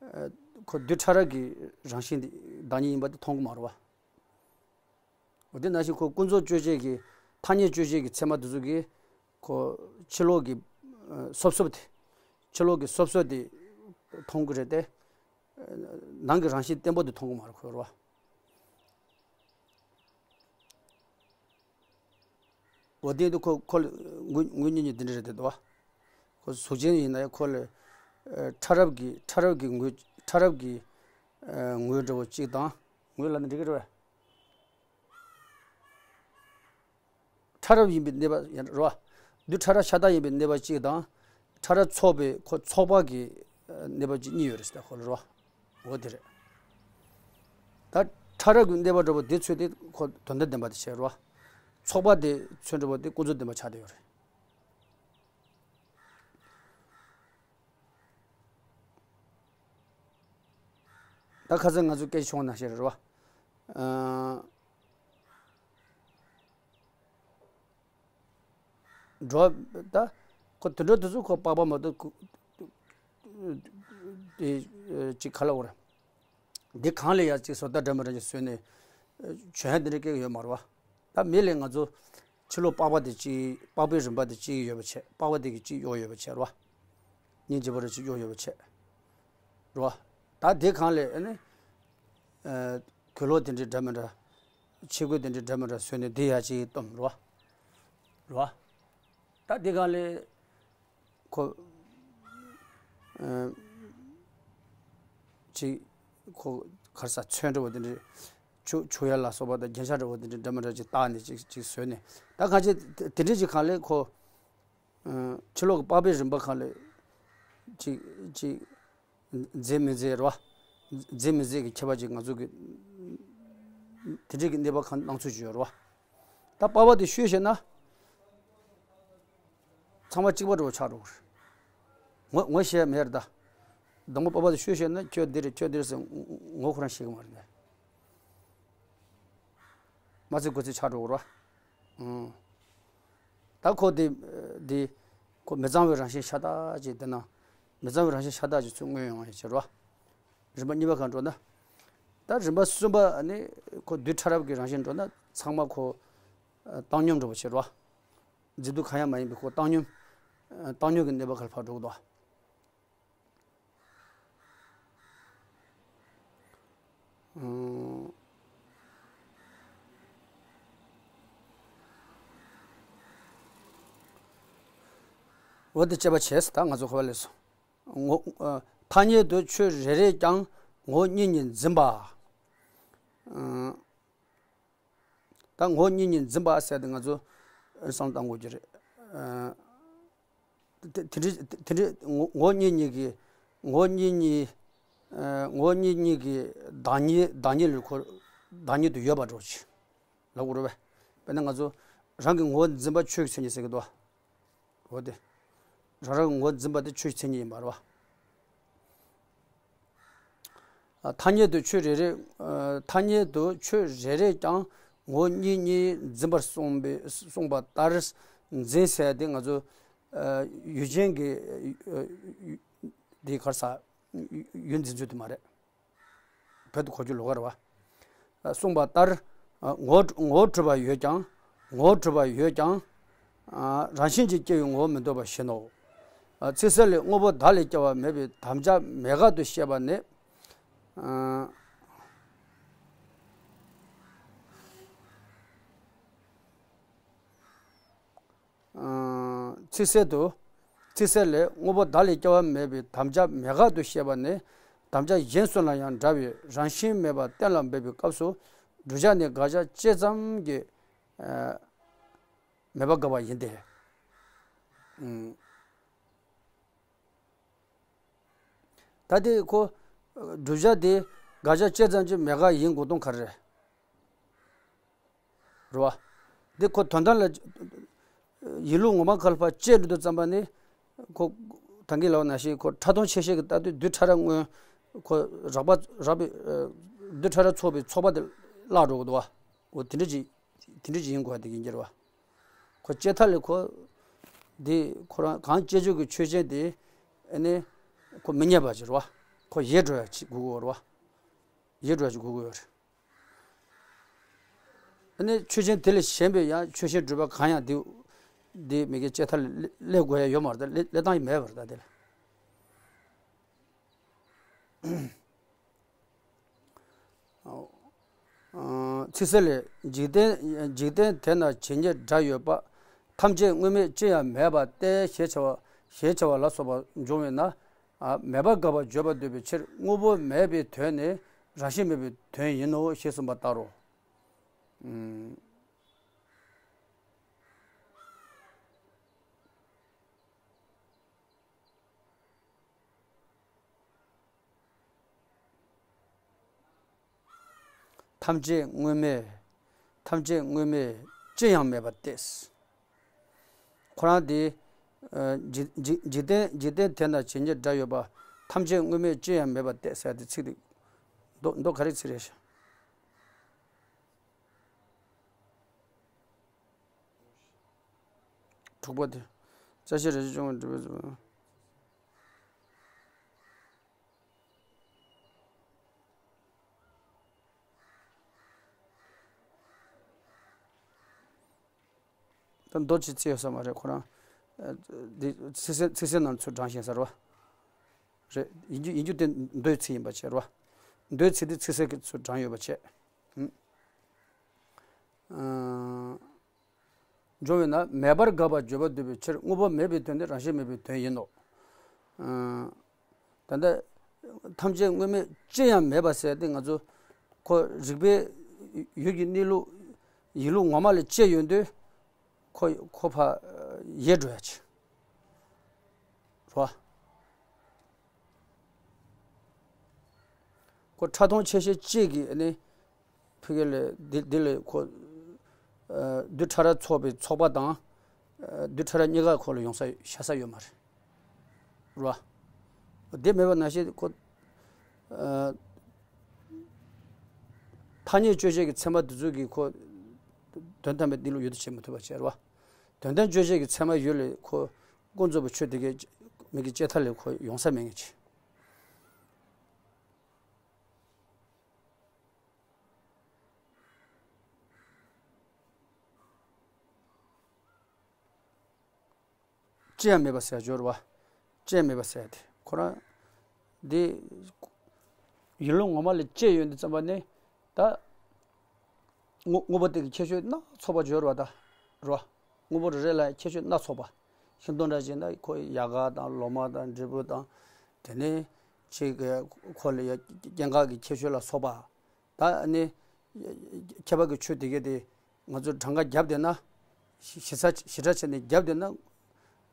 ཨ། ཁོ་རྡུལ་ཕྲ་རབ་ཀྱི་རང་བཞིན་དེ་བདག་ཉིད་ཡིན་པ་དེ་མཐོང་གི་མ་རེད་བ། འོ་དེ་ནང་བཞིན་ཁོ་ཀུན་རྫོབ་དཔྱོད་བྱེད་ཀྱི་ཐ་སྙད་དཔྱོད་བྱེད་ཀྱི་ཚད་མ་དེ་ཚོ་གིས་ཁོ་ཕྱི་ལོགས་ཀྱི་ཨ་སོབ་སོབ་དེ། ཕྱི་ལོགས་ཀྱི་སོབ་སོབ་དེ་མཐོང་གི་རེད་དེ། ནང་གི་རང་བཞིན་བརྟན་པོ་དེ་མཐོང་གི་མ་རེད་ཁོ། རེད་བ། འོ་དེ་དུ་ཁོ་ཁོ་ལ་ངོས་ངོས་གཉིས་གཉིས་འདི་འདྲ་རེད་དེ་འདུག་བ། ཁོ་གཟུགས་ཅན་ཡིན་ན་ཡང་ཁོ་ལ་ཨ་ཕྲ་རབ་ཀྱི་ཕྲ་རབ་ཀྱི་ངོས་ཕྲ་རབ་ཀྱི་ཨ་ངོས་འདྲ་བོ་གཅིག་དང་། ངོས་ལབ་ན་འགྲིག་གི་རེད་བས། ཕྲ་རབ་ཡིན་པའི་གནས་པ་ཡིན་རོ། རྡུལ་ཕྲ་རབ་ཤ་སྟག་ཡིན་པའི་གནས་པ་གཅིག་དང་། ཕྲ་རབ་ཚོགས་པའི་ཁོ་ཚོགས་པ་གི་ཨ་གནས་པ་གཅིག་གཉིས་ཡོད་རེད་ཟེར་ད་ཁོ་ལ་རོ། འོ་དེ་རེད། ད་ཕྲ་རབ་ཀྱི་གནས་པ་འདྲ་པོ་དེ་ཚོད་དེ་ཁོ་དོན་དམ་བདེན་པ་དེ་བྱས་རོ། ཚོགས་པ་དེ་ཚོད་འདྲ་པོ་དེ་ཀུན་རྫོབ་བདེན་པ་ཆགས་བསྡད་ཡོད་རེད། ད་ཁ་སང་ང་ཚོ་སྐད་ཆ་བྱུང་བ་ནང་བཞིན་རེད་བ། ཨ། འགྲོ་ད། ཁོ་དུད་འགྲོ་དེ་ཚོ་ཁོ་པགས་པ་མ་གཏོགས་ཁོ་དེ་ཅིག་ག་ལ་འོ་རེད། འདི་གང་ལས་ཡང་ཅིག་བཟོ་ལྟ་འདྲ་མི་འདྲ་ཅིག་བཟོས་ནས་བྱོན་ཡ་འདི་འདྲ་སྐད་ཡོད་མ་རེད་བ། ད་མི་ལས་ང་ཚོ་ཕྱི་ལོགས་པགས་པ་དེ་གཅིག་པགས་པའི་རིམ་པ་དེ་གཅིག་ཡོད་པ་བྱས། པགས་པ་དེ་གི་གཅིག་གཡོག་ཡོད་པ་བྱས་རོ། སྙིང་རྗེ་པོ་རེ་གཅིག་གཡོག་ཡོད་པ་བྱས། རོ། ད་དེ་གང་ལས་ཨ་ནི། ཨ། གོས་ལོག་དེ་འདྲའི་འདྲ་མི་འདྲ། ཆས་གོས་དེ་འདྲ་འདྲ་མི་འདྲ་བཟོས་ནས་དེ་ཡ་གཅིག་བཏུམས་རེད་བ། རེད་བ། ད་དེ་ག་ལས་ཁོ་ཨ་ཅིག་ཁོ་ག་རེ་ཟ། ཚོན་འདྲ་བོ་དེ་འདྲ། ཆུ་ཆུ་ཡ་ལ་སོགས་པ་དང་རྒྱན་ཆ་འདྲ་བོ་དེ་འདྲ་འདྲ་མི་འདྲ་ཅིག་བཏགས་ནས་ཅིག་ཅིག་བཟོས་ནས། ད་གང་ཅི་དེ་འདྲ་ཅིག་གང་ལས་ཁོ་ཨ་ཕྱི་ལོགས་ཀྱི་པགས་པའི་རིམ་པ་གང་ལས་ཅིག་ཅིག་མཛེས་མི་མཛེས་རེད་བ། མཛེས་མི་མཛེས་ཀྱི་ཁྱད་པར་ཅིག་ང་ཚོ་གི་དེ་འདྲའི་གི་གནས་བབ་གང་སྣང་ཚུལ་ཅིག་ཡོད་རེད་བ། ད་པགས་པ་དེ་བཤུས་བྱས་ན་ཚང་མ་གཅིག་པ་འདྲ་བོ་ཆགས་འགྲོ་གི་རེད། ངོ་ངོ་ཤེས་མེད་རེད་ད། སྡོང་པོ་པགས་པ་དེ་བཤུས་བྱས་ན་ཁྱོད་འདི་རེད་ཁྱོད་འདི་རེད་ཟེར་ངོ་ཁོ་རང་ཤེས་གི་མ་རེད་ནས། མ་ཚིག་གོ་ཚིག་ཆགས་འགྲོ་གི་རེད་བ། ཨང་། ད་ཁོ་དེ་དེ་ཁོ་མི་གཙང་བའི་རང་བཞིན་ཤ་སྟག་ཅིག་དེ་ན་མི་གཙང་བའི་རང་བཞིན་ཤ་སྟག་ཅིག་ཚུར་མངོན་ཡོང་བ་ཡིན་ཕྱིར་རོ། རིམ་པ་གཉིས་པ་གང་འགྲོ་ན། ད་རིམ་པ་གསུམ་པ་ནི་ཁོ་རྡུལ་ཕྲ་རབ་ཀྱི་རང་བཞིན་འགྲོ་ན་ཚང་མ་ཁོ་བཏང་སྙོམས་འགྲོ་བ་ཕྱིར་རོ། མཛེས་སྡུག་གང་ཡང་མ་ཡིན་པའི་ཁོ་བཏང་སྙོམས། བཏང་སྙོམས་ཀྱི་གནས་བབ་ག་ལ་ཕར་འགྲོ་གི་འདུག་འོ་དེ་དཔྱད་པ་བྱས་ད་ང་ཚོ་ཁ་བ་ལས་སོ། ངོ་ཐ་སྙད་དུ་ཆོས་རེ་རེས་ཀྱང་ངོ་བོ་གཉིས་གཉིས་འཛིན་པ། ད་ངོ་བོ་གཉིས་གཉིས་འཛིན་པ་ཟེར་ཏེ་ང་ཚོ་བསམ་བཏང་དགོས་ཀྱི་རེད། དེ་དེ་འདྲའི་དེ་འདྲའི་ངོ་ངོ་བོ་གཉིས་གཉིས་ཀྱི་ངོ་བོ་གཉིས་གཉིས་ངོ་བོ་གཉིས་གཉིས་ཀྱི་བདག་ཉིད་བདག་ཉིད་ལ་ཁོ་བདག་ཉིད་དུ་ཡོད་པ་འདྲ་ཅིག་ལབ་དགོས་རེད་པས། དཔེར་ན་ང་ཚོ་རང་གི་ངོ་བོ་འཛིན་པ་ཆོས་ཀྱི་མཚན་ཉིད་ཟེར་གྱི་འདུག་བ། འོ་དེ། རང་རང་གི་ངོ་འཛིན་པ་དེ་ཆོས་ཀྱི་མཚན་ཉིད་ཡིན་པ་རེད་བ། ཐ་སྙད་དུ་ཆོས་རེ་རེ། ཐ་སྙད་དུ་ཆོས་རེ་རེས་ཀྱང་ངོ་བོ་གཉིས་གཉིས་འཛིན་པར་གསུངས་པའི་གསུངས་པ་ལྟར་འཛིན་ཟེར་དེ་ང་ཚོ་ཡུལ་ཅན་གྱི་དེ་ག་རེ་ཟ། ཡུལ་འཛིན་ཚུལ་དེ་མ་རེད། བོད་དུ་གོ་རྒྱུ་ལོགས་ཀ་རེད་བ། གསུངས་པ་ལྟར། ངོ་ངོ་བོ་གྲུབ་པ་ཡོད་ཀྱང་། ངོ་བོ་གྲུབ་པ་ཡོད་ཀྱང་། རང་བཞིན་གྱིས་སྐྱེ་བའི་ངོ་བོ་མི་འདོད་པ་བཞིན་ནོ། ཚིག་གསལ་ལས་དངོས་པོ་བདག་ལས་སྐྱེ་བ་མེད་པའི་དམ་བཅའ་མེད་དགག་ཏུ་བཤད་པ་ནི། ཚིག་གསལ་དུ། ཚིག་གསལ་ལས་དངོས་པོ་བདག་ལས་སྐྱེ་བ་མེད་པའི་དམ་བཅའ་མེད་དགག་ཏུ་བཤད་པ་ནི། དམ་བཅའ་གཞན་སུ་ལ་ཡང་འདྲ་བའི་རང་བཞིན་མེད་པ་གཏན་ལ་འབེབས་པའི་སྐབས་སུ་བསྒྲུབ་བྱ་ནི་དགག་བྱ་སྤྱི་ཙམ་གྱི་མེད་པ་དགག་པ་ཡིན་ཏེ། ད་དེ་ཁོ་བསྒྲུབ་བྱ་དེ་དགག་བྱ་སྤྱི་ཙམ་གྱི་མེད་དགག་ཡིན་དགོས་དོན་ག་རེ་རེད། རེད་བ། འདི་ཁོ་དོན་དམ་ལ་ཡིན་ལུགས་ངོ་མ་ཁ་ལ་ཕར་དཔྱད་འགྲོ་དུས་ཙམ་པ་ནི་ཁོ་ད་གིན་ལབ་པ་ནང་བཞིན་ཁོ་ཕྲ་མཐོང་ཆེ་ཤོས་ཀྱི་ལྟ་དུས་རྡུལ་ཕྲ་རབ་མངོན། ཁོ་རགས་པ་རགས་པའི་རྡུལ་ཕྲ་རབ་ཚོགས་པའི་ཚོགས་པ་དེ་བརླག་འགྲོ་གི་འདུག་བ། འོ་དེ་འདྲ་ཅིག་དེ་འདྲ་ཅིག་ཡིན་དགོས་པ་དེ་ཡིན་གྱི་རེད་བ། ཁོ་དཔྱད་ཐ་ལས་ཁོ་འདི་ཁོ་རང་གང་དཔྱད་བརྗོད་ཀྱི་ཆོས་ཅན་དེ་ཨ་ནི་ཁོ་མི་རྙེད་པ་ཅིག་རེད་བ། ཁོ་ཡལ་འགྲོ་ཡ་ཅིག་དགོས་ཀྱི་ཡོད་རེད་བ། ཡལ་འགྲོ་ཡ་ཅིག་དགོས་ཀྱི་ཡོད་རེད། ཨ་ནི་ཆོས་ཅན་དེ་ལས་གཞན་པའི་ཡང་ཆོས་ཅན་སྒྲུབ་པ་གང་ཡང་འདི་འདི་མི་དགེ་ལྕེ་ཐལ་སླེབས་དགོས་ཡ་ཡོད་མ་རེད་ད། སླེབས་སྟངས་ཡང་མེད་པ་རེད་ད་དེ་ལ། ཚིག་གསལ་ལས། འཇིག་རྟེན་འཇིག་རྟེན་དེ་ན་ཇི་སྙེད་འདྲ་ཡོད་པ། ཐམས་ཅད་དངོས་མེད་ཅི་ཡང་མེད་པ་སྟེ་ཞེས་བྱ་བ་ཞེས་བྱ་བ་ལ་སོགས་པ་འབྱུང་བས་ན། མེད་པ་དགག་པར་བརྗོད་པར་འདོད་པའི་ཕྱིར་དངོས་པོ་མེད་པའི་དོན་ནི་རང་བཞིན་མེད་པའི་དོན་ཡིན་ནོ་ཞེས་གསུངས་པ་ལྟར་རོ། ཐམས་ཅད་དངོས་མེད། ཐམས་ཅད་དངོས་མེད་ཅི་ཡང་མེད་པ་སྟེ། ཁོ་རང་དེ། འཇིག་འཇིག་འཇིག་རྟེན་འཇིག་རྟེན་དེ་ན་ཇི་སྙེད་འདྲ་ཡོད་པ། ཐམས་ཅད་དངོས་མེད་ཅི་ཡང་མེད་པ་སྟེ་ཟེར་ཏེ་ཚིག་དེ། མདོ་མདོ་ག་རེ་ཚིག་རེད་ཤག་དྲུག་པ་དེ། རྩ་ཤེ་རེ་ཞིག་བྱུང་བ་འདྲ་བས་སོ། ད་མདོ་ཅིག་བརྩི་ཡོད་ས་མ་རེད་ཁོ་རང་། འདི་ཚིག་གསལ་ཚིག་གསལ་ནང་ཚུར་དྲངས་ཤིང་ཟེར་བ། རེད། ཡིན་རྒྱུ་ཡིན་རྒྱུ་དེ་མདོའི་ཚིག་ཡིན་པ་བྱས་རེད་བ། མདོའི་ཚིག་དེ་ཚིག་གསལ་གྱི་ཚུར་དྲངས་ཡོད་པ་བྱས། ཨུམ། འབྱུང་བས་ན་མེད་པར་དགག་པར་བརྗོད་པར་འདོད་པའི་ཕྱིར། དངོས་པོ་མེད་པའི་དོན་ནི་རང་བཞིན་མེད་པའི་དོན་ཡིན་ནོ། ད་ལྟ་ཐམས་ཅད་དངོས་མེད་ཅི་ཡང་མེད་པ་ཟེར་ཏེ། ང་ཚོ་ཁོ་རིག་པའི་ཡུལ་གྱི་གནས་ལུགས་ཡིན་ལུགས་ངོ་མ་ལ་དཔྱད་ཡོང་དུས། ཁོ་ཁོ་ཕར་ཡལ་འགྲོ་ཡ་ཆེ། རོ། ཁོ་ཕྲ་མཐོང་ཆེ་ཤས་གཅིག་གིས་ནི་ཕ་གི་ལ་འདི་འདི་ལ་ཁོ་རྡུལ་ཕྲ་རབ་ཚོགས་པའི་ཚོགས་པ་དང་རྡུལ་ཕྲ་རབ་གཉིས་ཀ་ཁོ་ལ་ཡོང་ས་བཞག་ས་ཡོད་མ་རེད། རོ། དེ་མེད་པ་ནང་བཞིན་ཁོ་ཐ་སྙད་དཔྱོད་བྱེད་ཀྱི་ཚད་མ་དེ་ཚོ་གིས་ཁོ་དོན་དམ་པའི་གནས་ལུགས་ཡུལ་དུ་བྱེད་མི་ཐུབ་པ་བྱས། རོ། དོན་དམ་དཔྱོད་བྱེད་ཀྱི་ཚད་མ་ཡུལ་ལས་ཁོ་ཀུན་རྫོབ་པའི་ཆོས་དེ་གའི་མིག་གི་དཔྱད་མཐའ་ལས་ཁོ་ཡོང་ས་མེད་ངེས་ཀྱི། ཅི་ཡང་མེད་པ་ཟེར་སྦྱོར་བ། ཅི་ཡང་མེད་པ་ཟེར་ཏེ་ཁོ་རང་འདི་ཡིན་ལུགས་ངོ་མ་ལ་དཔྱད་ཡོང་དུས་ཙམ་པ་ནི་ད། དངོས་དངོས་པོ་དེ་གི་ཁྱད་ཆོས་སྣ་ཚོགས་པ་སྦྱོར་བ་དང་། རོ། དངོས་པོ་རེ་རེ་ལ་ཁྱད་ཆོས་སྣ་ཚོགས་པ། ཤིང་སྡོང་འདྲ་ཅིག་ན་ཁོ་ཡལ་ག་དང་ལོ་མ་དང་འབྲས་བུ་དང་། དེ་ནས་ཅིག་ཁོ་ལ་ཡ་སྐྱེ་འགག་གི་ཁྱད་ཆོས་ལ་སོགས་པ། ད་ནི་ཁྱད་པར་གྱི་ཆོས་དེ་གས་དེ་ང་ཚོ་གྲངས་ཀ་བརྒྱབ་བསྡད་ན། ཞིབ་ས་ཞིབ་ཕྲ་བྱས་ནས་བརྒྱབ་བསྡད་ན་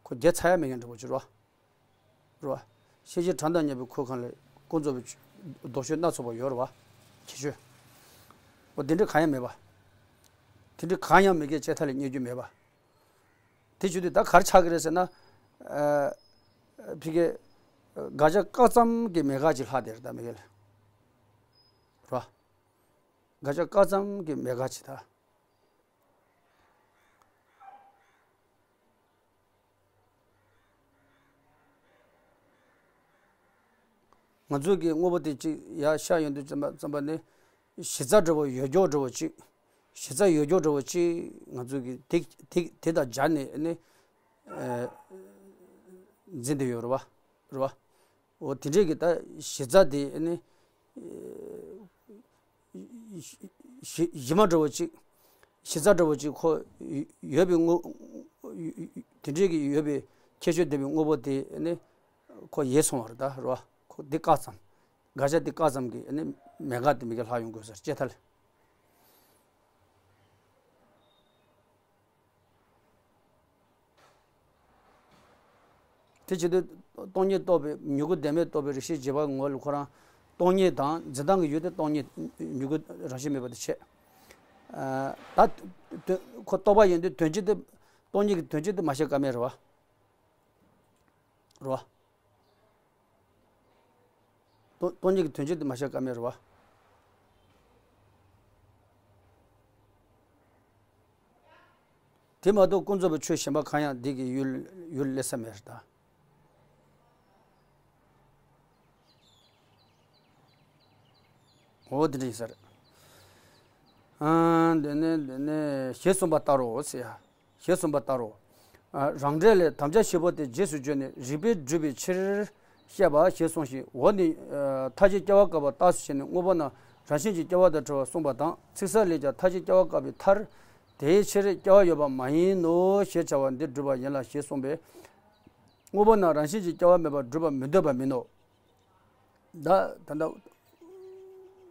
ཁོ་བརྒྱ་ཚར་ཡ་མེད་མཁན་འདྲ་པོ་ཅིག་རོ། རོ། ཤེས་བྱའི་གྲངས་དང་མཉམ་པའི་ཁོ་གང་ལས་ཀུན་རྫོབ་པའི་ལྡོག་ཕྱོགས་སྣ་ཚོགས་པ་ཡོད་རེད་བ། ཁྱད་ཆོས། འོ་དེ་འདྲ་གང་ཡང་མེད་པ། དེ་འདྲ་གང་ཡང་མེད་མཁན་དཔྱད་མཐའ་ལས་རྙེད་རྒྱུ་མེད་པ། དེ་བྱེད་དུས་ད་ག་རེ་ཆགས་ཀྱི་རེད་ཟེར་ན། ཨ། ཕ་གི་དགག་བྱ་བཀག་ཙམ་གྱི་མེད་དགག་ཅིག་ལྷག་བསྡད་རེད་ད་མ་གི་ལ། རོ། དགག་བྱ་བཀག་ཙམ་གྱི་མེད་དགག་ཅིག་ད། ང་ཚོ་གི་དངོས་པོ་དེ་གཅིག་ཡར་ཤར་ཡོང་དུས་ཙམ་པ་ཙམ་པ་ནི་གཞི་རྩ་འདྲ་བོ་ཡོད་རྒྱུ་འདྲ་བོ་གཅིག་གཞི་རྩ་ཡོད་རྒྱུ་འདྲ་བོ་གཅིག་ང་ཚོ་གི་དེ་དེ་དེ་དང་སྦྱར་ནས་ནི་ཨ། འཛིན་བསྡད་ཡོད་རེད་བ། རེད་བ། འོ་དེ་འདྲས་ཀྱི་ད་གཞི་རྩ་དེ་ནི་གཞི་གཞི་མ་འདྲ་བོ་གཅིག་གཞི་རྩ་འདྲ་བོ་གཅིག་ཁོ་ཡོད་པའི་དངོས། དེ་འདྲས་ཀྱི་ཡོད་པའི་ཁྱད་ཆོས་ལྡན་པའི་དངོས་པོ་དེ་ནི་ཁོ་ཡལ་སོང་བ་རེད་ད། རེད་བ། ཁོ་འདི་བཀག་ཙམ། དགག་བྱ་འདི་བཀག་ཙམ་གྱིས་ནི་མེད་དགག་དེ་མ་གི་ལྷག་ཡོང་དགོས་ཟེར་དཔྱད་མཐའ་ལས། དེ་བྱེད་དུས་སྟོང་ཉིད་རྟོགས་པའི་མྱུ་གུ་བདེན་མེད་རྟོགས་པའི་རིགས་ཤེས་རྗེས་དཔག་གི་ངོ་ལ་ཁོ་རང་སྟོང་ཉིད་དང་འཛིན་སྟངས་ཀྱི་ཡུལ་དེ་སྟོང་ཉིད་མྱུ་གུ་རང་བཞིན་མེད་པ་དེ་བྱས། ཨ། ད་དོན་ཁོ་རྟོགས་པ་ཡིན་དུས་དོན་སྤྱི་དེ་སྟོང་ཉིད་ཀྱི་དོན་སྤྱི་དེ་མ་བཤད་ཀ་མེད་རེད་བ། རེད་བ། སྟོང་སྟོང་ཉིད་ཀྱི་དོན་སྤྱི་དེ་མ་བཤད་ཀ་མེད་རེད་བ། དེ་མ་གཏོགས་ཀུན་རྫོབ་པའི་ཆོས་གཞན་པ་གང་ཡང་འདི་གི་ཡུལ་ཡུལ་སླེབས་ས་མེད་རེད་ད། འོ་དེ་འདྲ་ཡིན་ས་རེད། ཨ། འདི་ནས་འདི་ནས་ཞེས་གསུངས་པ་ལྟར་རོ་ཟེར་ཡ། ཞེས་གསུངས་པ་ལྟར་རོ། ཨ། རང་འགྲེལ་ལས་དམ་བཅའ་བཞི་པོ་དེ་རྗེས་སུ་བརྗོད་ནས་རིགས་པས་བསྒྲུབ་པའི་ཕྱིར་བཤད་པ་ཞེས་གསུངས་ཤིང་། འོ་ནི། ཨ། མཐའ་བཞིའི་སྐྱེ་བ་བཀག་པ་རྟགས་སུ་བྱས་ནས་དངོས་པོ་རྣམས་རང་བཞིན་གྱིས་སྐྱེ་བ་དང་བྲལ་བར་གསུངས་པ་དང་། ཚིག་གསལ་ལས་ཀྱང་མཐའ་བཞིའི་སྐྱེ་བ་བཀག་པའི་མཐར། དེའི་ཕྱིར་སྐྱེ་བ་ཡོད་པ་མ་ཡིན་ནོ་ཞེས་བྱ་བ་འདི་བསྒྲུབ་པ་ཡིན་ལ་ཞེས་གསུངས་པས། དངོས་པོ་རྣམས་རང་བཞིན་གྱིས་སྐྱེ་བ་མེད་པར་བསྒྲུབ་པར་མི་འདོད་པ་མིན་ནོ། ད་ད་ལྟ་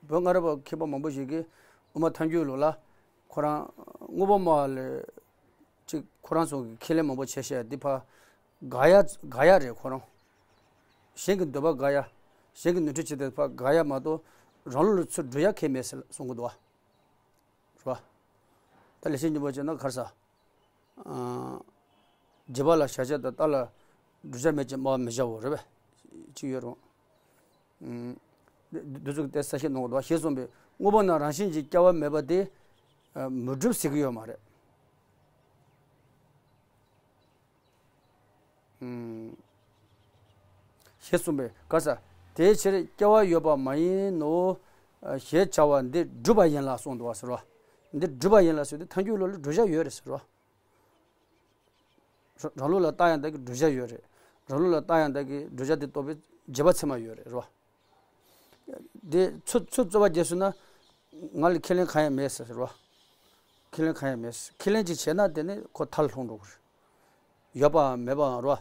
བོད་སྔ་རབས་པ་མཁས་པ་མང་པོ་ཞིག་གིས་དབུ་མ་ཐལ་འགྱུར་ལུགས་ལ་ཁོ་རང་དངོས་པོ་སྨྲ་བ་ལ་ཅིག་ཁོ་རང་ཚོ་གི་ཁས་ལེན་མང་པོ་བྱས་བཤད་འདི་ཕར་དགག་ཡ་དགག་ཡ་རེད། ཁོ་རང་གཞན་གྱི་འདོད་པ་དགག་ཡ། གཞན་གྱི་ནོར་འཁྲུལ་བྱེད་དེ་ཕར་དགག་ཡ་མ་གཏོགས་རང་ལུགས་ལ་ཚུར་འགྲོ་ཡ་གང་ཡང་མེད་ཟེར་གསུང་གི་འདུག་བ། རེད་བ། ད་ལེགས་བཤད་སྙིང་པོ་བྱས་ན་ག་རེ་ཟེར། ཨ། རྗེ་འབངས་ལ་བྱ་བྱེད་དང་རྟ་ལ་བསྒྲུབ་བྱ་མེད་ཅེས་སྨྲ་བར་མི་བྱའོ་རེད་པས། ཅིག་ཡོད་རུང་། ཨ། འདི་ཚོ་གི་དེ་གསལ་བཤད་གནང་གི་འདུག་ཞེས་གསུངས་པས། དངོས་པོ་རྣམས་རང་བཞིན་གྱིས་སྐྱེ་བ་མེད་པ་དེ་མི་འགྲུབ་ཟེར་གྱི་ཡོད་མ་རེད། ཨ། ཞེས་གསུངས་པས། ག་ས། དེའི་ཕྱིར་སྐྱེ་བ་ཡོད་པ་མ་ཡིན་ནོ། ཞེས་བྱ་བ་འདི་བསྒྲུབ་པ་ཡིན་ལ་གསུངས་འདུག་བ་ཟེར་བ། འདི་བསྒྲུབ་པ་ཡིན་ལ་ཟེར་དུས་ཐལ་འགྱུར་ལུགས་ལ་བསྒྲུབ་བྱ་ཡོད་རེད་ཟེར་བ། རང་ལུགས་ལ་བལྟ་ཡང་བལྟ་གི་བསྒྲུབ་བྱ་ཡོད་རེད། རང་ལུགས་ལ་བལྟ་ཡང་བལྟ་གི་བསྒྲུབ་བྱ་དེ་རྟོགས་པའི་རྗེས་དཔག་ཚད་མ་ཡོད་རེད་རོ། དེ་ཚུར་ཚུར་རྩོད་པ་རྒྱག་སོང་ན་ང་ལ་ཁས་ལེན་གང་ཡང་མེད་ཟེར་རོ། ཁས་ལེན་གང་ཡང་མེད། ཁས་ལེན་ཅིག་བྱས་ན་དེ་ནི་ཁོ་མཐར་ལྷུང་འགྲོ་གི་རེད། ཡོད་པའམ་མེད་པའམ་རོ།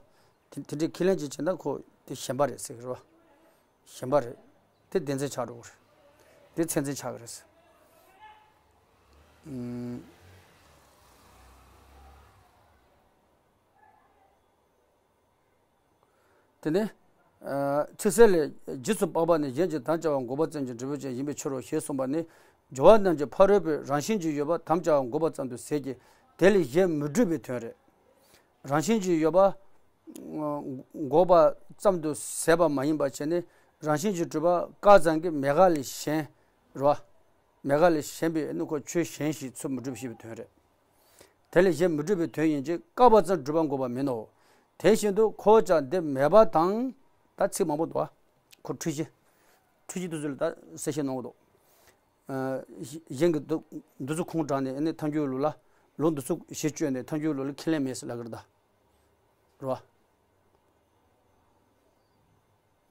དེ་དེ་འདྲའི་ཁས་ལེན་ཅིག་བྱས་ན་ཁོ་དེ་ཞེན་པ་རེད་ཟེར་གི་རོ། ཞེན་པ་རེད། དེ་བདེན་འཛིན་ཆགས་འགྲོ་གི་རེད། དེ་མཚན་འཛིན་ཆགས་གི་རེད། ཨུམ། དེ་ནས། ཚིག་གསལ་ལས། རྗེས་སུ་དཔག་པ་ནི་གཞན་གྱི་དམ་བཅའ་བ་འགོག་པ་ཙམ་གྱི་སྒྲུབ་བྱེད་ཡིན་པའི་ཕྱིར་རོ་ཞེས་གསུངས་པ་ནི། སྦྱོར་བ་རྣམས་ཀྱི་ཕ་རོལ་པོས་རང་བཞིན་གྱིས་ཡོད་པར་དམ་བཅའ་བ་འགོག་པ་ཙམ་དུ་ཟད་ཀྱི། དེ་ལས་གཞན་མི་སྒྲུབ་པའི་དོན་རེད། རང་བཞིན་གྱིས་ཡོད་པ་འགོག་པ་ཙམ་དུ་ཟད་པ་མ་ཡིན་པ་བྱས་ནས། རང་བཞིན་གྱིས་གྲུབ་པ་བཀག་ཙམ་གྱིས་མེད་དགག་ལས་གཞན་རོ། མེད་དགག་ལས་གཞན་པའི་ནི་ཁོ་ཆོས་གཞན་ཞིག་ཚུར་མི་སྒྲུབ་ཞེས་པའི་དོན་རེད། དེ་ལས་གཞན་མི་སྒྲུབ་པའི་དོན་ཡིན་གྱི། བཀག་པ་ཙམ་སྒྲུབ་པ་འགོག་པ་མིན་ནོ། དེ་བཞིན་དུ་ཁོ་བོ་ཀྱང་འདི་མེད་པ་དང་། ད་ཚིག་མང་པོ་འདུག་ཨ། ཁོ་འཁྲུལ་གཞི། འཁྲུལ་གཞི་དེ་ཚོ་ལ་ད་གསལ་བཤད་གནང་གི་འདུག་ཨ། གཞན་གྱི་འདུ་འདུ་ཚུལ་ཁུངས་དྲངས་ནས་ཨ་ནི་ཐལ་འགྱུར་ལུགས་ལ། ལུགས་འདི་ཚོ་གཞི་བཅོལ་ནས་ཐལ་འགྱུར་ལུགས་ལ་ཁས་ལེན་མེད་ཟེར་ལབ་ཀྱི་རེད་ད། རེད་བ།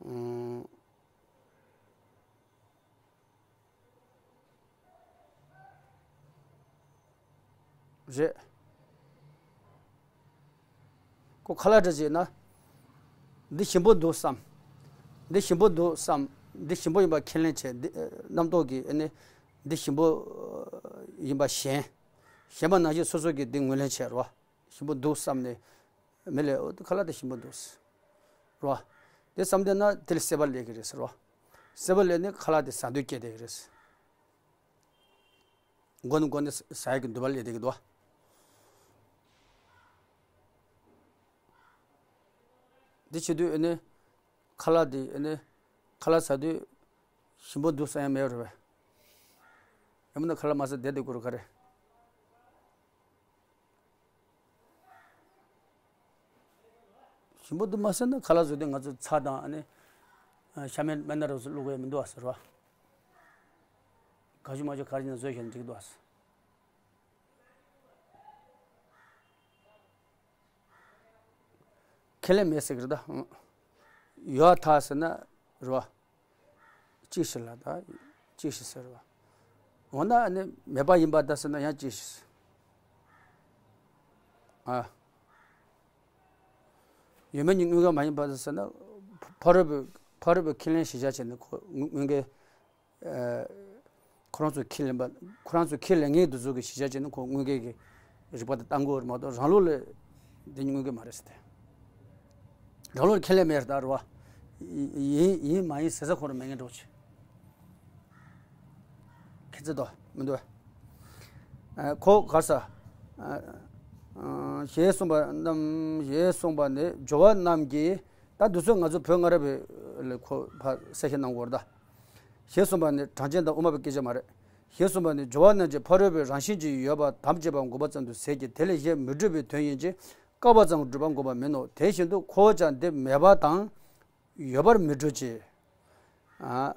ཨང་། རེད། ཁོ་ཁ་ལག་འདྲ་ཅིག་ན། འདི་ཞིམ་པོ་འདུག་བསམ། འདི་ཞིམ་པོ་འདུག་བསམ། འདི་ཞིམ་པོ་ཡིན་པ་ཁས་ལེན་བྱས། འདི་རྣམ་རྟོག་གིས་ཨ་ནི། འདི་ཞིམ་པོ་ཡིན་པ་ཞེན། ཞེན་པ་ནང་བཞིན་སོ་སོ་གིས་འདི་ངོས་ལེན་བྱས་རོ། ཞིམ་པོ་འདུག་བསམ་ནས། མི་ལས་འོ་དེ་ཁ་ལག་དེ་ཞིམ་པོ་འདུག་ཟེར། རོ། དེ་བསམ་བསྡད་ན་དེ་ལ་སྲེད་པ་སླེབས་ཀྱི་རེད་ཟེར་རོ། སྲེད་པ་སླེབས་ནས་ཁ་ལག་དེ་ཟ་འདོད་སྐྱེས་བསྡད་ཀྱི་རེད་ཟེར། མགོ་ནས་མགོ་ནས་ཟ་ཡག་གི་འདོད་པ་སླེབས་བསྡད་ཀྱི་འདུག་དེ་བྱེད་དུས་ཨ་ནི། ཁ་ལག་དེ་ཨ་ནི། ཁ་ལག་ཟ་དུས། ཞིམ་པོ་འདུག་བསམ་ཡག་མེད་རེད་པས། ཡང་མིན་ན་ཁ་ལག་མ་ཟ་བསྡད་བསྡད་དགོས་རེད་ག་རེ། ཞིམ་པོ་འདུག་མ་ཟེར་ན་ཁ་ལག་བཟོ་དུས་ང་ཚོ་ཚྭ་དང་ཨ་ནི། ཤ་མེད་སྨན་སྣ་རོ་སོགས་བླུག་གི་མི་འདུག་ཨ་ཟེར་བ། ག་ཞུ་མ་ཞུ་ག་རེ་ཡིན་ན་བཟོས་བཞག་ན་འགྲིག་འདུག་ཨ་ཟེར། ཁས་ལེན་མེད་ཟེར་གི་རེད་ད། ཡོད་ཐལ་ཟེར་ན་རེད་བ། གཅིག་ཞིག་ལ་ད། གཅིག་ཞིག་ཟེར་བ། འོ་ན་ཨ་ནི་མེད་པ་ཡིན་པ་ད་ཟེར་ན་ཡང་གཅིག་ཞིག་ཟེར། ཨ། ཡོད་མེད་གཉིས་དངོས་འགལ་མ་ཡིན་པ་ཟེར་ན། ཕ་རོལ་པོས་ཕ་རོལ་པོས་ཁས་ལེན་གཞིར་བཞག་བྱས་ནས་ཁོ་དངོས་འགལ། ཁོ་རང་ཚོས་ཁས་ལེན་པ། ཁོ་རང་ཚོས་ཁས་ལེན་མཁན་དེ་ཚོ་གི་གཞིར་བཞག་བྱས་ནས་ཁོ་དངོས་འགལ་གྱི་རིགས་པ་དེ་བཏང་དགོས་རེད་མ་གཏོགས་རང་ལུགས་ལ་དེ་གཉིས་དངོས་འགལ་མ་རེད་ཟེར་ཏེ། རང་ལུགས་ལ་ཁས་ལེན་མེད་རེད་ད་རེད་བ། ཡིན་ཡིན་མ་ཡིན་ཟེར་ས་ཁོ་རང་མེད་མཁན་འདྲ་བོ་ཆེ། ཁྱེད་ཚོ་དོ་མི་འདུག་ཨ། ཁོ་གར་ས། ཨ། ཨ། ཞེས་གསུངས་པ་རྣམས། ཞེས་གསུངས་པ་ནི་སྦྱོར་བ་རྣམས་ཀྱིས། ད་འདི་ཚོ་ང་ཚོ་བོད་སྔ་རབས་པའི་ལ་ཁོ་ཕ་གསལ་བཤད་གནང་དགོས་རེད་ད། ཞེས་གསུངས་པ་ནི་གྲངས་ཅན་དང་དབུ་མ་པའི་སྐད་ཆ་མ་རེད། ཞེས་གསུངས་པ་ནི་སྦྱོར་བ་རྣམས་ཀྱི་ཕ་རོལ་པོས་རང་བཞིན་གྱིས་ཡོད་པར་དམ་བཅས་པ་འགོག་པ་ཙམ་དུ་ཟད་ཀྱི། དེ་ལས་གཞན་མི་སྒྲུབ་པའི་དོན་ཡིན་གྱི། བཀག་པ་ཙམ་སྒྲུབ་པ་འགོག་པ་མིན་ནོ། དེ་བཞིན་དུ་ཁོ་བོ་ཀྱང་འདི་མེད་པ་དང་། ཡོད་པར་མི་སྒྲུབ་ཅིང་། ཨ།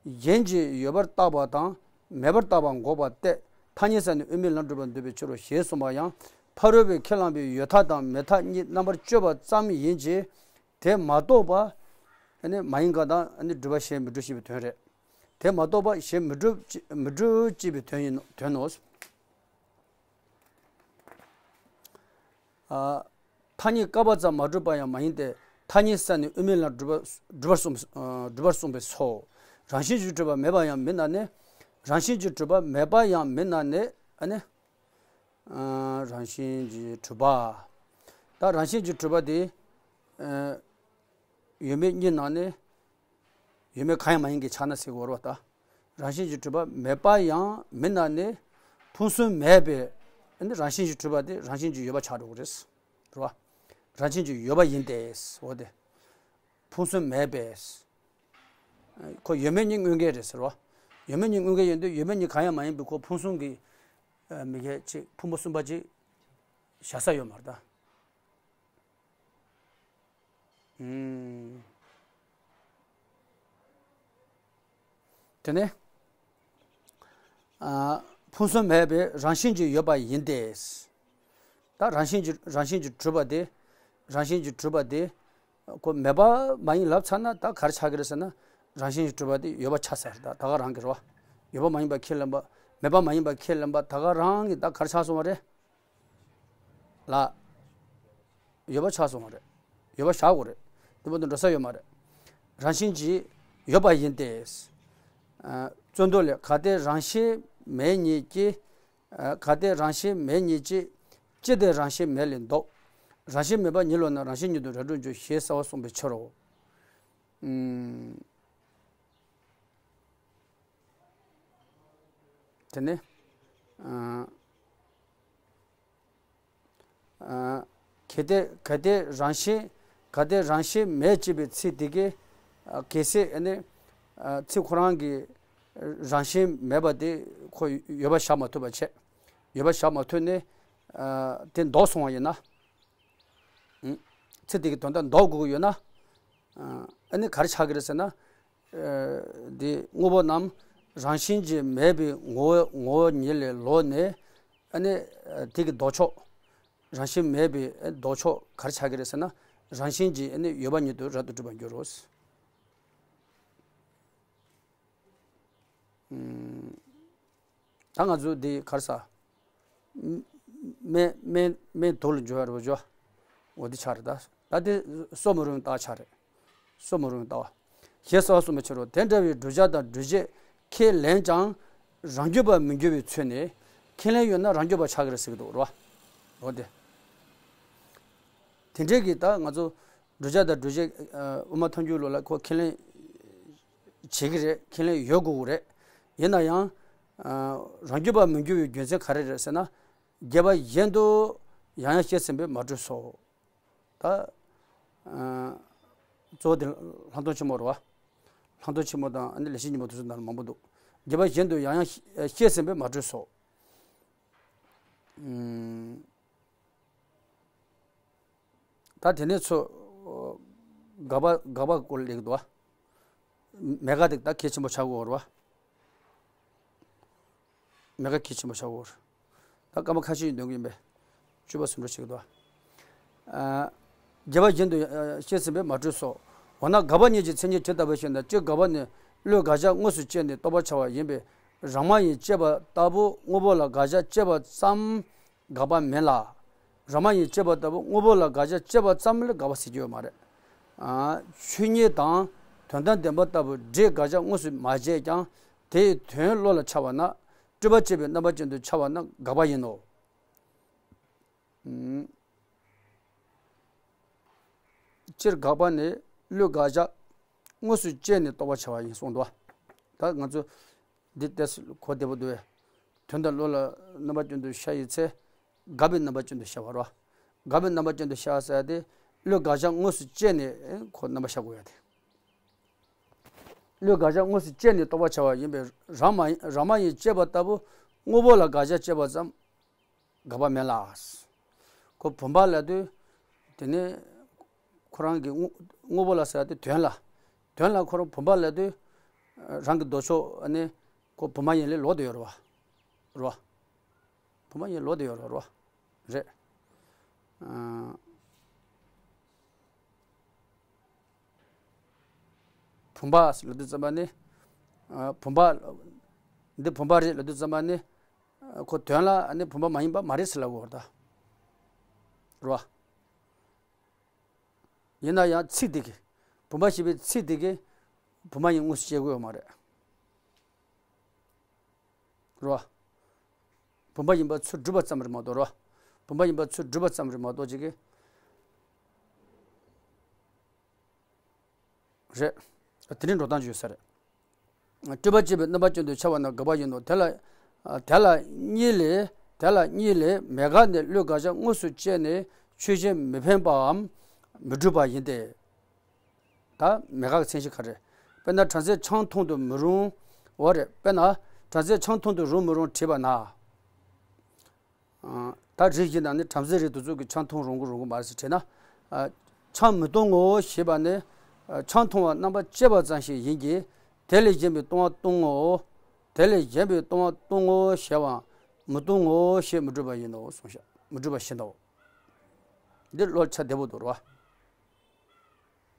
གཞན་གྱིས་ཡོད་པར་བརྟགས་པ་དང་མེད་པར་བརྟགས་པ་འགོག་པ་སྟེ། ཐ་སྙད་ས་ནས་དབུ་མའི་ལམ་སྒྲུབ་པར་འདོད་པའི་ཕྱིར་རོ་ཞེས་གསུངས་པ་ཡང་ཕ་རོལ་པོས་ཁས་བླངས་པའི་ཡོད་མཐའ་དང་མེད་མཐའ་གཉིས་རྣམ་པར་གཅོད་པ་ཙམ་ཡིན་གྱི། དེ་མ་རྟོགས་པ། ཨ་ནི་མ་ཡིན་གང་དང་ཨ་ནི་སྒྲུབ་པ་གཞན་མི་སྒྲུབ་ཞེས་པའི་དོན་རེད། དེ་མ་རྟོགས་པ་གཞན་མི་སྒྲུབ་ཅེས་མི་སྒྲུབ་ཅེས་པའི་དོན་ཡིན་ནོ། དོན་ནོ། ཨ། ཐ་སྙད་བཀག་པ་ཙམ་མ་གྲུབ་པ་ཡང་མ་ཡིན་ཏེ། ཐ་སྙད་ས་ནས་དབུ་མའི་ལམ་སྒྲུབ་པ་སྒྲུབ་པར་གསུངས་པས། ཨ། སྒྲུབ་པར་གསུངས་པས་སོ། རང་བཞིན་གྱིས་གྲུབ་པ་མེད་པར་ཡང་མི་སྣང་ནས། རང་བཞིན་གྱིས་གྲུབ་པ་མེད་པར་ཡང་མི་སྣང་ནས་ཨ་ནི། ཨ། རང་བཞིན་གྱིས་གྲུབ་པ། ད་རང་བཞིན་གྱིས་གྲུབ་པ་དེ། ཨ། ཡོད་མེད་གཉིས་སྣང་ནས། ཡོད་མེད་གང་ཡང་མ་ཡིན་གྱི་ཆ་ན་ཟེར་གྱི་ཡོད་རེད་བ་ད། རང་བཞིན་གྱིས་གྲུབ་པ་མེད་པར་ཡང་མི་སྣང་ནས། ཕུང་གསུམ་མེད་པའི་ཨ་ནི་རང་བཞིན་གྱིས་གྲུབ་པ་དེ་རང་བཞིན་གྱིས་ཡོད་པ་ཆགས་འགྲོ་གི་རེད། རེད་བ། རང་བཞིན་གྱིས་ཡོད་པ་ཡིན་ཏེ། འོ་དེ། ཕུང་གསུམ་མེད་པས། ཁོ་ཡོད་མེད་གཉིས་དངོས་འགལ་རེད་ཟེར་བ། ཡོད་མེད་གཉིས་དངོས་འགལ་ཡིན་དུས་ཡོད་མེད་གཉིས་གང་ཡང་མ་ཡིན་པའི་ཁོ་ཕུང་གསུམ་གྱི། ཨ། མི་སྐྱེ་གཅིག་ཕུང་པོ་གསུམ་པ་གཅིག་བཞག་ས་ཡོད་མ་རེད་ད། ཨུམ། དེ་ནས། ཨ། ཕུང་གསུམ་མེད་པའི་རང་བཞིན་གྱིས་ཡོད་པ་ཡིན་ཏེ། ད་རང་བཞིན་གྱིས་རང་བཞིན་གྱིས་གྲུབ་པ་དེ། རང་བཞིན་གྱིས་གྲུབ་པ་དེ། ཁོ་མེད་པ་མ་ཡིན་ལབ་ཚར་ན་ད་ག་རེ་ཆགས་ཀྱི་རེད་ཟེར་ན། རང་བཞིན་གྱིས་གྲུབ་པ་དེ་ཡོད་པ་ཆགས་ཟེར་ད་ད་ག་རང་གི་རེད་བ། ཡོད་པ་མ་ཡིན་པ་ཁས་ལེན་པ། མེད་པ་མ་ཡིན་པ་ཁས་ལེན་པ་ད་ག་རང་གི་ད་གར་ཆགས་སོང་བ་རེད། ལ། ཡོད་པ་ཆགས་སོང་བ་རེད། ཡོད་པ་བཞག་དགོས་རེད། དེ་མ་གཏོགས་འགྲོ་ས་ཡོད་མ་རེད། རང་བཞིན་གྱིས་ཡོད་པ་ཡིན་ཏེ། ཨ། བརྩོན་འགྲུས་ལས། གལ་ཏེ་རང་བཞིན་མེད་ཉིད་ཀྱི། ཨ། གལ་ཏེ་རང་བཞིན་མེད་ཉིད་ཀྱི། ཅི་སྟེ་རང་བཞིན་མེད་ལས་ལྡོག། རང་བཞིན་མེད་པ་ཉིད་ལོག་ན་རང་བཞིན་ཉིད་དུ་ར་སྤྲོད་འགྱུར་ཞེས་གསལ་བར་གསུངས་པའི་ཕྱིར་རོ། ཨུམ། དེ་ནས། ཨ། ཨ། གལ་ཏེ། གལ་ཏེ་རང་བཞིན། གལ་ཏེ་རང་བཞིན་མེད་ཅེས་པའི་ཚིག་དེ་གིས། ཨ། གལ་སྲིད་ཨ་ནི། ཨ། ཚིག་ཁོ་རང་གི་རང་བཞིན་མེད་པ་དེ་ཁོ་ཡོད་པ་བཞག་མ་ཐུབ་པ་བྱས། ཡོད་པ་བཞག་མ་ཐུབ་ནས། ཨ། དེ་ལྡོག་སོང་བ་ཡིན་ན། ཨུ། ཚིག་དེ་གི་དོན་དག་ལྡོག་དགོས་ཀྱི་ཡོད་ན། ཨ། ཨ་ནི་ག་རེ་ཆགས་ཀྱི་རེད་ཟེར་ན། ཨ། དེ་དངོས་པོ་རྣམས་རང་བཞིན་གྱིས་མེད་པའི་ངོ་བོ། ངོ་བོ་ཉིད་ལས་ལོག་ནས། ཨ་ནི། ཨ། དེ་གི་ལྡོག་ཕྱོགས། རང་བཞིན་མེད་པའི། ཨ། ལྡོག་ཕྱོགས་ག་རེ་ཆགས་ཀྱི་རེད་ཟེར་ན། རང་བཞིན་གྱིས་ཨ་ནི་ཡོད་པ་ཉིད་དུ་རབ་ཏུ་གྲུབ་པར་འགྱུར་རོ། ཨུམ། ད་ང་ཚོ་འདི་ག་རེ་ཟ། སྨན། སྨན། སྨན་དུག་ལ་འགྱུར་བ་རེད་པ། འོ་འདི་ཆགས་རེད་ད། ད་འདི་གསོ་མི་རུང་བའི་ལྟ་བ་ཆགས་རེད། གསོ་མི་རུང་བའི་ལྟ་བ། ཞེས་གསལ་བར་གསུངས་པའི་ཕྱིར་རོ། དེ་འདྲ་བའི་བསྒྲུབ་བྱ་དང་སྒྲུབ་བྱེད་ཁས་ལེན་ཀྱང་རང་རྒྱུད་པར་མི་འགྱུར་བའི་ཚུལ་ནི། ཁས་ལེན་ཡོད་ན་རང་རྒྱུད་པ་ཆགས་ཀྱི་རེད་ཟེར་གྱི་འདུག་རོ། འོ་དེ། དེ་འདྲའི་གི་ད་ང་ཚོ་བསྒྲུབ་བྱ་དང་སྒྲུབ་བྱེད། ཨ། དབུ་མ་ཐལ་འགྱུར་ལུགས་ལ་ཁོ་ཁས་ལེན་བྱེད་ཀྱི་རེད། ཁས་ལེན་ཡོད་དགོས་ཀྱི་རེད། ཡིན་ན་ཡང་། ཨ། རང་རྒྱུད་པར་མི་འགྱུར་བའི་རྒྱུ་མཚན་ག་རེ་རེད་ཟེར་ན། རྒྱས་པ་བཞིན་དུ་ཡང་ཡང་བཤད་ཟིན་པས་མ་གྲོལ་སོ། ད། ཨ། གཙོ་བོ་དེ་ལྷག་མཐོང་ཆེན་མོ་རེད་པ། ལྷག་མཐོང་ཆེན་མོ་དང་ཨ་ནི་ལེགས་བཤད་སྙིང་པོ་དེ་ཚོ་ནང་ལ་མང་པོ་འདུག་རྒྱས་པ་བཞིན་དུ་ཡང་ཡང་བཤད་ཟིན་པས་མ་གྲོལ་སོ། ཨུམ། ད་དེ་ནས་ཚུར། དགག་པ། དགག་པ་སྐོར་ལ་སླེབས་ཀྱི་འདུག་པ། མེད་དགག་དེ་ད་གལ་ཆེན་པོ་ཆགས་ཀྱི་ཡོད་རེད་པ། མེད་དགག་གལ་ཆེན་པོ་ཆགས་ཀྱི་ཡོད་རེད། ད་སྐར་མ་ཁ་ཤས་ཡིན་འདོན་གྱི་ཡིན་པས། བཅུ་པ་ཟུར་འདྲ་བྱེད་ཀྱི་འདུག་པ། ཨ། རྒྱས་པ་བཞིན་དུ་བཤད་ཟིན་པས་མ་གྲོལ་སོ། འོ་ན་དགག་པ་གཉིས་ཀྱི་མཚན་ཉིད་ཇི་ལྟ་བུ་ཞེ་ན། སྤྱིར་དགག་པ་ནི་བློས་དགག་བྱ་དངོས་སུ་བཅད་ནས་རྟོགས་པར་བྱ་བ་ཡིན་པས། རང་མ་ཡིན་ཅེས་པ་ལྟ་བུ་དངོས་པོ་ལ་དགག་བྱ་བཅད་པ་ཙམ་དགག་པ་མིན་ལ། རང་མ་ཡིན་ཅེས་པ་ལྟ་བུ་དངོས་པོ་ལ་དགག་བྱ་བཅད་པ་ཙམ་ལ་དགག་པ་ཟེར་གྱི་ཡོད་མ་རེད། ཨ། ཆོས་ཉིད་དང་དོན་དམ་བདེན་པ་ལྟ་བུ་སྒྲས་དགག་བྱ་དངོས་སུ་མ་བྱས་ཀྱང་དེའི་དོན་བློ་ལ་འཆར་བ་ན། སྤྲོས་པ་བཅད་པའི་རྣམ་པ་ཅན་དུ་འཆར་བ་ན་དགག་པ་ཡིན་ནོ། ཨུམ། སྤྱིར་དགག་པ་ནི་བློས་དགག་བྱ་དངོས་སུ་བཅད་ནས་རྟོགས་པར་བྱ་བ་ཡིན་གསུངས་འདུག་ད་ང་ཚོ་འདི་ཏོག་ཙམ་གོ་བདེ་པོ་འདུག་དོན་དམ་བློ་ལ་རྣམ་པ་ཅན་དུ་ཤར་ཡོད་ཚེ། དགག་པའི་རྣམ་པ་ཅན་དུ་ཤར་བ་རེད་པ། དགག་པའི་རྣམ་པ་ཅན་དུ་ཤར་ཟེར་ཡ་དེ། བློས་དགག་བྱ་དངོས་སུ་བཅད་ནས་ཁོ་རྣམ་པ་ཤར་དགོས་ཡ་དེ། བློས་དགག་བྱ་དངོས་སུ་བཅད་ནས་རྟོགས་པར་བྱ་བ་ཡིན་པས། རང་མ། རང་མ་ཡིན་ཅེས་པ་ལྟ་བུ་དངོས་པོ་ལ་དགག་བྱ་བཅད་པ་ཙམ་དགག་པ་མིན་ལ། ཁོ་བུམ་པ་ལབ་དུས། དེ་ནས་ཁོ་རང་གི་དངོས། དངོས་པོ་ལ་ཟེར་ཡ་དེ་དོན་ལ། དོན་ལ་ཁོ་རང་བུམ་པ་ལབ་དུས། རང་གི་ལྡོག་ཕྱོགས་ནི་ཁོ་བུམ་པ་ཡིན་ལས་ལོག་སྟེ་ཡོད་རེད་པ། རེད་པ། བུམ་པ་ཡིན་ལོག་སྟེ་ཡོད་རེད་པ། རེད། ཨ། བུམ་པ་ལབ་དུས་ཙམ་པ་ནི། ཨ། བུམ་པ། འདི་བུམ་པ་རེད་ལབ་དུས་ཙམ་པ་ནི། ཁོ་དོན་ལ་ནི་བུམ་པ་མ་ཡིན་པ་མ་རེད་ཟེར་ལབ་དགོས་རེད་ད། རེད་པ། ཡིན་ན་ཡང་ཚིག་དེ་གིས། བུམ་པ་ཞེས་པའི་ཚིག་དེ་གིས་བུམ་པ་ཡིན་དངོས་སུ་བཤད་ཀྱི་ཡོད་མ་རེད། རེད་པ། བུམ་པ་ཡིན་པ་ཚུར་སྒྲུབ་པ་ཙམ་རེད་མ་གཏོགས། རེད་པ། བུམ་པ་ཡིན་པ་ཚུར་སྒྲུབ་པ་ཙམ་རེད་མ་གཏོགས་ཅིག་གིས། རེད། དེ་འདྲའི་འགྲོ་སྟངས་ཅིག་ཡོད་ས་རེད། སྤྲོས་པ་བཅད་པའི་རྣམ་པ་ཅན་དུ་འཆར་བ་ན་དགག་པ་ཡིན་ནོ། དེ་ལ། དེ་ལ་གཉིས་ལས། དེ་ལ་གཉིས་ལས་མེད་དགག་ནས་བློས་དགག་བྱ་དངོས་སུ་བཅད་ནས་ཆོས་གཞན་མི་འཕེན་པའམ་མི་སྒྲུབ་པ་ཡིན་ཏེ། ད་མེད་དགག་གི་མཚན་གཞི་ག་རེ། དཔེར་ན་བྲམ་ཟེ་ཆང་འཐུང་དུ་མི་རུང་། འོ་རེད། དཔེར་ན་བྲམ་ཟེ་ཆང་འཐུང་དུ་རུང་མི་རུང་དྲིས་པ་ན། ཨ། ད་རིགས་ཀྱི་ནང་ནས་བྲམ་ཟེ་རིགས་དེ་ཚོ་གིས་ཆང་འཐུང་རུང་གི་རུང་གི་མ་རེད་ཟེར་དྲིས་ན། ཨ། ཆང་མི་འཐུང་ངོ་ཞེས་པ་ནི། ཨ། ཆང་འཐུང་བ་རྣམ་པ་བཅད་པ་ཙམ་ཞིག་ཡིན་གྱི། དེ་ལས་གཞན་པའི་ལྟུང་བ་ལྟུང་ངོ་། དེ་ལས་གཞན་པའི་ལྟུང་བ་ལྟུང་ངོ་ཞེས་པའང་མི་ལྟུང་ངོ་ཞེས་མི་སྒྲུབ་པ་ཡིན་ནོ་གསུངས་ཤག་མི་སྒྲུབ་པ་བཞིན་དུ། འདི་བློར་འཆར་བདེ་པོ་འདུག་རེད་པ།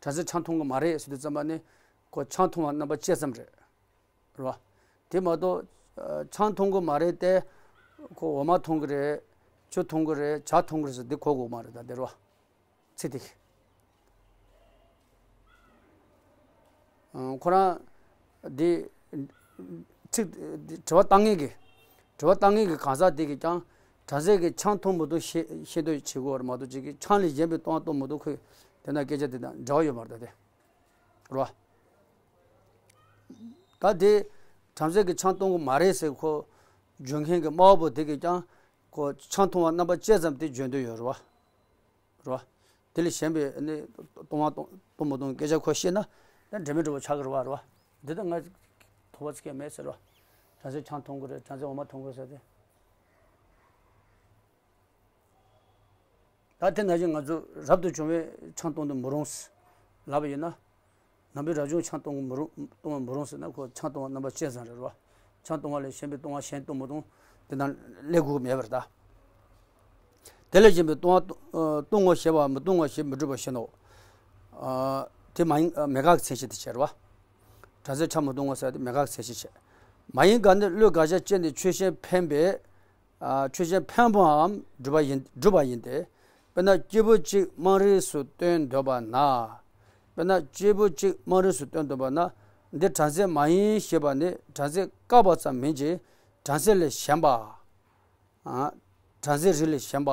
བྲམ་ཟེ་ཆང་འཐུང་གི་མ་རེད་ཟེར་དུས་ཙམ་པ་ནི་ཁོ་ཆང་འཐུང་བ་རྣམ་པ་བཅད་ཙམ་རེད། རེད་པ། དེ་མ་གཏོགས་ ཆང་འཐུང་གི་མ་རེད་དེ། ཁོ་འོ་མ་འཐུང་གི་རེད། ཆུ་འཐུང་གི་རེད། ཇ་འཐུང་གི་རེད་ཟེར་འདི་གོ་དགོས་མ་རེད་ད་འདི་རོ། ཚིག་དེ་གི། ཁོ་རང་འདི་ཚིག་འདི་དྲི་བ་བཏང་མཁན་གྱི་དྲི་བ་བཏང་མཁན་གྱི་གང་ཟག་དེ་གིས་ཀྱང་བྲམ་ཟེ་གིས་ཆང་འཐུང་མི་འཐུང་ཤེས་ཤེས་འདོད་བྱེད་དགོས་པ་རེད་མ་གཏོགས་ཅིག་གིས་ཆང་ལས་གཞན་པའི་བཏུང་བ་བཏུང་མི་བཏུང་ཁོས་དེ་ན་སྐད་ཆ་དེ་དང་འབྲེལ་བ་ཡོད་མ་རེད་ད་དེ་རོ། ད་དེ་བྲམ་ཟེ་གིས་ཆང་འཐུང་གི་མ་རེད་ཟེར་ཁོ་བརྗོད་མཁན་གྱི་སྨྲ་བ་པོ་དེ་གིས་ཀྱང་ཁོ་ཆང་འཐུང་བ་རྣམ་པ་ཅི་ཙམ་དེ་བརྗོད་འདོད་ཡོད་རེད་བ། རེད་བ། དེ་ལས་གཞན་པའི་ནི་གཏོང་བ་གཏོང་གཏོང་མི་གཏོང་སྐད་ཆ་ཁོ་བཤད་ན་ད་འབྲེལ་མི་འགྲོ་བ་ཆགས་ཀྱི་རེད་བ་རེད་བ། འདི་ད་ང་དོགས་པ་ཚིག་མེད་ཟེར་བ། བྲམ་ཟེ་ཆང་འཐུང་གི་རེད་བྲམ་ཟེ་འོ་མ་འཐུང་གི་རེད་ཟེར་ཏེ། ད་དེ་ནང་བཞིན་ང་ཚོ་རབ་ཏུ་བྱུང་བས་ཆང་འཐུང་དུ་མི་རུང་ཟེར་ལབ་པ་ཡིན་ན། ནང་པའི་རབ་བྱུང་ཆང་འཐུང་གི་མི་རུང་འཐུང་བ་མི་རུང་ཟེར་ན་ཁོ་ཆང་འཐུང་བ་རྣམ་པ་ཅི་ཙམ་རེད་རོ། ཆང་འཐུང་བ་ལས་གཞན་པའི་འཐུང་བ་གཞན་འཐུང་མི་འཐུང་དེ་དང་ལས་དགོས་མེད་པར་ད། དེ་ལས་གཞན་པའི་འཐུང་བ་འཐུང་ངོ་ཞེས་པ་མི་འཐུང་ངོ་ཞེས་མི་སྒྲུབ་པ་བཞིན་ནོ། དེ་མ་ཡིན་མེད་དགག་གི་མཚན་གཞི་དེ་བྱེད་རོ། བྲམ་ཟེ་ཆང་མི་འཐུང་ངོ་ཟེར་དེ་མེད་དགག་གི་མཚན་གཞི་བྱེད། མ་ཡིན་དགག་ནི་བློས་དགག་བྱ་སྐྱེས་ནས་ཆོས་གཞན་འཕེན་པས། ཆོས་གཞན་འཕེན་པའམ་སྒྲུབ་པ་ཡིན་སྒྲུབ་པ་ཡིན་ཏེ། དཔེར་ན་སྐྱེས་བུ་གཅིག་དམངས་རིགས་སུ་སྟོན་འདོད་པ་ན། དཔེར་ན་སྐྱེས་བུ་གཅིག་དམངས་རིགས་སུ་སྟོན་འདོད་པ་ན། འདི་བྲམ་ཟེ་མ་ཡིན་ཞེས་པ་ནི་བྲམ་ཟེ་བཀག་པ་ཙམ་མིན་གྱི་བྲམ་ཟེ་ལས་གཞན་པ། བྲམ་ཟེ་རིགས་ལས་གཞན་པ།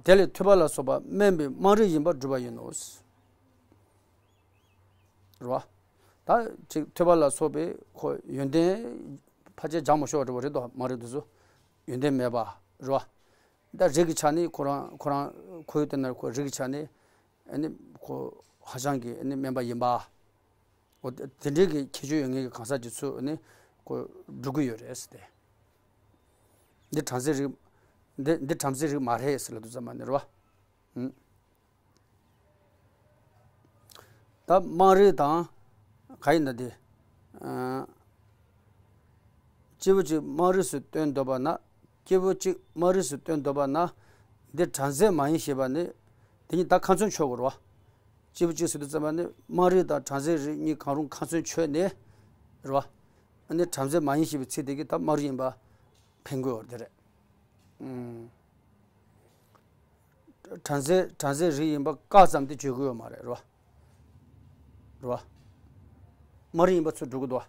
དེ་ལས་ཐོས་པ་ལ་སོགས་པ་དམན་པའི་དམངས་རིགས་ཡིན་པར་སྒྲུབ་པ་ཡིན་ནོ། རེད་བ། ད་ཅིག་ཐོས་པ་ལ་སོགས་པའི་ཁོ་ཡོན་ཏན་ཕལ་ཆེར་སྦྱང་མ་ཤོར་བ་འདྲ་བོ་རེད་དོ་དམངས་རིགས་འདི་ཚོ་ཡོན་ཏན་མེད་པ་རེད་བ། ད་རིགས་ཀྱི་ཆ་ནས་ཁོ་རང་ཁོ་རང་ཁོ་ཡོད་དེ་ན་ཁོ་རིགས་ཀྱི་ཆ་ནས་ཨ་ནི་ཁོ་ཧ་ཅང་གི་ཨ་ནི་དམན་པ་ཡིན་པ། འོ་དེ་འདྲའི་གི་ཁྱད་ཆོས་ཡོད་མཁན་གྱི་གང་ཟག་དེ་ཚོ་ཨ་ནི་ཁོ་སྒྲུབ་ཀྱི་ཡོད་རེད་ཟེར་ཏེ། འདི་བྲམ་ཟེ་རིགས། འདི་འདི་བྲམ་ཟེ་རིགས་མ་རེད་ཟེར་ལབ་དུས་ཙམ་པ་ནས་རེད་བ། ཨུམ། ད་དམངས་རིགས་དང་ག་ཡིན་ན་དེ། ཨ། སྐྱེས་བུ་གཅིག་དམངས་རིགས་སུ་སྟོན་འདོད་པ་ན། སྐྱེས་བུ་གཅིག་དམངས་རིགས་སུ་སྟོན་འདོད་པ་ན། འདི་བྲམ་ཟེ་མ་ཡིན་ཞེས་པ་ནི། དེ་གཉིས་ད་ཁ་ཚོན་ཆོད་དགོས་རེད་བ། སྐྱེས་བུ་གཅིག་ཟེར་དུས་ཙམ་པ་ནི་དམངས་རིགས་དང་བྲམ་ཟེ་རིགས་གཉིས་གང་རུང་ཁ་ཚོན་ཆོད་ནས། རེད་བ། ཨ་ནི་བྲམ་ཟེ་མ་ཡིན་ཞེས་པའི་ཚིག་དེ་གིས་ད་དམངས་རིགས་ཡིན་པ་འཕེན་དགོས་པ་དེ་རེད། ཨུམ། བྲམ་ཟེ་བྲམ་ཟེ་རིགས་ཡིན་པ་བཀག་ཙམ་དེ་བརྗོད་ཀྱི་ཡོད་མ་རེད་རོ། རོ། དམངས་རིགས་ཡིན་པ་ཚུར་སྒྲུབ་ཀྱི་འདུག་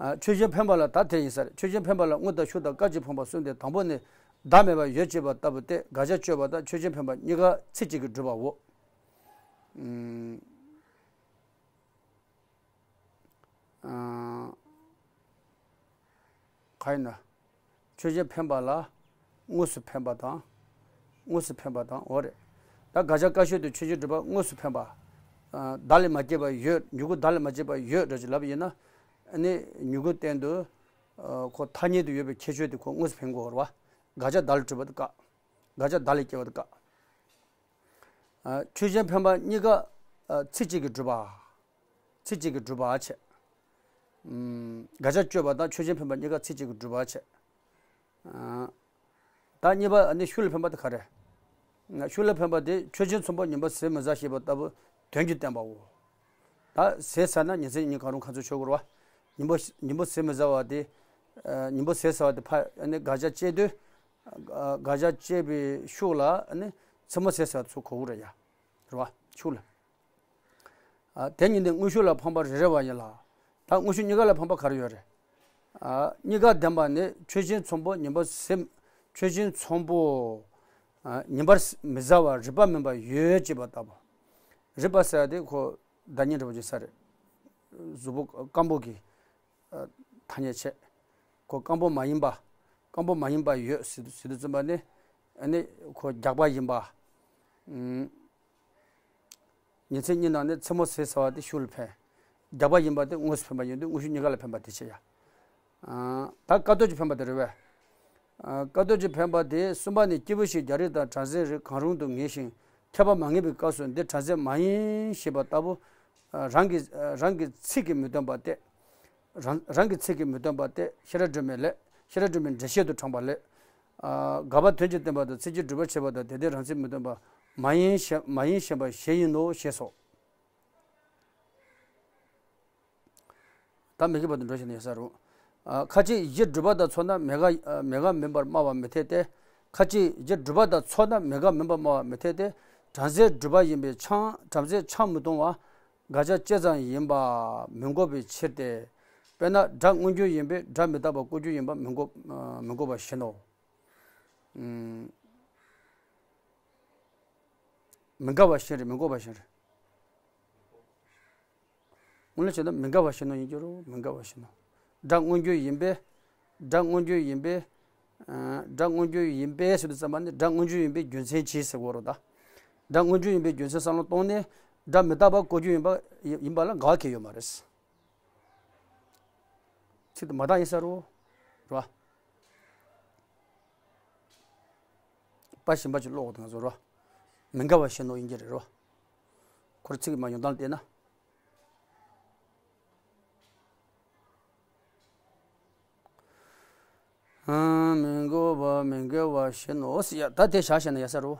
ཨ། ཆོས་གཞན་འཕེན་པ་ལ་ད་དེ་ཡིན་ས་རེད། ཆོས་གཞན་འཕེན་པ་ལ་དངུལ་དང་ཤུགས་དང་དཀའ་སྤྱད་ཕོངས་པ་གསུམ་སྟེ། དང་པོ་ནི་བདག་མེད་པར་ཡོད་ཅེས་པ་ལྟ་བུ་སྟེ། དགག་བྱ་གཅོད་པ་དང་ཆོས་གཞན་འཕེན་པ་གཉིས་ཀ་ཚིག་གཅིག་གིས་སྒྲུབ་པའོ། ཨུམ། ཨ། ག་ཡིན་ན། ཆོས་གཞན་འཕེན་པ་ལ་དངོས་སུ་འཕེན་པ་དང་། དངོས་སུ་འཕེན་པ་དང་འོ་རེད། ད་དགག་བྱ་བཀའ་ཤོད་དུ་ཆོས་གཞན་སྒྲུབ་པ་དངོས་སུ་འཕེན་པ། ཨ། བདག་ལས་མ་སྐྱེས་པ་ཡོད། མྱུ་གུ་བདག་ལས་མ་སྐྱེས་པ་ཡོད་འདྲ་ཅིག་ལབ་ཡིན་ན། ཨ་ནི་མྱུ་གུ་སྟེང་དུ། ཨ། ཁོ་ཐ་སྙད་དུ་ཡོད་པའི་ཁྱད་ཆོས་དེ་ཁོ་དངོས་སུ་འཕེན་དགོས་རེད་བ། དགག་བྱ་བདག་ལས་གྲུབ་པ་དེ་བཀག་དགག་བྱ་བདག་ལས་སྐྱེ་བ་དེ་བཀག་ཨ། ཆོས་གཞན་འཕེན་པ་གཉིས་ཀ་ཨ། ཚིག་གཅིག་གིས་སྒྲུབ་པ། ཚིག་གཅིག་གིས་སྒྲུབ་པ་བྱས། ཨུམ། དགག་བྱ་གཅོད་པ་དང་ཆོས་གཞན་འཕེན་པ་གཉིས་ཀ་ཚིག་གཅིག་གིས་སྒྲུབ་པ་བྱས། ཨ། ད་གཉིས་པ་ནི་ཤུགས་ལ་འཕེན་པ་དེ་ག་རེ། ཤུགས་ལ་འཕེན་པ་དེ་ཆོས་ཅན་ཚོམ་པོ་ཉན་པར་ཟད་མི་ཟ་ཞེས་པ་ལྟ་བུ་དོན་གྱིས་བསྟན་པའོ། ད་ཟད་ཟ་ན་ཉིན་མཚན་གཉིས་གང་རུང་ཁ་ཚོན་ཆོད་དགོས་རེད་བ། ཉིན་པོ་ཉིན་པོ་ཟད་མི་ཟ་བ་དེ། ཨ། ཉིན་པོ་ཟད་ཟ་བ་དེ་ཕ་ནི་དགག་བྱ་བཅད་དུས། ཨ། དགག་བྱ་བཅད་པའི་ཤུགས་ལ་ནི་མཚན་མོ་ཟད་ཟ་བ་ཚུར་གོ་དགོས་རེད་ཡ། རེད་བ། ཤུགས་ལ། ཨ། དེ་ཉིད་ནི་དངོས་ཤུགས་ལ་འཕངས་པ་རེ་རེ་བ་ཡིན་ལ། ད་དངོས་ཤུགས་གཉིས་ཀ་ལ་འཕངས་པ་ག་རེ་ཡོད་རེད། ཨ། གཉིས་ཀ་ལྡན་པ་ནི་ཆོས་ཅན་ཚོམ་པོ་ཉན་པར་ཟད། ཆོས་ཅན་ཚོམ་པོ། ཨ། ཉན་པར་མི་ཟ་བར་རིག་པ་མིན་པར་ཡོད་ཅེས་པ་ལྟ་བུ། རིག་པ་ཟེར་ཡ་དེ་ཁོ་བདག་ཉིད་འདྲ་བོ་ཅིག་ས་རེད། གཟུགས་པོ་སྐམ་པོ་གི། ཨ། ཐ་སྙད་བྱས། ཁོ་སྐམ་པོ་མ་ཡིན་པ། སྐམ་པོ་མ་ཡིན་པ་ཡོད་ཟེར་དུས་ཟེར་དུས་ཙམ་པ་ནི། ཨ་ནི་ཁོ་རྒྱགས་པ་ཡིན་པ། ཨུམ། ཉིན་མཚན་གཉིས་ནང་ནས་མཚན་མོ་ཟད་ཟ་བ་དེ་ཤུགས་ལ་འཕེན། རྒྱགས་པ་ཡིན་པ་དེ་དངོས་སུ་འཕེན་པ་ཡིན་དུས་དངོས་ཤུགས་གཉིས་ཀ་ལ་འཕེན་པ་དེ་བྱེད་ཡ། ཨ། ད་དཀའ་སྡུག་གཅིག་འཕེན་པ་དེ་རེད་བས། ཨ། དཀའ་སྡུག་གཅིག་འཕེན་པ་དེ་གསུམ་པ་ནི་སྐྱེས་བུ་ཞིག་རྒྱགས་རིགས་དང་བྲམ་ཟེའི་རིགས་གང་རུང་དུ་ངེས་ཤིང་ཁྱབ་པ་མ་ངེས་པའི་སྐབས་སུ་འདི་བྲམ་ཟེ་མ་ཡིན་ཞེས་པ་ལྟ་བུ། ཨ། རང་གི་རང་གི་ཚིག་གིས་མི་སྟོན་པ་སྟེ། རང་རང་གི་ཚིག་གིས་མི་སྟོན་པ་སྟེ་ཤེས་རབ་སྒྲོན་མེའི་ལས། ཤེས་རབ་སྒྲོན་མེའི་འགྲེལ་བཤད་དུ་དྲངས་པ་ལས། ཨ། དགག་པ་དོན་གྱིས་བསྟན་པ་དང་ཚིག་གིས་སྒྲུབ་པར་བྱེད་པ་དང་དེ་དེ་རང་ཚིག་མི་སྟོན་པ་མ་ཡིན་ཞེས་མ་ཡིན་ཞེས་པ་ཞེས་ཡིན་ནོ་ཞེས་སོ། ད་མི་དགེ་བ་དུ་འགྲོ་བཞིན་ཡོད་ས་རུ། ཨ། ཁ་ཅིག་གཞི་གྲུབ་པ་དང་ཚོགས་ན་མེད་དགག་ཨ། མེད་དགག་མིན་པར་སྨྲ་བ་མི་འཐད་དེ། ཁ་ཅིག་གཞི་གྲུབ་པ་དང་ཚོགས་ན་མེད་དགག་མིན་པར་སྨྲ་བ་མི་འཐད་དེ། བྲམ་ཟེ་གྲུབ་པ་ཡིན་པས་ཆང་བྲམ་ཟེ་ཆང་མི་འཐུང་བ་དགག་བྱ་ཅི་ཙམ་ཡིན་པ་མི་འགོག་པའི་ཕྱིར་ཏེ། དཔེར་ན་སྒྲ་མངོན་གྱུར་ཡིན་པས་སྒྲ་མི་རྟག་པར་གོ་རྒྱུ་ཡིན་པ་མི་འགོག་ཨ། མི་འགོག་པ་བཞིན་ནོ། ཨུམ། མི་འགལ་བ་བཞིན་རེད། མི་འགོག་པ་བཞིན་རེད། དངོས་གནས་བྱས་ན་མི་འགལ་བ་བཞིན་ནོ་ཡིན་རྒྱུ་རེད། མི་འགལ་བ་བཞིན་ནོ། སྒྲ་མངོན་གྱུར་ཡིན་པས། སྒྲ་མངོན་གྱུར་ཡིན་པས། ཨ། སྒྲ་མངོན་གྱུར་ཡིན་པས་ཟེར་དུས་ཙམ་པ་ནི་སྒྲ་མངོན་གྱུར་ཡིན་པའི་རྒྱུ་མཚན་གྱིས་ཟེར་དགོས་རེད་ད། སྒྲ་མངོན་གྱུར་ཡིན་པའི་རྒྱུ་མཚན་བསམ་བློ་གཏོང་ནས་སྒྲ་མི་རྟག་པ་གོ་རྒྱུ་ཡིན་པ་ཡིན་པ་ལ་འགལ་གྱི་ཡོད་མ་རེད། ཚིག་དེ་མ་དག་ཡིན་ས་རེད་བ། པ་གཞན་པ་ཅིག་ཀློག་དང་ཟེར་རོ། མི་འགལ་བ་བཞིན་ནོ་ཡིན་གྱི་རེད་རོ། ཁོ་རང་ཚིག་གི་མ་ཡོང་སྟངས་བལྟས་ན། ཨ། མི་འགལ་བ་མི་འགལ་བ་བཞིན་ནོ་ཟེར་ཡ། ད་དེ་བཞག་བྱས་ན་ཡག་ས་རེད།